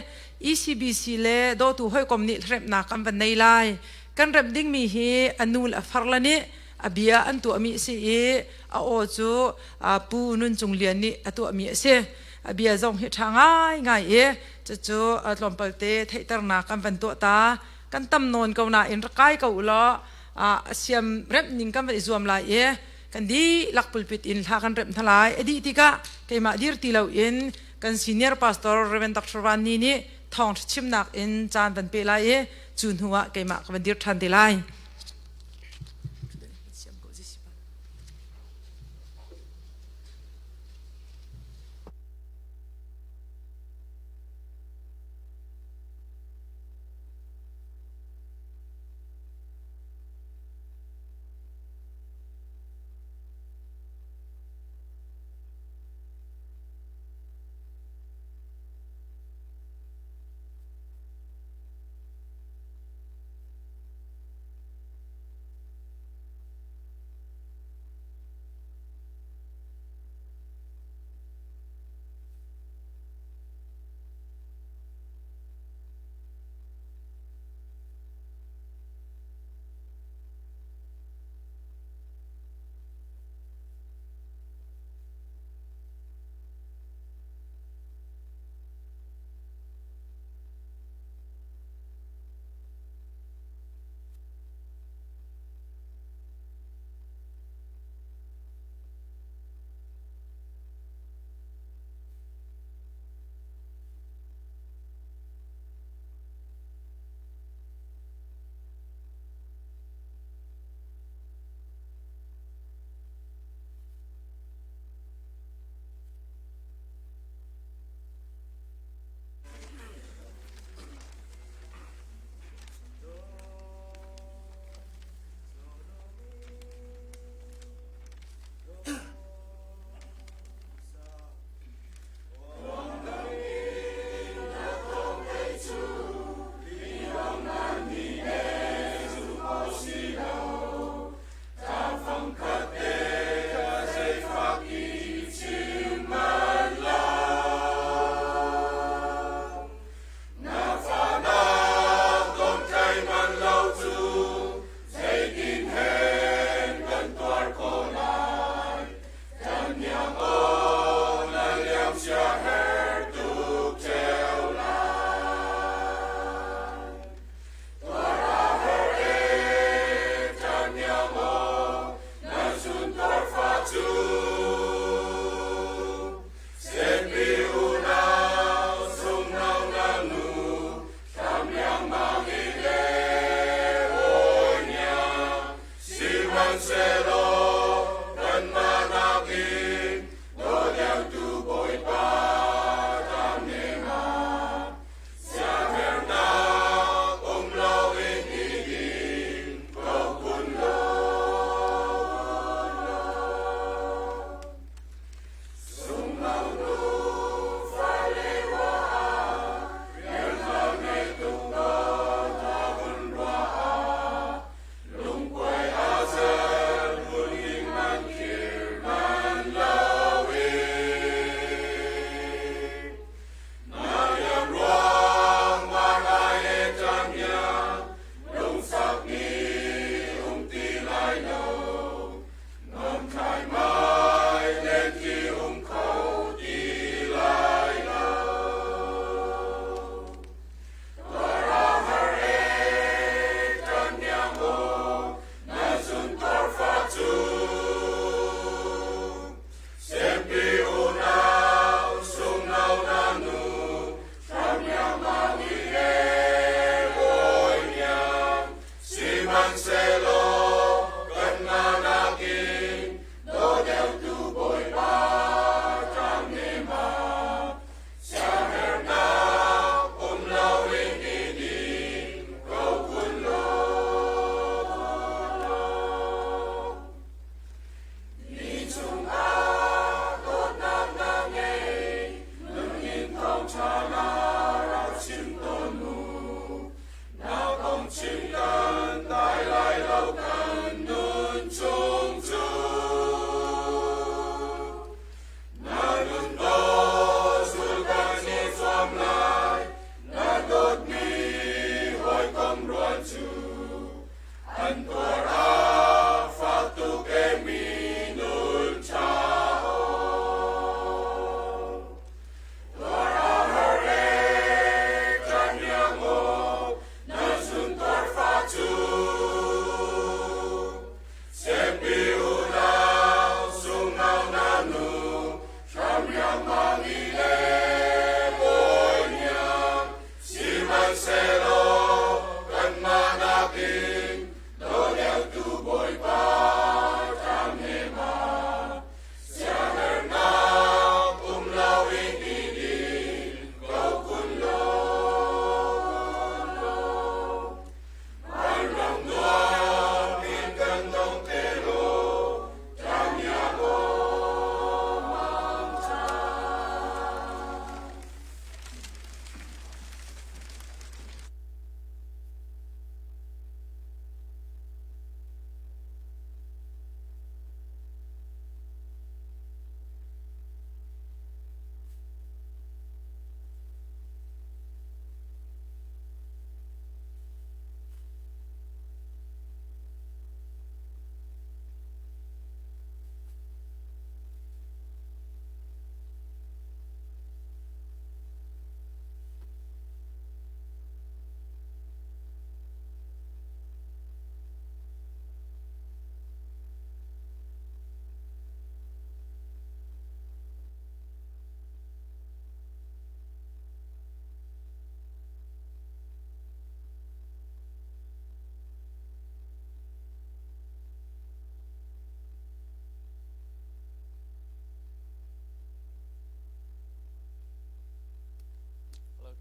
ECBC le dawtu hawikom nih hlaremhnak kan van nei lai. Kan remh dingmi hi a nu le a far le nih a bia an tuahmi a si i a aw cu Pu Nun Cung Lian nih a tuahmi a si. A bia zong hi ṭha ngaingai i cucu tlawmpal te theihternak kan van tuah ta. Kan tam nawn ko nain rak kai ko u law a siam remh ning kan van i zuam lai i kan dihlak pulpit in hla kan remh hna lai. A dih tikah keimah dir ti loin kan senior pastor Reverend Dr. Van Ni nih thawngṭha chimnak in caan van pe lai i cu hnu ah keimah ka van dir ṭhan te lai.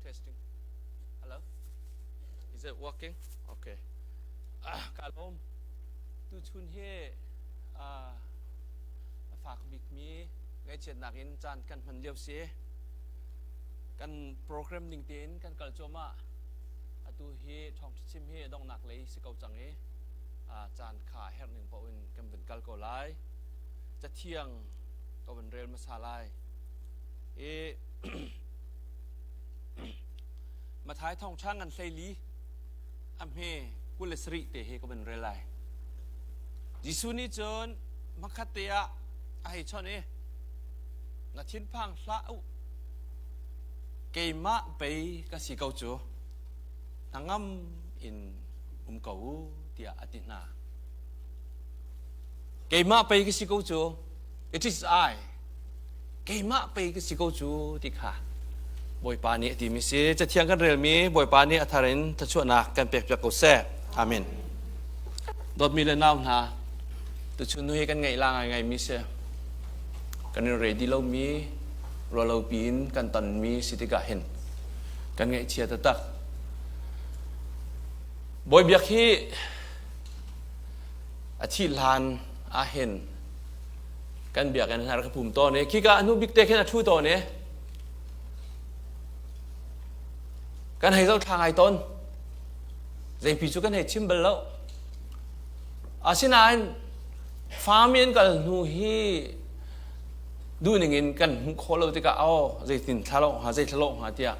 Testing. Hello. Is it working? Okay. Ah, ka lawm. Tuchun hi ah, a fak bikmi ngaihchiatnak in caan kan hman lio si. Kan program ning tein kan kal cuahmah. Atu hi thawngṭha chim hi donghnak lei si ko cang i ah, caan kha herh ning paoh in kan vun kal ko lai. Cathiang ka vun rel hmasa lai. I Mathai thawngṭha ngan hleili a hme 27 te he ka van rel lai. Jesuh nih cun hmakhat te ah a hei chawnh i na thinphang hlah u keimah pei ka si ko cu hnangam in um ko u tiah a ti hna. Keimah pei ka si ko cu it is I keimah pei ka si ko cu ti kha Bawipa nih a timi si. Cathiang kan relmi Bawipa nih a thar in thluachuahnak kan pekpiak ko seh. Amen. Dawtmi le nau hna, tuchun nu hi kan ngaih la ngaingai mi si. Kan in ready lomi, rualo piin kan tonmi si tikah hin kan ngaihchia taktak. Bawi Biak hi a thih hlan ah hin kan biakinn hna rak pum tawn i khika a hnu bik te khin a ṭhu tawn i kan hei zoh thla ngai tawn zeipi cu kan hei chim bal lo asinain farm in kal hnu hi duhning in kan hmuh khawh lo tikah aw zeitin thla lo hnga zei thla lo hnga tiah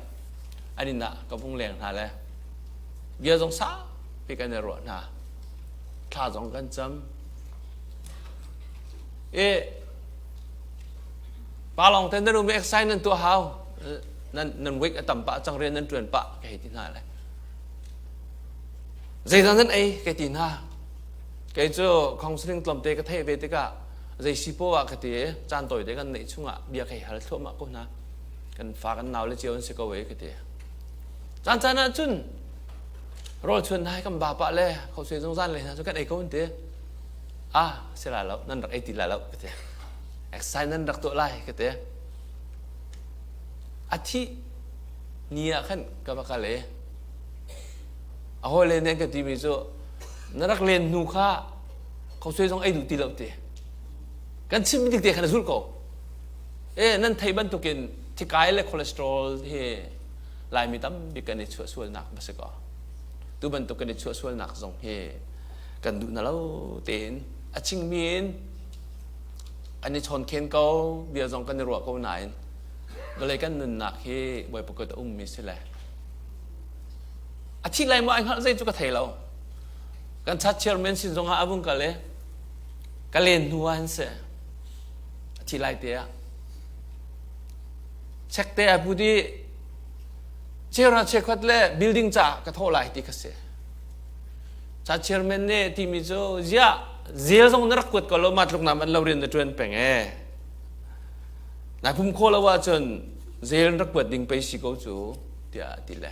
an inn ah ka vung leng hna le bia zong saupi kan i ruah hna thla zong kan cam E pa lawng te nan um exercise nan tuah hau nan nan weight a tam pah cang rian nan tuan pah ka hei ti hna le zeidah nan ei ka ti hna kei cu counseling tlawmte ka theih ve tikah zei si po ah ka ti caan tawi te kan neih chungah bia ka hei hal thluahmah ko hna kan fa kan nau le cio an si ko e ka ti caan caan ah cun rawl chuan nai kan ba pah le khosui zungzal le hna cu kan ei ko an ti ah si lai lo nan rak ei ti lai lo ka ti exercise nan rak tuah lai ka ti a thih ni ah khan ka va kal i a hawile nih an ka timi cu na rak len hnu kha khosui zong ei duh ti lo ti kan chim dik te khan a zulh ko e nan thei bantukin thikai le cholesterol hi Laimi tampi kan i chuah sualnak va si kaw tu bantuk kan i chuah sualnak zong hi kan duh na lo tein a chingmi in an i chawnkhen ko bia zong kan i ruah ko nain vawlei kan nunnak hi Bawipa kut a ummi si le a thi lai maw ai hngalh zei cu ka thei lo kan chat chairman sin zong ah a vung kal i ka len hnu ah hin si a thi lai te ah check te a put i cheuhra cheukhat le building caah ka thawh lai ti kha si ca chairman nih timi cu ziah zel zong na rak kuat ko lo ma tluk nam an lo rian na tuan peng e nai pum kho lo ahcun zel rak kuat ding pei si ko cu tiah ti le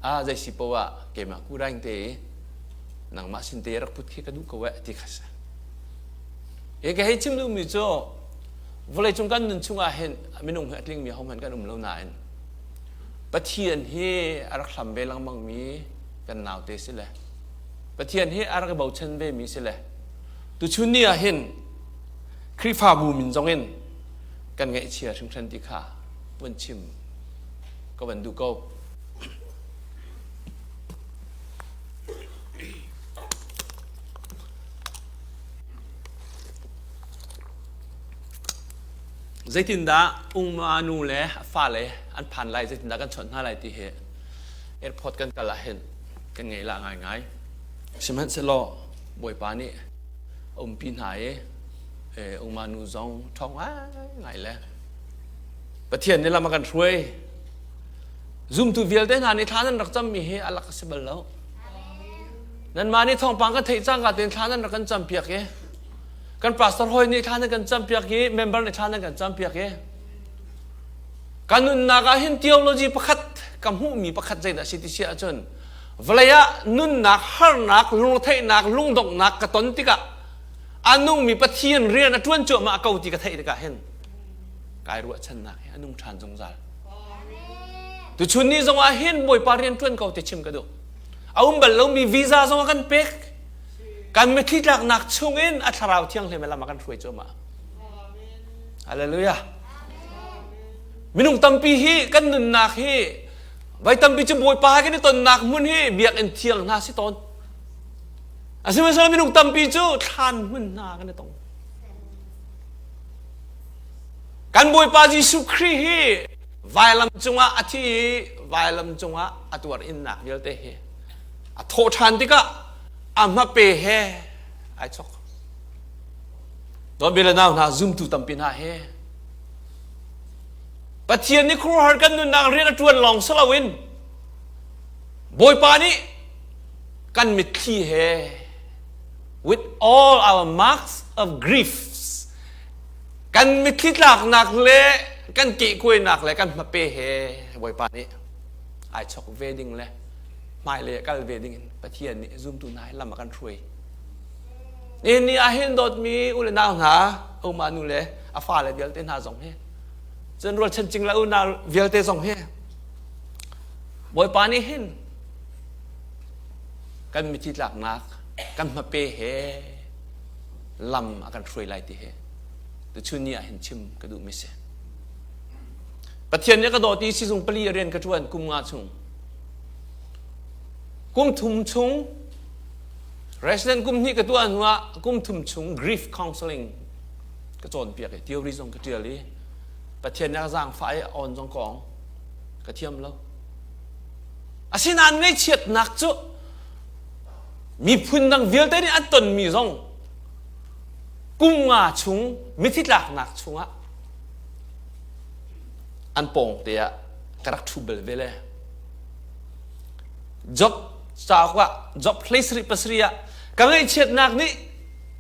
a zei si po ah keimah ku raing te nangmah sin te rak put khi ka duh ko eh ti kha si e ka hei chim duhmi cu vawleicung kan nun chungah hin minung hi a tlingmi hohmanh kan um lo nain Pathian hi a rak hlam ve lengmangmi kan naute si le Pathian hi a rak i bochan ve mi si le tuchun ni ah hin Khrihfabu min zong in kan ngaihchia hringhran ti kha vun chim ka van duh ko. Zeitindah ungma nu le a fale an phan lai, zeitindah kan chawnh hna lai ti hi airport kan kal ah hin kan ngei la ngaingai. Sihmanhsehlaw Bawipa nih a umpi hna i ungma nu zong ṭhawng ngaingai le Pathian nih lam a kan hruai. Zumtu vialte hna nih thla nan rak cammi hi a lak a si bal lo. Nanmah nih thawngpang kan theih cangka tein thla nan rak kan campiak i kan pastor hawi nih thla nan kan campiak i member nih thla nan kan campiak i kan nunnak ah hin theology pakhat ka hmuhmi pakhat zeidah si ti si ahcun vawlei ah nunnak harnak lungretheihnak lungdonghnak ka ton tikah a nungmi Pathian rian a ṭuan cuahmah ko ti ka theih tikah hin kai ruahchannak hi a nung ṭhan zungzal. Tuchun ni zong ah hin Bawipa rian ṭuan ko ti chim ka duh. A um bal lomi visa zong a kan pek. Kan mitthli tlaknak chungin a thlarau thianghlim lam a kan hruai cuahmah. Hallelujah. Minung tampi hi kan nunnak hi vai tampi cu Bawipa kan i tonnak hmun hi biakinn thiang hna si tawn. Asihmanhsehlaw minung tampi cu thlan hmun hna kan i tong. Kan Bawipa Jesuh Khrih hi vailam cungah a thi i vailam cungah a tuar innak vialte hi a thawh ṭhan tikah a hmape he ai chok. Dawt le nau hna zumtu tampi hna he Pathian nih khuaruahhar kan nunnak rian a ṭuan lawng si loin Bawipa nih kan mitthli he with all our marks of griefs kan mitthli tlaknak le kan kehkuainak le kan hmape he Bawipa nih ai chok ve ding le hmailei ah kal ve ding in Pathian nih zumtu hna hi lam a kan hruai. Nihin ni ah hin dawtmi u le nau hna, uma nu le a fale vialte hna zong hi cun rualchan cingla unau vialte zong hi Bawipa nih hin kan mithi tlaknak kan hmape he lam a kan hruai lai ti hi tuchun ni ah hin chim ka duhmi si. Pathian nih ka dawt i sizung pali rian ka ṭuan kum nga chung. Kum thum chung resident kum hnih ka tuah hnuah kum thum chung grief counseling ka cawnpiak i theory zong ka ṭial i Pathian nih a zaangfah i on zong ka ong ka thiam lo. Asinain ngaihchiatnak cu miphun dang vialte nih an tonmi zong kum nga chung mithi tlaknak chungah an pawng te ah ka rak ṭhu bal ve le Job cauk ah Job hlei sarih pasarih ah ka ngaihchiatnak nih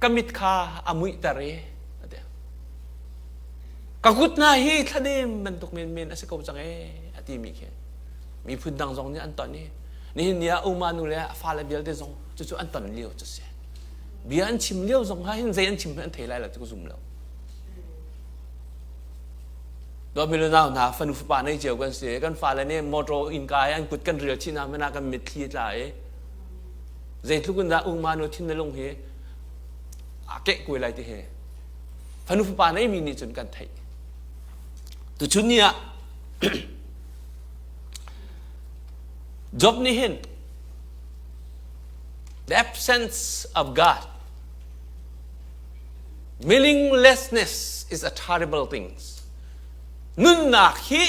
ka mit kha a muihter i ka kut hna hi thladem bantuk menmen a si ko cang ee a timi khi miphun dang zong nih an ton i nihin ni ah uma nu le a fale vialte zong cucu an ton lio cu si bia an chim lio zong ha hin zei an chim an thei lai lo cu ka zum lo Dawtmi le nau hna fanu fapa nei cio kan si kan fale nih motor innka i an kut kan rial chih hna hmanh ah kan mitthli tla i zeitluk in dah uma nu thin na lung hi a keh kuai lai ti hi fanu fapa nei mi nih cun kan theih tuchun ni ah Job nih hin the absence of God meaninglessness is a terrible thing nunnak hi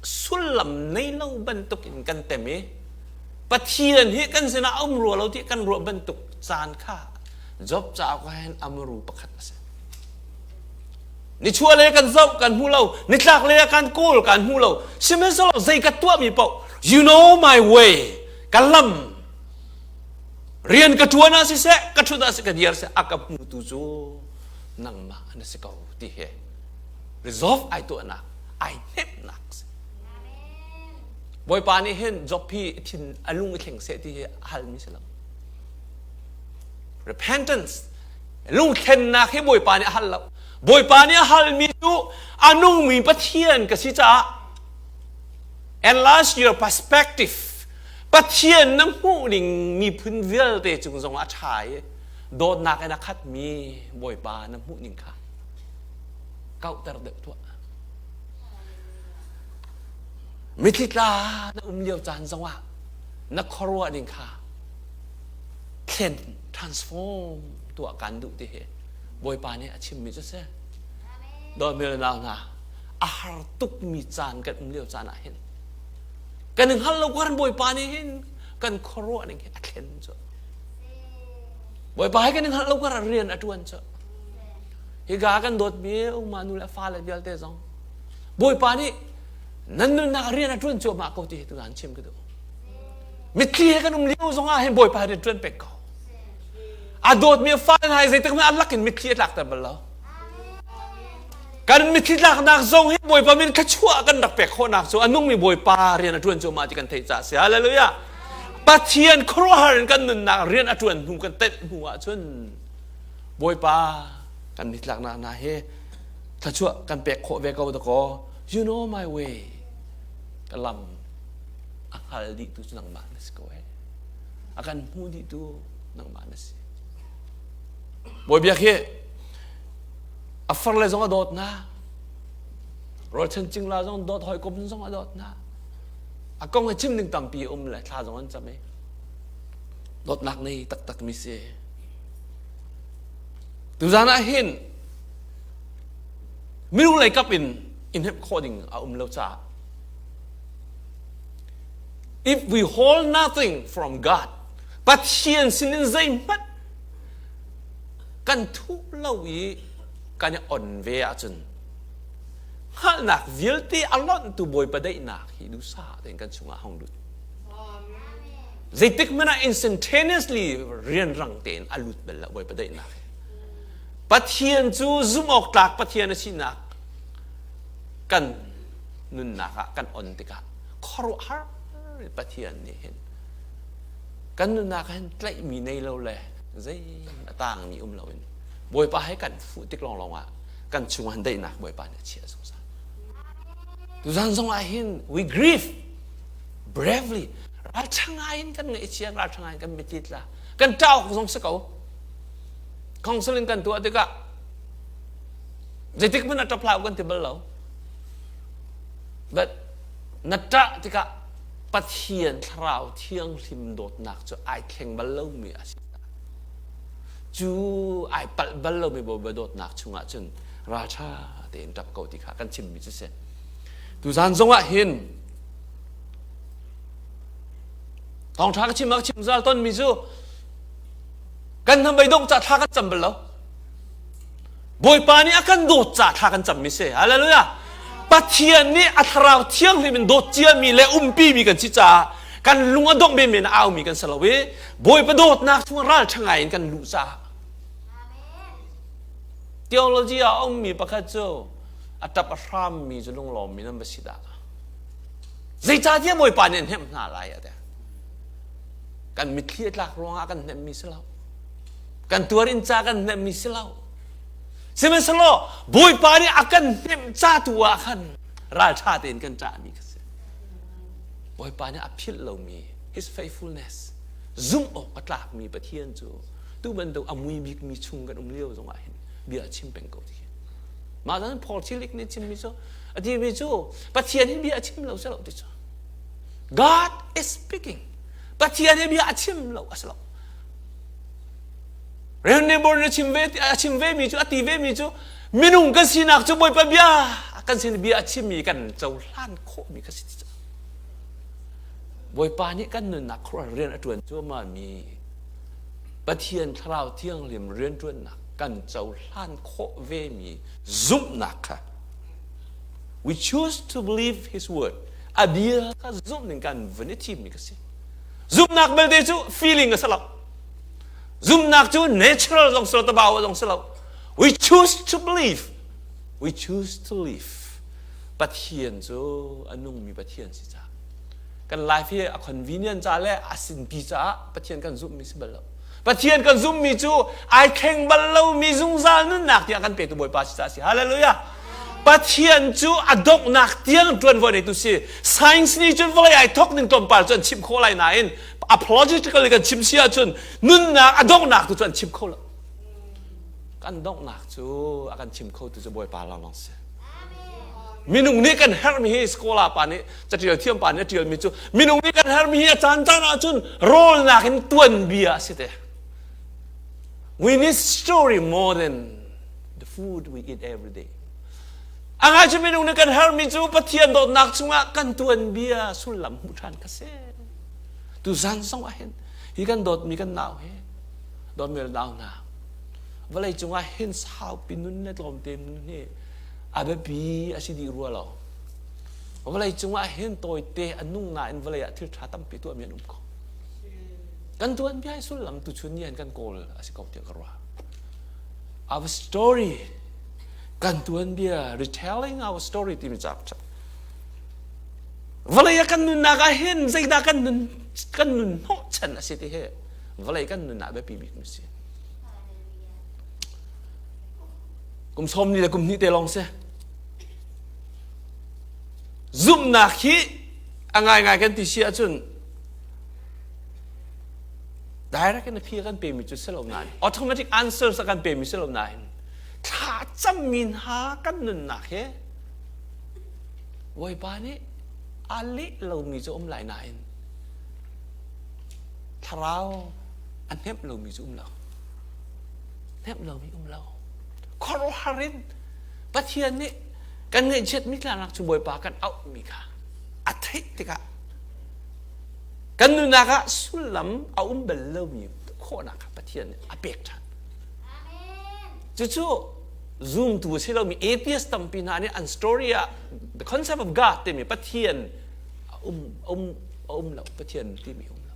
sullam nei lo bantuk in kan tem i Pathian hi kan sinah a um rua lo ti kan ruah bantuk caan kha Job cauk ah hin amru pakhat a si nichuah lei kan zoh kan hmu lo nitlak lei ah kan kawl kan hmu lo sihmanhsehlaw zei ka tuahmi paoh you know my way ka lam rian ka ṭuan ah siseh ka ṭhut ah siseh ka diar seh a ka hmutu cu nangmah na si ko ti he resolve ai tuahnak ai hnemhnak si Bawipa nih hin Job hi thin a lung i thleng seh ti hi a halmi si lo repentance lungthlennak hi Bawipa nih a hal lo Bawipa nih a halmi cu a nungmi Pathian ka si caah enlarge your perspective Pathian na hmuh ning miphun vialte cung zong a ṭha i dawtnak in a khatmi Bawipa na hmuh ning kha kauhter deuh tuah. Mitthli tla na um lio caan zongah na khuaruah ning kha thlen transform tuah kan duh ti hi Bawipa nih a chimmi cu si. Dawtmi le nau hna, a har tukmi caan kan um lio caan ah hin kan i hngal lo kan Bawipa nih hin kan khuaruah ning hi a thlen cu. Bawipa hi kan i hngalh lo kar rian a ṭuan cu. Hika kan dawtmi uma nu le fale vialte zong Bawipa nih nan nunnak rian a ṭuan cuahmah ko ti hi tuzaan chim ka duh. Mitthli he kan um lio zongah hin Bawipa rian ṭuan pek ko. A dawtmi a fale hna hi zeitik hmanh a lakin mitthli a tlakter bal lo. Kan mitthli tlaknak zong hi Bawipa min thluachuah kan rak pek khawhnak cu a nungmi Bawipa rian a ṭuan cuahmah ti kan theih caah si. Hallelujah. Pathian khuaruahhar in kan nunnak rian a ṭuan hnu kan tenh hnu ahcun Bawipa kan mittlaknak hna hi thluachuah kan pek khawh ve ko dakaw. You know my way. Ka lam. A hngal dih tu cu nangmah na si ko he. A kan hmu dih tu nangmah na si. Bawi biak hi a far le zong a dawt na. Rualchan cingla zong dawt hawikom zong a dawt na. A kong hi chim ding tampi um le thla zong an cam i dawtnak nei taktak mi si. Tuzan ah hin minung lei kap in in hnemh khawh ding a um lo caah if we hold nothing from God Pathian sinin zeihmanh kan thuh lo i kan i on ve ahcun hngalhnak vialte a lonhtu Bawipa daihnak hi duhsah tein kan chungah hong lut. Zeitik hmanh ah instantaneously rianrang tein a lut bal lo Bawipa daihnak hi. Pathian cu zumh awk tlak Pathian a sinak kan nunnak ah kan on tikah khuaruahhar Pathian nih hin kan nunnak ah hin tlaihmi nei lo le zei a tangmi um loin Bawipa he kan fuh tik lawnglawng ah kan chungah daihnak Bawipa nih a chiah zungzal. Tuzan zong ah hin we grieve bravely ralṭha ngai in kan ngaihchia ralṭha ngai in kan mitthli tla kan ṭah awk zong si ko counseling kan tuah tikah zeitik hmanh ah ṭap hlah kan ti bal lo but na ṭah tikah Pathian thlarau thianghlim dawtnak cu ai thleng bal lomi a si cu ai palh bal lomi Bawipa dawtnak chungah cun ralṭha tein ṭap ko ti kha kan chimmi cu si tuzan zongah hin thawngṭha ka chim ah ka chim zal tonmi cu kan hnam dong ca thla kan cam bal lo Bawipa nih a kan dawt ca thla kan cammi si hallelujah Pathian nih a thlarau thianghlim in dawt ciami le umpi mi kan si caah kan lung a dongh men a aumi kan si lo i Bawipa dawtnak chung ral ṭha ngai in kan luh caah theology ah a ummi pakhat cu a ṭap a hrammi cu lunglawmmi nan va si dah zeicahtiah Bawipa nih a hnemh hna lai a ti kan mitthli a tlak ruangah kan hnemhmi si lo kan tuar in ca kan hnemhmi si lo sihmanhsehlaw Bawipa nih a kan hnemh ca tu ah khan ralṭha tein kan ṭahmi kha si Bawipa nih a philh lomi his faithfulness zumh awk a tlakmi Pathian cu tu bantuk a mui bikmi chung kan um lio zongah hin bia a chim peng ko ti mah zan Paul Tillich nih chimmi cu a timi cu Pathian hi bia a chim lo si lo ti cu God is speaking Pathian hi bia a chim lo a si lo Rev. na chim ve a chim ve mi cu a ti ve mi cu minung kan sinak cu Bawipa bia kan sin bia a chimmi kan cohlan khawhmi kha si ti Bawipa nih kan nunnak khuaruahhar rian a ṭuan cuahmah mi Pathian Thlarau Thianghlim rianṭuannak kan cohlan khawh ve mi zumhnak kha we choose to believe his word a bia kha zumh ning kan vun i thimmi kha si zumhnak belte cu feeling a si lo zumhnak cu natural zong si lo tabawa zong si lo we choose to believe we choose to live Pathian cu a nungmi Pathian si caah kan life hi a convenient ca le a sinpi caah Pathian kan zumhmi si bal lo Pathian kan zumhmi cu ai thleng bal lomi zungzal nunnak tiang kan petu Bawipa si caah si hallelujah Pathian cu a donghnak tiang ṭuanvo neitu si science nih cun vawlei ai thawk ning tlawmpal cu an chimh khawh lai nain apologetically kan chim si ahcun nunnak a donghnak tu cu an chim kho lo kan donghnak cu a kan chim kho tu cu Bawipa lawnglawng si minung nih kan herhmi hi scholar pa nih catial thiam pa nih a tialmi cu minung nih kan herhmi hi a caan caan ahcun rawlnak in tuanbia a si te we need story more than the food we eat every day a ngai cu minung nih kan herhmi cu Pathian dawtnak chungah kan tuanbia sullam hmuh ṭhan kha si tu zan zong ah hin hi kan dawtmi kan nau he dawtmi le nau hna vawlei cungah hin saupi nun le tlawmte nun hi a biapi a si dih rua lo vawlei cungah hin tawite a nung nain vawlei ah thil ṭha tampi tuahmi an um ko kan tuanbia hi sullam tuchun ni kan kawl a si ko tiah ka ruah our story kan tuanbia retelling our story timi ca vawlei ah kan nunnak ah hin zeidah kan nun kan nun hnawhchan a si ti hi vawlei kan nun ah biapi bik mi si kum sawm ni le kum hnih te lawng si zumhnak hi A ngaingai kan ti si ahcun direct in a phi kan pemi cu si lo nain, automatic answers a kan pemi si lo nain, thla cammi hna kan nunnak hi Bawipa nih aa leh lomi cu um lai nain thlarau a hnemh lomi cu um lo. Hnemh lomi um lo. Khuaruahhar in Pathian nih kan ngaihchiatmi tlanak cu Bawipa kan auhmi kha a theih tikah kan nunnak ah sullam a um bal lomi khawhnak kha Pathian nih a pek ṭhan. Cucu zumtu a si lomi atheist tampi hna nih an story ah the concept of God timi Pathian a um um a um lo, Pathian timi um lo.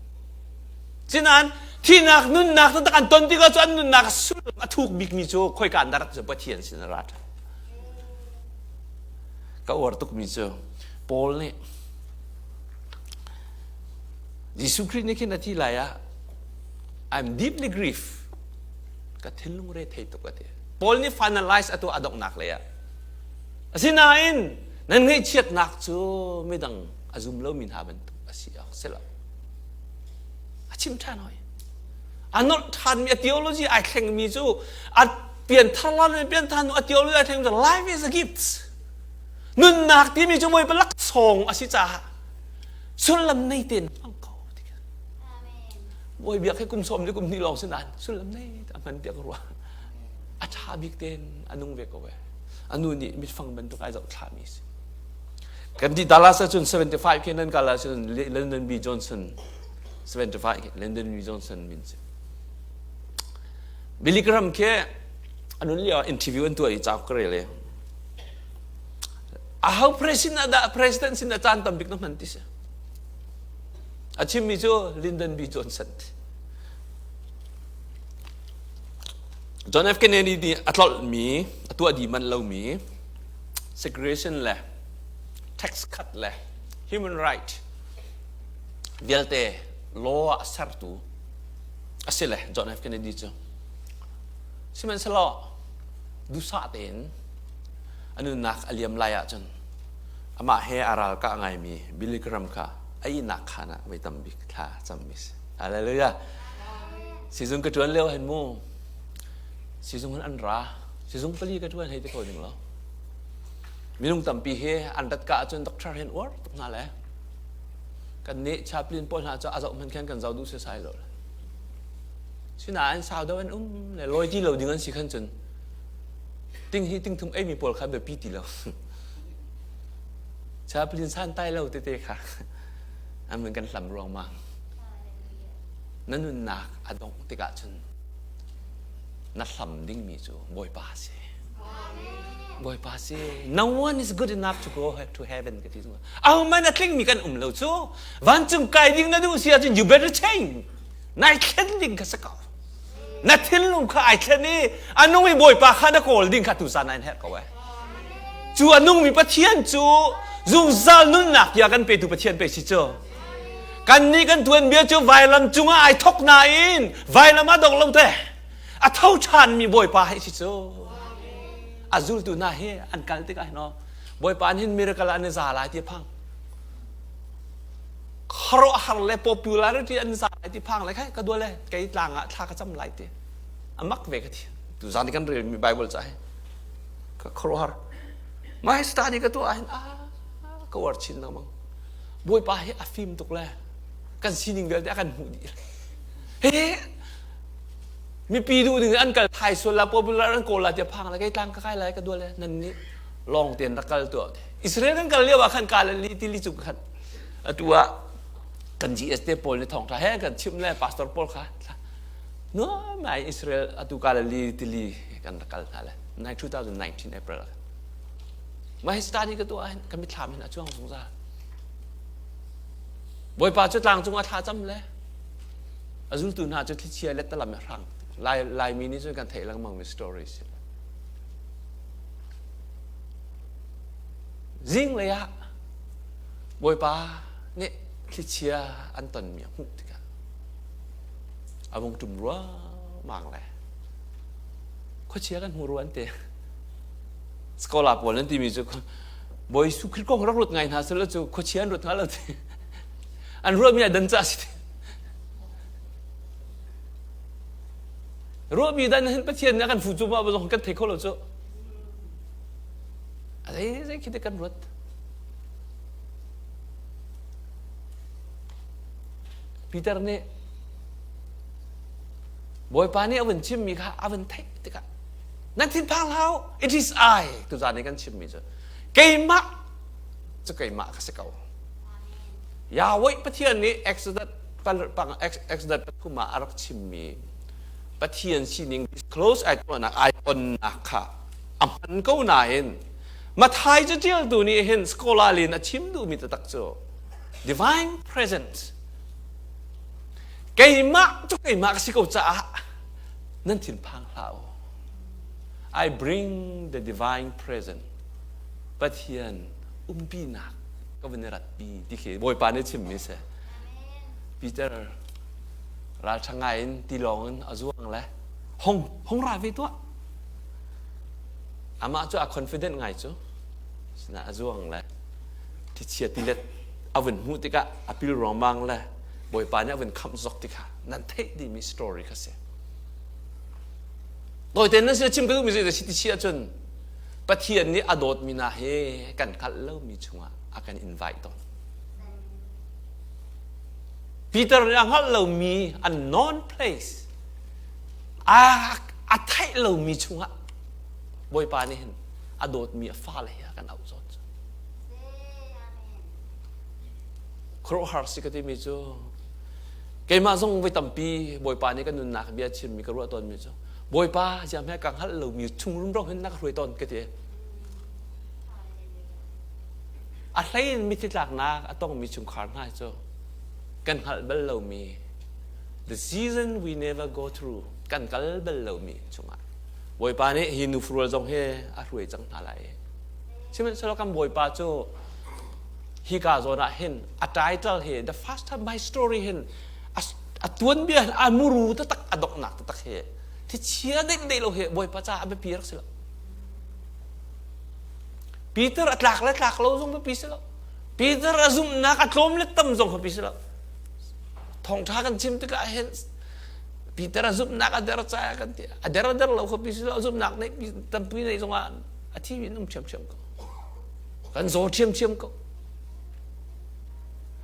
Sinain thihnak nunnak taktak an ton tikah cu an nunnak sullam a thuk bikmi cu khoika an rak cu Pathian sin a ra ṭhan. Ka uar tukmi cu Paul nih Jesuh Khrih nih khin a thi lai ah, "I'm deeply grieved, ka thinlung re thei tuk," a ti. Paul nih finalize a tuah a donghnak lei ah. Asinain nan ngaihchiatnak cu midang a zum lomi hna bantuk a si awk si lo. A chim ṭhan hoi. A nolh ṭhanmi a theology ai thlengmi cu a pianthar lan in pianthar hnu a theology ai thlengmi cu life is a gift. Nunnak timi cu Bawipa laksawng a si caah sullam nei tein hmang ko. Bawi biak hi kum 10 le kum 2 lawng si nain sullam nei a hman tiah ka ruah. A ṭha bik tein a nung ve ko e. A nu nih mitfang bantuk ai zoh thlami si. Kan ti Dallas ahcun 75 khi nan kal ahcun Lyndon B. Johnson 75 khi Lyndon B. Johnson min si. Billy Graham khi anun lio interview an tuah i cauk ka rel i aho president dah president sin ah caan tam bik na hman ti si. A chimmi cu Lyndon B. Johnson. John F. Kennedy nih a tlolhmi, a tuah dih manh lomi segregation le tax cut le human right vialte law ah sertu a si le John F. Kennedy cu. Sihmanhsehlaw duhsah tein a nunnak a liam lai ahcun amah he a ralkah ngaimi Billy Graham kha a ihnak khaan ah voi tam bik thla cammi si. Hallelujah. Sizung ka ṭuan lio hin mu sizung an ra, sizung pali ka ṭuan hei ti ko ding lo. Minung tampi hi an rat ka ahcun doctor hin uar tuk hna le kan nih chaplain pawl hna cu a zoh hman khan kan zoh duh sesai lo. Sinain sau deuh an um le lawi ti lo ding an si khan cun ting hi ting thum ei mi pawl kha biapi ti lo. Chaplain san tai lo tete kha an kan hlam ruangmang. Na nunnak a dongh tikah cun na hlam dingmi cu Bawipa a si. Bawipa si. No one is good enough to go to heaven ka ti zungzal. Ahohmanh a tlingmi kan um lo cu. Vancung kai ding na duh si ahcun you better change. Nai thlen ding kha si ko. Na thinlung kha ai thlen i a nungmi Bawipa kha na kawl ding kha tuzan ah in herh ko eh. Cu a nungmi Pathian cu zungzal nunnak tiah kan petu Pathian pe si cu. Kannih kan tuanbia cu vailam cungah ai thok nain vailam ah dong lo te. A tho ṭhanmi Bawipa hei si cu. A zultu hna hi an kal tikah hin Bawipa an hin miracle an i za lai ti phang. Khuaruahhar le popularity an za lai ti phang le khai ka dua le kei tlang ah thla ka cam lai ti. A mak ve ka thi. Tu zan kan relmi Bible ca hi ka khuaruahhar. Mai study ka tuah hin a ka uar chin lengmang. Bawipa hi a fim tuk le kan sining vialte a kan hmuh dih. He mipi duh ding an kal thai sual la, popular an kawl la tiah phang la, kei tlang ka kai lai ka dual le nan nih lawng tein rak kal tuah. Israel kan kal lio ah khan kal li tili cung khan atu ah kan GS te pawl nih thawngtha he kan chim le pastor pawl kha no mai Israel atu Galilee tili kan rak kal hna le 2019 April. Mah hi study ka tuah hin ka mitthlam hin a cuang zungzal. Bawipa cu tlang cungah thla cam le a zultu hna cu thlichia le talam hrang. Lai Laimi nih cun kan theih lengmang mi story si. Zinglei ah Bawipa nih thlichia an tonmi a hmuh tikah a vung ṭum ruangmang le khuachia kan hmu rua an ti. Scholar pawl nan timi cu. Bawi Jesuh Khrih kong rak ruat ngai hna selaw cu khuachia an ruat hnga lo ti. An ruahmi a dan ca si. Ruahmi dan hin Pathian nih a kan fu cu ma zong kan thei kho lo cu. A zei zei khi te kan ruat. Peter nih Bawipa nih a vun chimmi kha a vun theih tikah nan thinphang hlah it is I tuzaan i kan chimmi cu keimah cu keimah ka si ko. Yahweh Pathian nih Exodus Exodus pathum ah a rak chimmi Pathian sining disclose ai tuahnak ai onnak kha a hman ko nain Mathai caṭialtu nih hin scholarly in a chim duhmi taktak cu divine presence keimah cu keimah ka si ko caah nan thinphang hlah u. I bring the divine presence. Pathian umpinak ka van i ratpi ti khi Bawipa nih chimmi si. Peter ralṭha ngai in tilawng in a zuang le hong hong ra ve tuah. Amah cu a confident ngai cu. Sinah a zuang le thichia tilet a vun hmuh tikah a pil ruangmang le Bawipa nih a vun khamh zok ti kha nan theih dihmi story kha si. Tawite nan sin chim ka duhmi cu si ti si ahcun Pathian nih a dawtmi hna hi kan hngalh lomi chungah a kan invite tawn. Peter nih a hngalh lomi unknown place a a theih lomi chungah Bawipa nih hin a dawtmi a fale hi a kan auh zawn cu. Khuaruahhar si ka timi cu keimah zong voi tampi Bawipa nih ka nunnak bia chimmi ka ruah tawnmi cu Bawipa ziam he ka hngalh lomi chung rumro hin na ka hruai tawn ka ti. A hlei in mithi tlaknak a tongmi chungkhar hna cu kan hngalh bal lomi the season we never go through kan kal bal lomi chungah Bawipa nih hi nufurual zong hi a hruai cang hna lai. Sihmanhsehlaw kan Bawipa cu hika zawn ah hin a title hi the first time my story hin a tuanbia a muru taktak a donghnak taktak hi thichia ding dei lo hi Bawipa ca a biapi rak si lo. Peter a tlak le tlak lo zong biapi si lo. Peter a zumhnak a tlawm le tam zong biapi si lo. Thawngṭha kan chim tikah hin Peter a zumhnak a der caah kan ti. A der a der lo khuapi si lo zumhnak nei tampi nei zongah a thi in um ṭhiamṭhiam ko. Kan zaw ṭhiamṭhiam ko.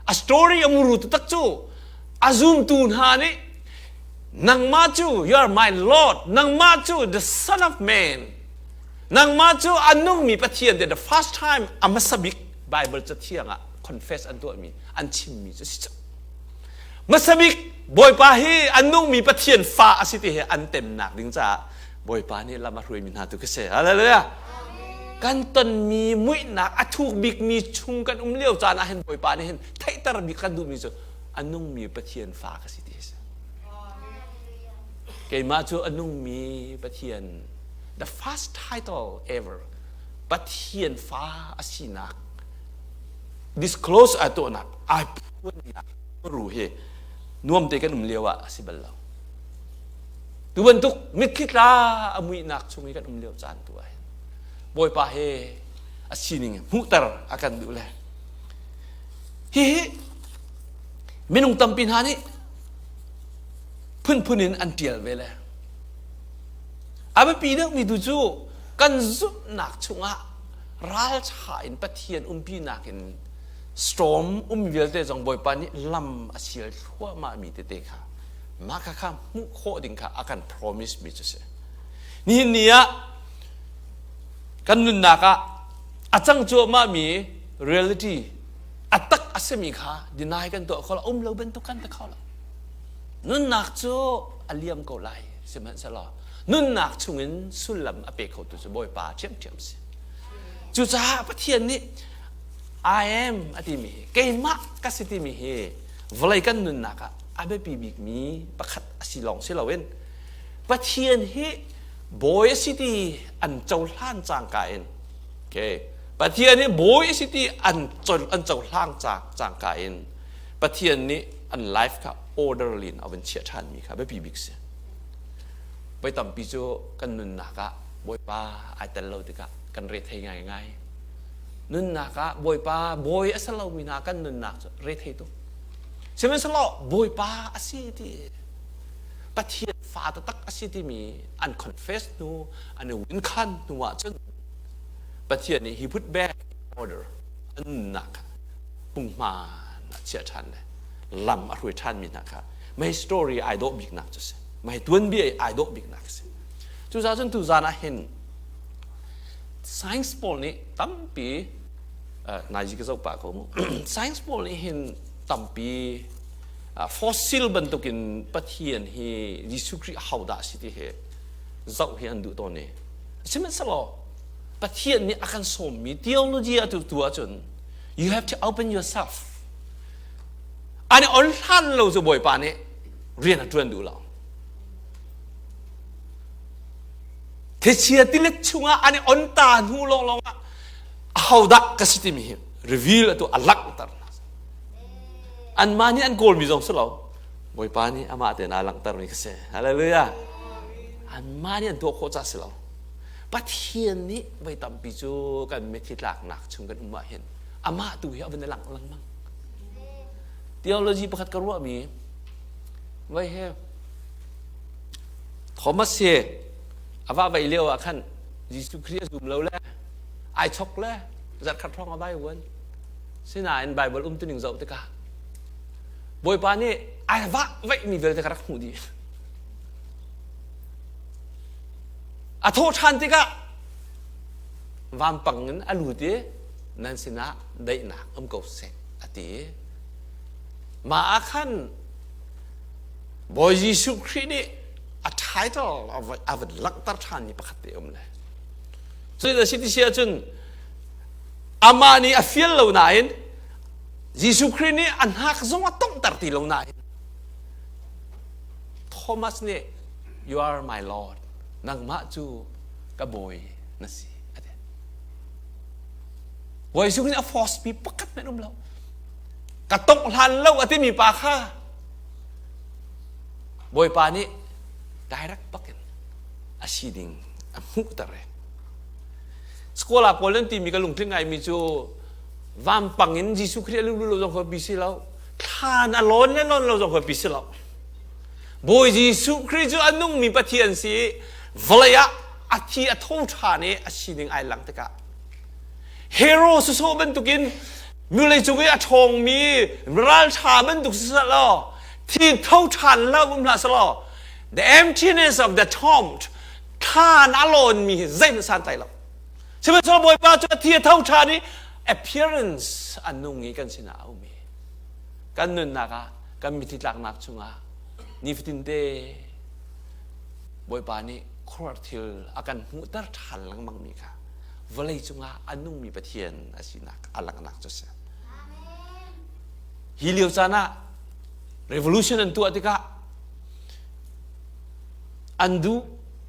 A story a muru taktak cu a zumtu hna nih nangmah cu you are my Lord nangmah cu the son of man nangmah cu a nungmi Pathian the first time a hmasa bik Bible cathiang ah confess an tuahmi an chimmi cu si cang. Hmasa bik Bawipa hi a nungmi Pathian fa a si ti hi an temnak ding caah Bawipa nih lam a hruaimi hna tu khi si. Hallelujah. Kan tonmi muihnak a thuk bikmi chung kan um lio caan ah hin Bawipa nih hin theihter bik kan duhmi cu a nungmi Pathian fa ka si ti hi si. Keimah cu a nungmi Pathian the first title ever Pathian fa a sinak disclose a tuahnak ai phuannak ru hi nuam te kan um lio ah a si bal lo. Tu bantuk mitthli tla a muihnak chung i kan um lio caan tu ah hin Bawipa he a sining hmuhter a kan duh le hihi minung tampi hna nih phunphun in an tial ve le a biapi deuhmi tu cu kan zumhnak chungah ralṭha in Pathian umpinak in storm um vialte zong Bawipa nih lam a sial thluahmah mi tete kha mah kha kha hmuh khawh ding kha a kan promise mi cu si. Nihin ni ah kan nunnak ah a cang cuahmah mi reality a tak a simi kha deny kan tuah kho lo um lo bantuk kan ti kho lo. Nunnak cu a liam ko lai sihmanhsehlaw nunnak chungin sullam a pe khotu cu Bawipa ṭhiamṭhiam si. Cucaah Pathian nih I am a timi hi keimah ka si timi hi vawlei kan nunnak ah a biapi bikmi pakhat a si lawng si loin Pathian hi bawi a si ti an cohlan cangka in okay Pathian hi bawi a si ti an an cohlang cangka in Pathian nih an life kha orderly in a vun chiah ṭhanmi kha biapi bik si. Voi tampi cu kan nunnak ah Bawipa ai tel lo tikah kan rethei ngaingai. Nunnak ah Bawipa bawi a si lomi hna kan nunnak cu rethei tuk. Sihmanhsehlaw Bawipa a si ti Pathian fa taktak a si timi an confess hnu an i winkhan hnu ahcun Pathian nih he put back order an nunnak kha punghman a chiah ṭhan le lam a hruai ṭhanmi hna kha mei story ai dawh biknak cu si mei tuanbia i ai dawh biknak si. Cucaah cun tuzan ah hin science pawl nih tampi nai ka zoh pah ko mu, science pawl nih hin tampi fossil bantukin Pathian hi Jesuh Khrih hodah si ti hi zoh hi an duh tawn i, sihmanhsehlaw Pathian nih a kan sawmmi theology a tu tu ahcun you have to open yourself. An i on hlan lo cu Bawipa nih rian a ṭuan duh lo. Thlichia tilet chungah an i on ta hnu lawnglawng ah ahodah ka si timi hi reveal atu a langhter hna. Anmah nih an kawlmi zong si lo, Bawipa nih amah tein aa langhtermi ka si. Hallelujah. Anmah nih an tuah khawh ca si lo. Pathian nih voi tampi cu kan mitthli tlaknak chung kan um ah hin amah tu hi a van i langh lengmang. Theology pakhat ka ruahmi voi he Thomas hi a va vei lio ah khan Jesuh Khrih a zum lo le ai chok le zarhkhat hrawng a vai uan. Sinain Bible umtuning zoh tikah Bawipa nih ai vah veihmi vialte ka rak hmuh dih. A thawh ṭhan tikah vampang in a lut i nan sinah daihnak um ko seh a ti. Mah ah khan Bawi Jesuh Khrih nih a title a van langhter ṭhanmi pakhat te um le. Cutin a si ti si ahcun amah nih a fial lo nain Jesuh Khrih nih a hnak zong a tonghter ti lo nain Thomas nih, "You are my Lord, nangmah cu ka bawi na si," a ti. Bawi Jesuh nih a force mi pakhat hmanh um lo. Ka tongh hlan lo a timi pa kha Bawipa nih direct bakin a si ding a hmuhter i Scholar pawl nan timi ka lungtling ngaimi cu vampang in Jesuh Khrih a lu lo zong kha pi si lo, thlan a lawn le lawn lo zong kha pi si lo. Bawi Jesuh Khrih cu a nungmi Pathian si i vawlei ah a thi a tho ṭhan i a sining ai lang tikah hero sawsawh bantukin mulei cung i a ṭhawngmi ralṭha bantuk si law thi tho ṭhan lo um hlah selaw the emptiness of the tomb, thlan a lawnmi hi zeihmanh santlai lo. Sihmanhsehlaw Bawipa cu a thi a tho ṭhan i appearance a nung i kan sinah a um i kan nunnak ah kan mithi tlaknak chungah nifatinte Bawipa nih khuaruahhar thil a kan hmuhter ṭhan lengmangmi kha vawlei cungah a nungmi Pathian a sinak a langhnak cu a si. Hi lio caan ah revolution an tuah tikah an duh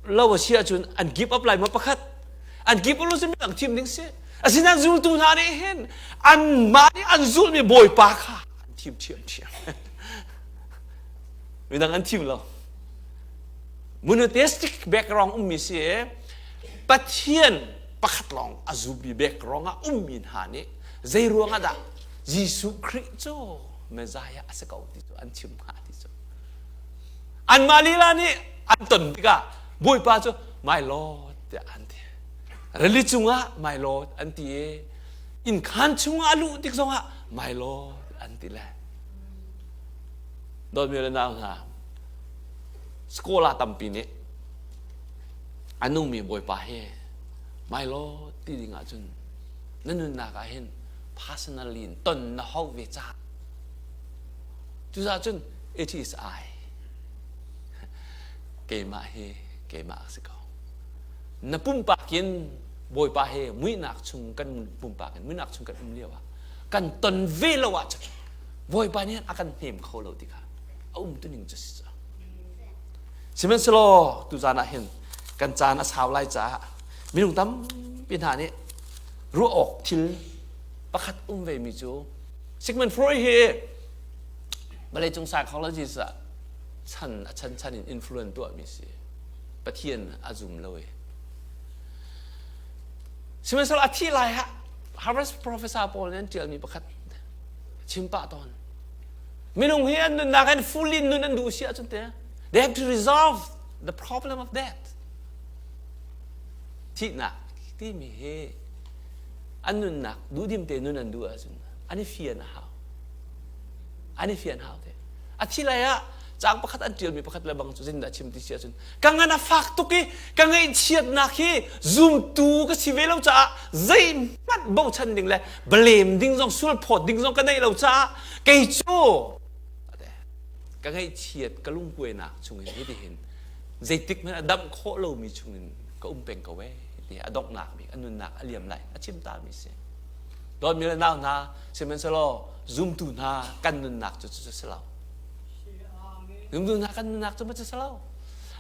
lo a si ahcun an give up lai maw pakhat an give up lo cu midang thim ding si. Asinain zultu hna nih hin anmah nih an zulhmi Bawipa kha an thim ṭhiamṭhiam. Midang an thim lo. Monotheistic background ummi si i Pathian pakhat lawng a zummi background ah ummi hna nih zei ruang ah dah Jesuh Khrih cu Messiah a si ko ti cu an chim hnga ti cu. Anmah lila nih an ton tikah Bawipa cu "My Lord" tiah an ti. Rili cungah "My Lord" an ti i innkhan chungah a luh tik zongah "My Lord" an ti le. Dawtmi le nau hna, scholar tampi nih a nungmi Bawipa hi "My Lord" ti ding ahcun na nunnak ah hin personally in ton na hau ve ca. Cucaah cun it is I. Keimah hi keimah a si ko. Na pumpak in Bawipa he muihnak chung kan pumpak in muihnak chung kan um lio ah kan ton ve lo ahcun Bawipa nih a kan hnem kho lo ti kha a um tuning cu si cu. Sihmanhsehlaw tuzan ah hin kan caan a sau lai caah minung tampi hna nih ruah awk thil pakhat um ve mi cu Sigmund Freud hi vawleicung psychologist ah chan a chan chan in influence tuahmi si. Pathian a zum lo i sihmanhsehlaw a thih lai ah Harvard professor pawl nih an ṭialmi pakhat chim pah tawn. Minung hi an nunnak in fully nun an duh si ahcun te they have to resolve the problem of death. Thihnak timi hi an nunnak duhdim te nun an duh ahcun an i fian a hau. An i fian hau te. A thi lai ah caang pakhat an ṭialmi pakhat le bang cu zeitindah chim ti si ahcun ka ngan a fak tuk i ka ngaihchiatnak hi zumtu ka si ve lo caah zeihmanh bochan ding le blame ding zong sulphawt ding zong ka neih lo caah kei cu ka ngaihchiat ka lungkuainak chungin hitihin zeitik hmanh a damh khawh lomi chungin ka um peng ko ee ti a donghnak bik a nunnak a liam lai a chim ta mi si. Dawtmi le nau hna, sihmanhsehlaw zumtu hna kan nunnak cu cu si lo. Zumtu hna kan nunnak cu cu si lo.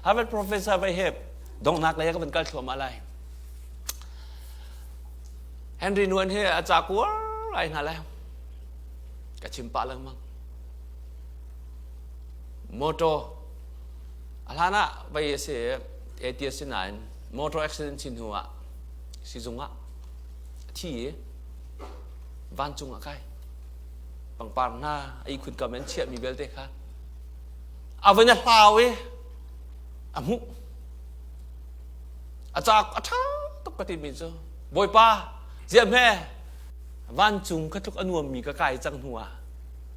Harvard professor vai he donghnak lei ka van kal thluahmah lai. Henry Nguyen he a ca kuar ai hna lai. Ka chim pah lengmang. Motor a hlan ah vai a si atheist si nain motor accident chin hnu ah sizung ah a thi i vancung ah kai pangpar hna a ihkhun kam an chiahmi vialte kha a van a hlau i a hmuh a caak a ṭha tuk ka timi cu Bawipa ziah hme vancung ka tluk a nuammi ka kai cang hnu ah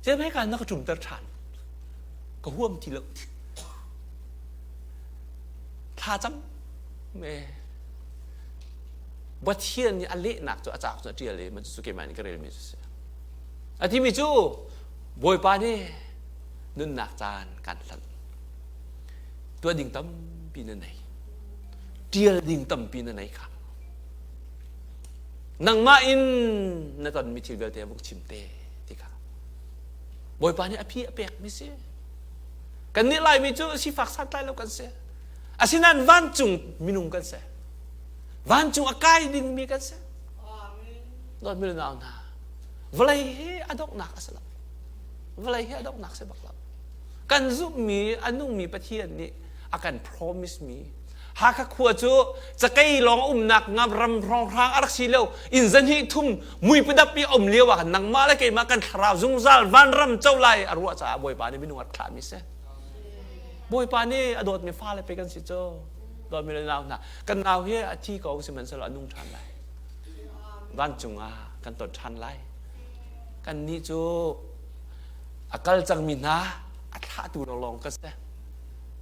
ziah hme ka na ka ṭumter ṭhan ka huam ti lo thla cam me Pathian nih a lehnak cu a cauk cu a ṭial i cucu keimah nih ka relmi cu a si. A timi cu Bawipa nih nunnak caan kan hlanh. Tuah ding tampi na nei. Ṭial ding tampi na nei kha. Nangmah in na tonmi thil vialte a vung chim te ti kha. Bawipa nih a phi a pekmi si. Kannih Laimi cu sifak santlai lo kan si. Asinain vancung minung kan si. Vancung a kai dingmi kan si. Dawtmi le nau hna, vawlei hi a donghnak a si lo. Vawlei hi a donghnak si bak lo. Kan zumhmi, a nungmi Pathian nih a kan promise mi Hakha khua cu cakei lawng a umnak ngam ram hrawnghrang a rak si lo. Inn zahnih thum mui padap i um lio ah khan nangmah le keimah kan thlarau zungzal vanram co lai a ruah caah Bawipa nih minung a rak thlahmi si. Bawipa nih a dawtmi fale pe kan si cu. Dawtmi le nau hna, kan nau hi a thi ko sihmanhsehlaw a nung ṭhan lai. Vancung ah kan ton ṭhan lai. Kannih cu a kal cangmi hna a thlahtu lawnglawng kan si.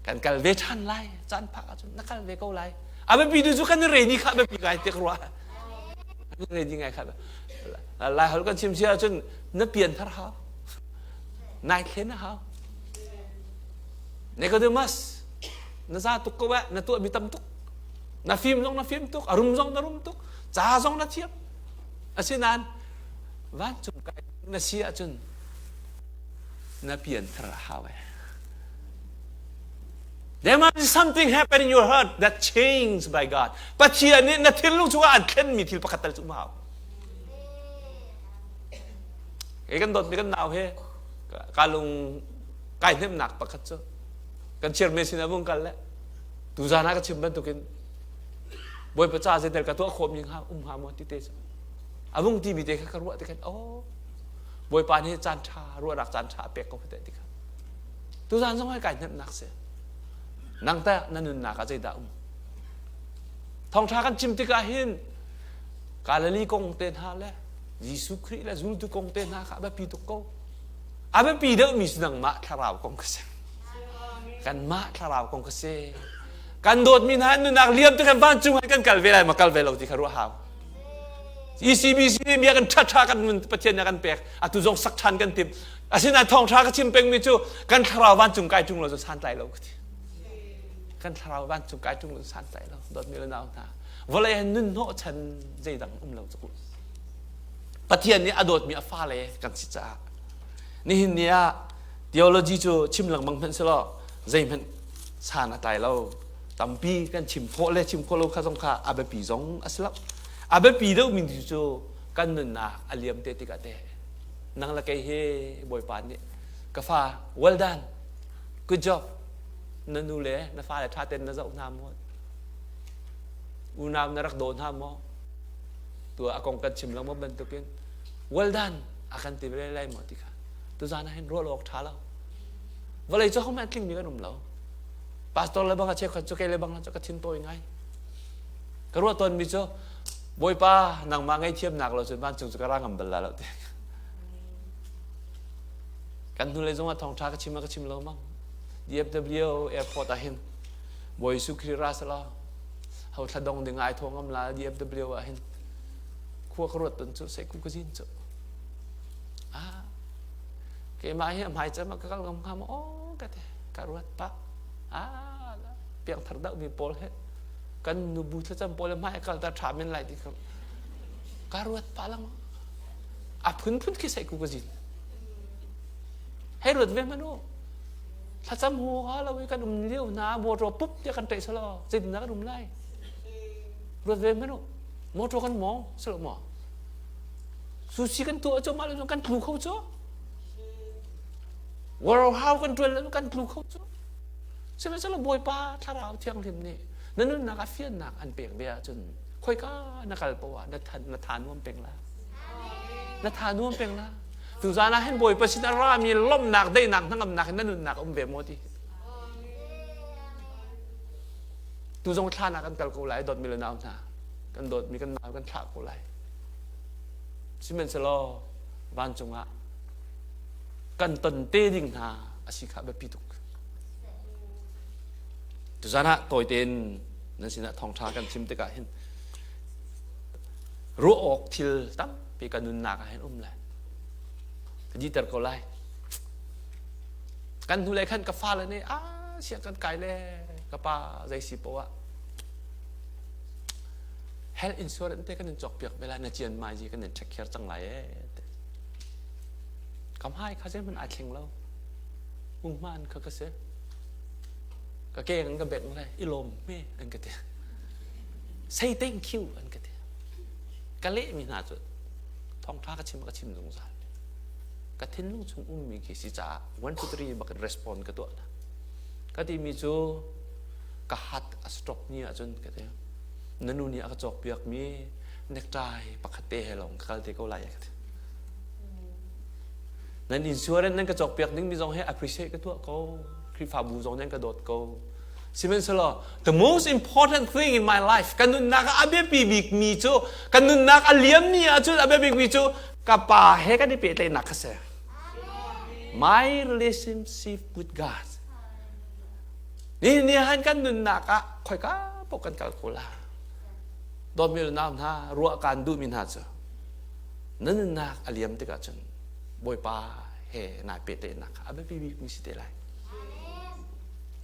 Kan kal ve ṭhan lai. Caan phak ahcun na kal ve ko lai. A biapi tu cu kan i ready kha biapi ngai te ka ruah. Kan i ready ngai kha. Lai holh kan chim si ahcun na pian thar hau. Nai thlen a hau. Nicodemus na za tuk ko eh na tuahmi tam tuk na fim zong na fim tuk a rum zong na rum tuk ca zong na thiam asinain vancung kai na si ahcun na pian thar a hau eh There must be something happen in your heart that changed by God. Pathian nih na thinlung chungah an thlenmi thil pakhat tal cu um hau. Kei kan dawtmi kan nau he ka lung kai hnemhnak pakhat cu kan chairman sin ah vung kal le tuzan ah ka chim bantukin Bawipa ca zeitel ka tuah khawh mi hnga um hnga maw ti te cu a vung ti mi te kha ka ruah ti khan oh Bawipa nih caan ṭha ruahnak caan ṭha a pek ko te ti kha tuzan zong hai kai hnemhnak si nang teh na nunnak ah zeidah um thawngṭha kan chim tikah hin Galilee kong te hna le Jesuh Khrih le zultu kong te hna kha a biapi tuk ko a biapi deuhmi cu nangmah thlarau kong ka si kanmah thlarau kong ka si kan dawtmi hna nunnak liam te kan vancung ah kan kal ve lai ma kal ve lo ti kha ruah hau ECBC nih bia kan ṭha ṭha kan nun Pathian nih a kan pek atu zong sak ṭhan kan timh asinain thawngṭha ka chim pengmi cu kan thlarau vancung kai ṭung lo cu santlai lo ka ti kan thlarau vancung kai ṭung lo santlai lo dawtmi le nau hna vawlei ah nun hnawh chan zeidang um lo cu Pathian nih a dawtmi a fale kan si caah nihin ni ah theology cu chim lengmang hmanh selaw zeihmanh san a tlai lo tampi kan chim khawh le chim khawh lo kha zong kha a biapi zong a si lo a biapi deuhmi cu kan nunnak a liam te tikah te nang le kei hi Bawipa nih ka fa well done good job na nu le na fale ṭha tein na zoh hna maw unau na rak daw hna maw? Tu a kong kan chim lengmang bantukin well done a kan ti ve lai maw ti kha tuzan ah hin ruah awk ṭha lo. Vawlei cu hohmanh tlingmi kan um lo. Pastor le bang a cheukhat cu kei le bang cu ka thin tawi ngai. Ka ruah tawnmi cu Bawipa nangmah ngaihthiamnak lo cun vancung cu ka ra ngam bal la lo ti. Kan hnulei zongah thawngṭha ka chim ah ka chim lo mang. DFW airport ah hin Bawi Jesuh Khrih ra selaw ho thla dong ding ai thaw ngam la DFW ah hin khua ka ruat ton cu sei ku ka zin cu. Ah keimah hi hmai cem ah ka kal ngam hnga maw aw ka ti ka ruat pah. Ah piangthar deuh mi pawl he kan nubu thlacam pawl hmai kal ta ṭha men lai ti kha ka ruat pah lang a phunphun khi sei ku ka zin hei ruat ve hmanh u thlacam hu ha lo i kan um lio hna motor pup tiah kan ṭaih selaw zeitindah kan um lai ruat ve hmanh u motor kan mawng selo maw sushi kan tuah cu mah le kan tlu kho cu warehouse kan ṭuan le kan tlu kho cu Sihmanhsehlaw Bawipa Thlarau Thianghlim nih na nunnak ah fiannak an pek ve ahcun khoika na kal poah ah na than na tha nuam peng la. Na tha nuam peng la. Tuzaan ah hin Bawipa sin a rami lawmhnak daihnak hnangamnak in na nunnak um ve maw ti. Tu zong thla kan kal ko lai dawtmi le nau hna. Kan dawtmi kan nau kan thlah ko lai. Sihmanhsehlaw vancung ah kan ton te ding hna a si kha biapi tuk. Tuzan ah tawi tein nan sinah thawngṭha kan chim tikah hin ruah awk thil tampi kan nunnak ah hin um lai. Ka diter ko lai. Kan hnulei khan ka fale nih ah siang kan kai le ka pa zei si poah health insurance te kan in cawk piak ve lai na cian mai ji kan in check care cang lai ee. Ka hmai kha zeihmanh ai thleng lo. Hmunhma an kha ka si. Ka keng an ka bengh le i lawm hme an ka ti. Say thank you an ka ti. Ka lehmi hna cu thawngṭha ka chim ka chim zungzal. Ka thinlung chung ummi khi si caah 1 2 3 bak in respond ka tuah hna. Ka timi cu ka hat a stop ni ahcun ka ti. Na nu nih a ka cawkpiakmi necktie pakhat te he lawng ka kal te ko lai ka ti. Nan insurance nan ka cawkpiak dingmi zong hi appreciate ka tuah ko. Khrihfabu zong nan ka dawt ko. Sihmanhsehlaw the most important thing in my life ka nunnak ah a biapi bikmi cu ka nunnak a liammi ahcun a biapi bikmi cu ka pa he kan i pehtlaihnak kha si. My relationship with God. Ni ni han kan nunnak ah khoika paoh kan kal ko la. Dawtmi le nau hna ruah kaan duhmi hna cu na nunnak a liam tikah cun Bawipa he nai pehtlaihnak kha a biapi bikmi si te lai.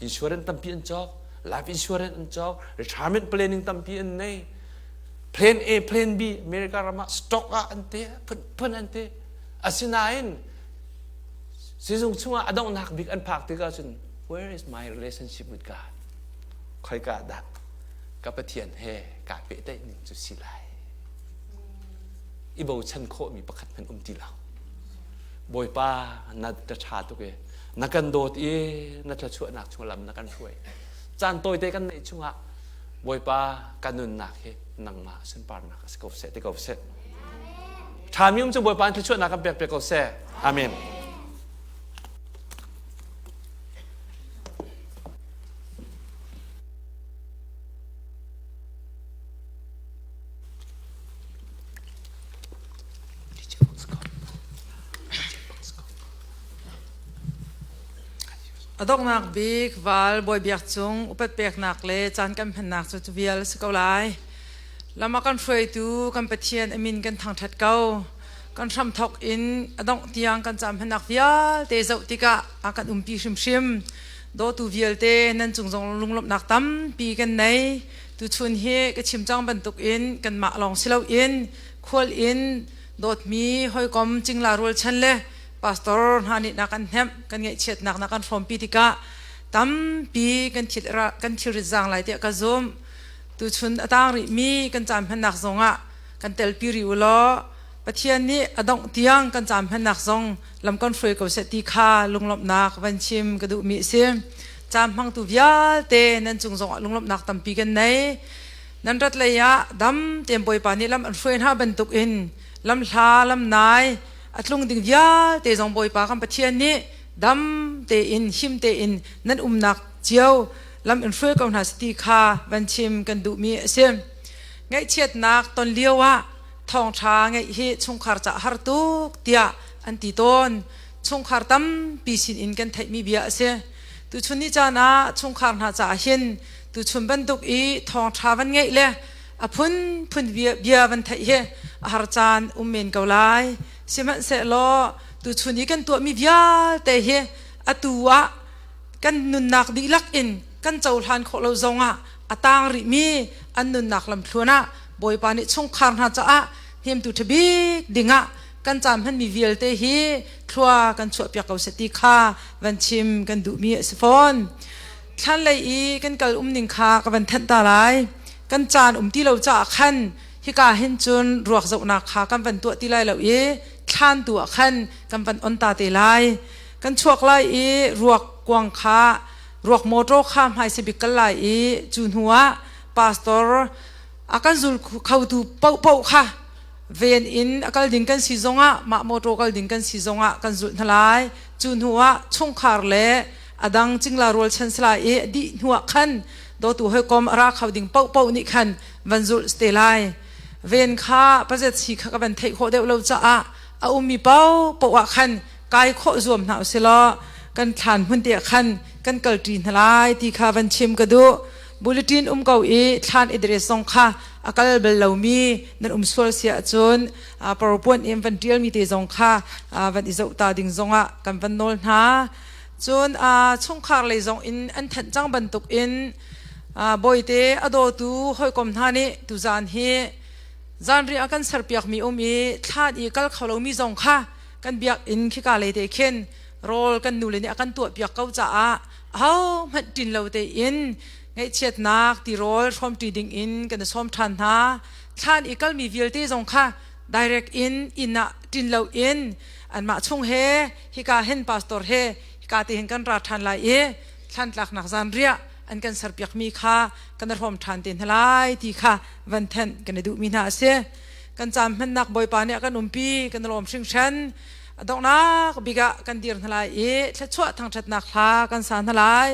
Insurance tampi an cawk, life insurance an cawk, retirement planning tampi an nei. Plan A, Plan B, America ram ah stock ah an te, phun an te. Asinain sizung chungah a donghnak bik an phak tikah cun where is my relationship with God? Khoika dah ka Pathian he kaa pehtlaih ning cu si lai? I bochan khawhmi pakhat hmanh um ti lo. Bawipa na ta ṭha tuk i na kan dawt i na thluachuahnak chung lam na kan hruai. Caan tawite kan neih chungah Bawipa kan nunnak hi nangmah sunparnak a si ko seh ti ko seh. Ṭhami um cu Bawipa in thluachuahnak kan pek piak ko seh. Amen. A donghnak bik val Bawi Biak Cung upat peknak le caan kan hmannak cu cu vial a si ko lai. Lam a kan hruaitu kan Pathian a min kan thangṭhat ko. Kan hramthawk in a dongh tiang kan caan hmannak vialte zoh tikah a kan umpi hrimhrim. Dawtu vialte nan cung zong lunglawmhnak tampi kan nei. Tuchun hi ka chim cang bantukin kanmah lawng si loin khual in dawtmi hawikom cingla rualchan le pastor hna nih na kan hnemh kan ngaihchiatnak na kan hrawmpi tikah tampi kan thil kan thilrit zaang lai tiah ka zumh. Tuchun a tang rihmi kan caan hmannak zongah kan telpi rih u law Pathian nih a dongh tiang kan caan hmannak zong lam kan hruai ko seh ti kha lunglawmhnak van chim ka duhmi a si. Caan hmangtu vialte nan cung zongah lunglawmhnak tampi kan nei. Nan rat lei ah dam tein Bawipa nih lam an hruai hna bantuk in lam hla lam nai a tlung ding vialte zong Bawipa kan Pathian nih dam tein him tein nan umnak cio lam in hruai ko hna seh ti kha van chim kan duhmi a si. Ngaihchiatnak ton lio ah thawngṭha ngeih hi chungkhar ca har tuk tiah an ti tawn. Chungkhar tampi sinin kan theihmi bia a si. Tuchun ni caan ah chungkhar hna caah hin tuchun bantuk i thawngṭha van ngeih le a phunphun bia van theih hi a har caan um men ko lai. Sihmanhsehlaw tuchun i kan tuahmi vialte hi atu ah kan nunnak dihlak in kan cohlan khawh lo zongah a tang rihmi an nunnak lamthluan ah Bawipa nih chungkhar hna caah hnemtu ṭha bik dingah kan caan hmanmi vialte hi thlua kan chuahpiak ko seh ti kha van chim kan duhmi a si fawn. Thlanlei i kan kal umning kha ka van thanh ta lai. Kan caan um ti lo caah khan hika hin cun ruak zohnak kha kan van tuah ti lai lo i thlan tu ah khan kan van on ta te lai. Kan chuak lai i ruak kuang kha ruak motor kha hmaisa bik kal lai i cu hnu ah pastor a kan zul khotu paohpaoh kha ven in a kal ding kan si zongah mah motor kal ding kan si zongah kan zulh hna lai. Cu hnu ah chungkhar le a dang cingla rualchan sala i dih hnu ah khan dawtu hawikom a ra kho ding paohpaoh nih khan van zulh te lai. Ven kha pazet si kha ka van theih khawh deuh lo caah a ummi paohpaoh ah khan kai khawh zuam hna usilaw kan thlan hmun te ah khan kan kalṭi hna lai ti kha van chim ka duh. Bulletin um ko i thlan address zong kha a kal bal lomi nan um sual si ahcun PowerPoint in van ṭialmi te zong kha van i zoh ta ding zongah kan van nawl hna. Cun chungkhar lei zong in an thanh cang bantuk in bawite a dawtu hawikom hna nih tuzaan hi zanriah a kan serpiakmi um i thlan i kal kho lomi zong kha kan biakinn khika lei te khin rawl kan nule nih a kan tuahpiak ko caah ahohmanh ṭin lo tein ngaihchiatnak tirawl hrawmṭi ding in kan i sawm ṭhan hna. Thlan i kalmi vialte zong kha direct in inn ah ṭin loin anmah chung he hika hin pastor he hika te hin kan ra ṭhan lai i thlan tlaknak zanriah an kan serpiakmi kha kan i hrawm ṭhan te hna lai ti kha van thenh kan i duhmi hna a si. Kan caan hmannak Bawipa nih a kan umpi, kan i lawm hringhran. A donghnak bik ah kan dir hna lai i thluachuah thangṭhatnak hla kan sa hna lai.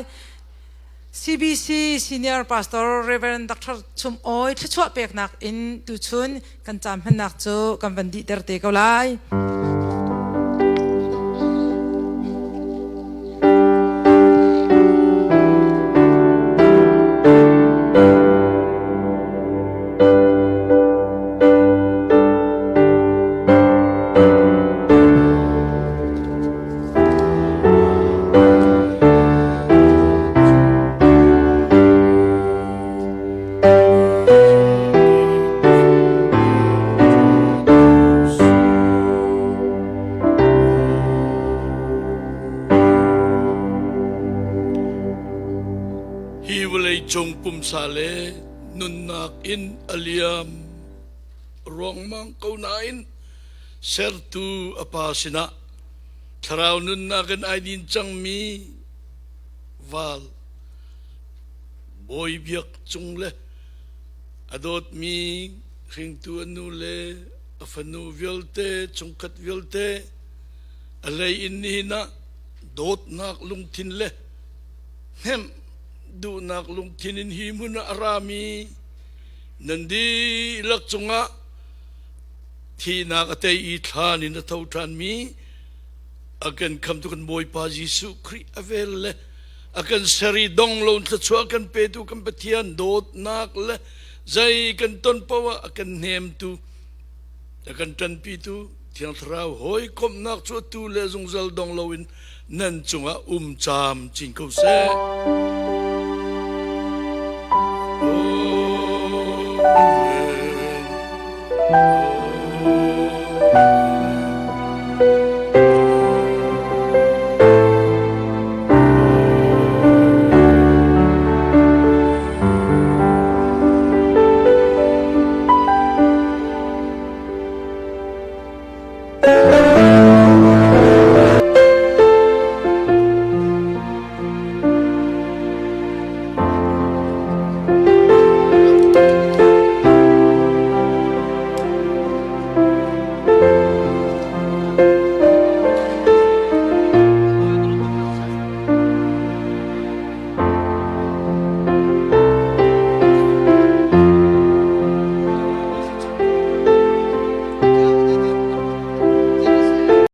CBC Senior Pastor Reverend Dr. Chum Awi thluachuah peknak in tuchun kan caan hmannak cu kan van dihter te ko lai. Hi vawleicung pumsa le nunnak in a liam ruangmang ko nain sertu a pa sinah thlarau nunnak in ai din cangmi val Bawi Biak Cung le a dawtmi hringtu a nu le a fanu vialte chungkhat vialte a lei in nihin ah dawtnak lungthin le hnemh duhnak lungthin in hi hmun ah a rami nan dihlak cungah thihnak a tei i thlan in a tho ṭhanmi a kan khamtu kan Bawipa Jesuh Khrih a vel le a kan ser i dong lo thluachuah kan petu kan Pathian dawtnak le zei kan ton paoh ah a kan hnemtu a kan ṭanpitu Thiang Thlarau hawikomhnak cu atu le zungzal dong loin nan cungah um caam chin ko seh. Amen.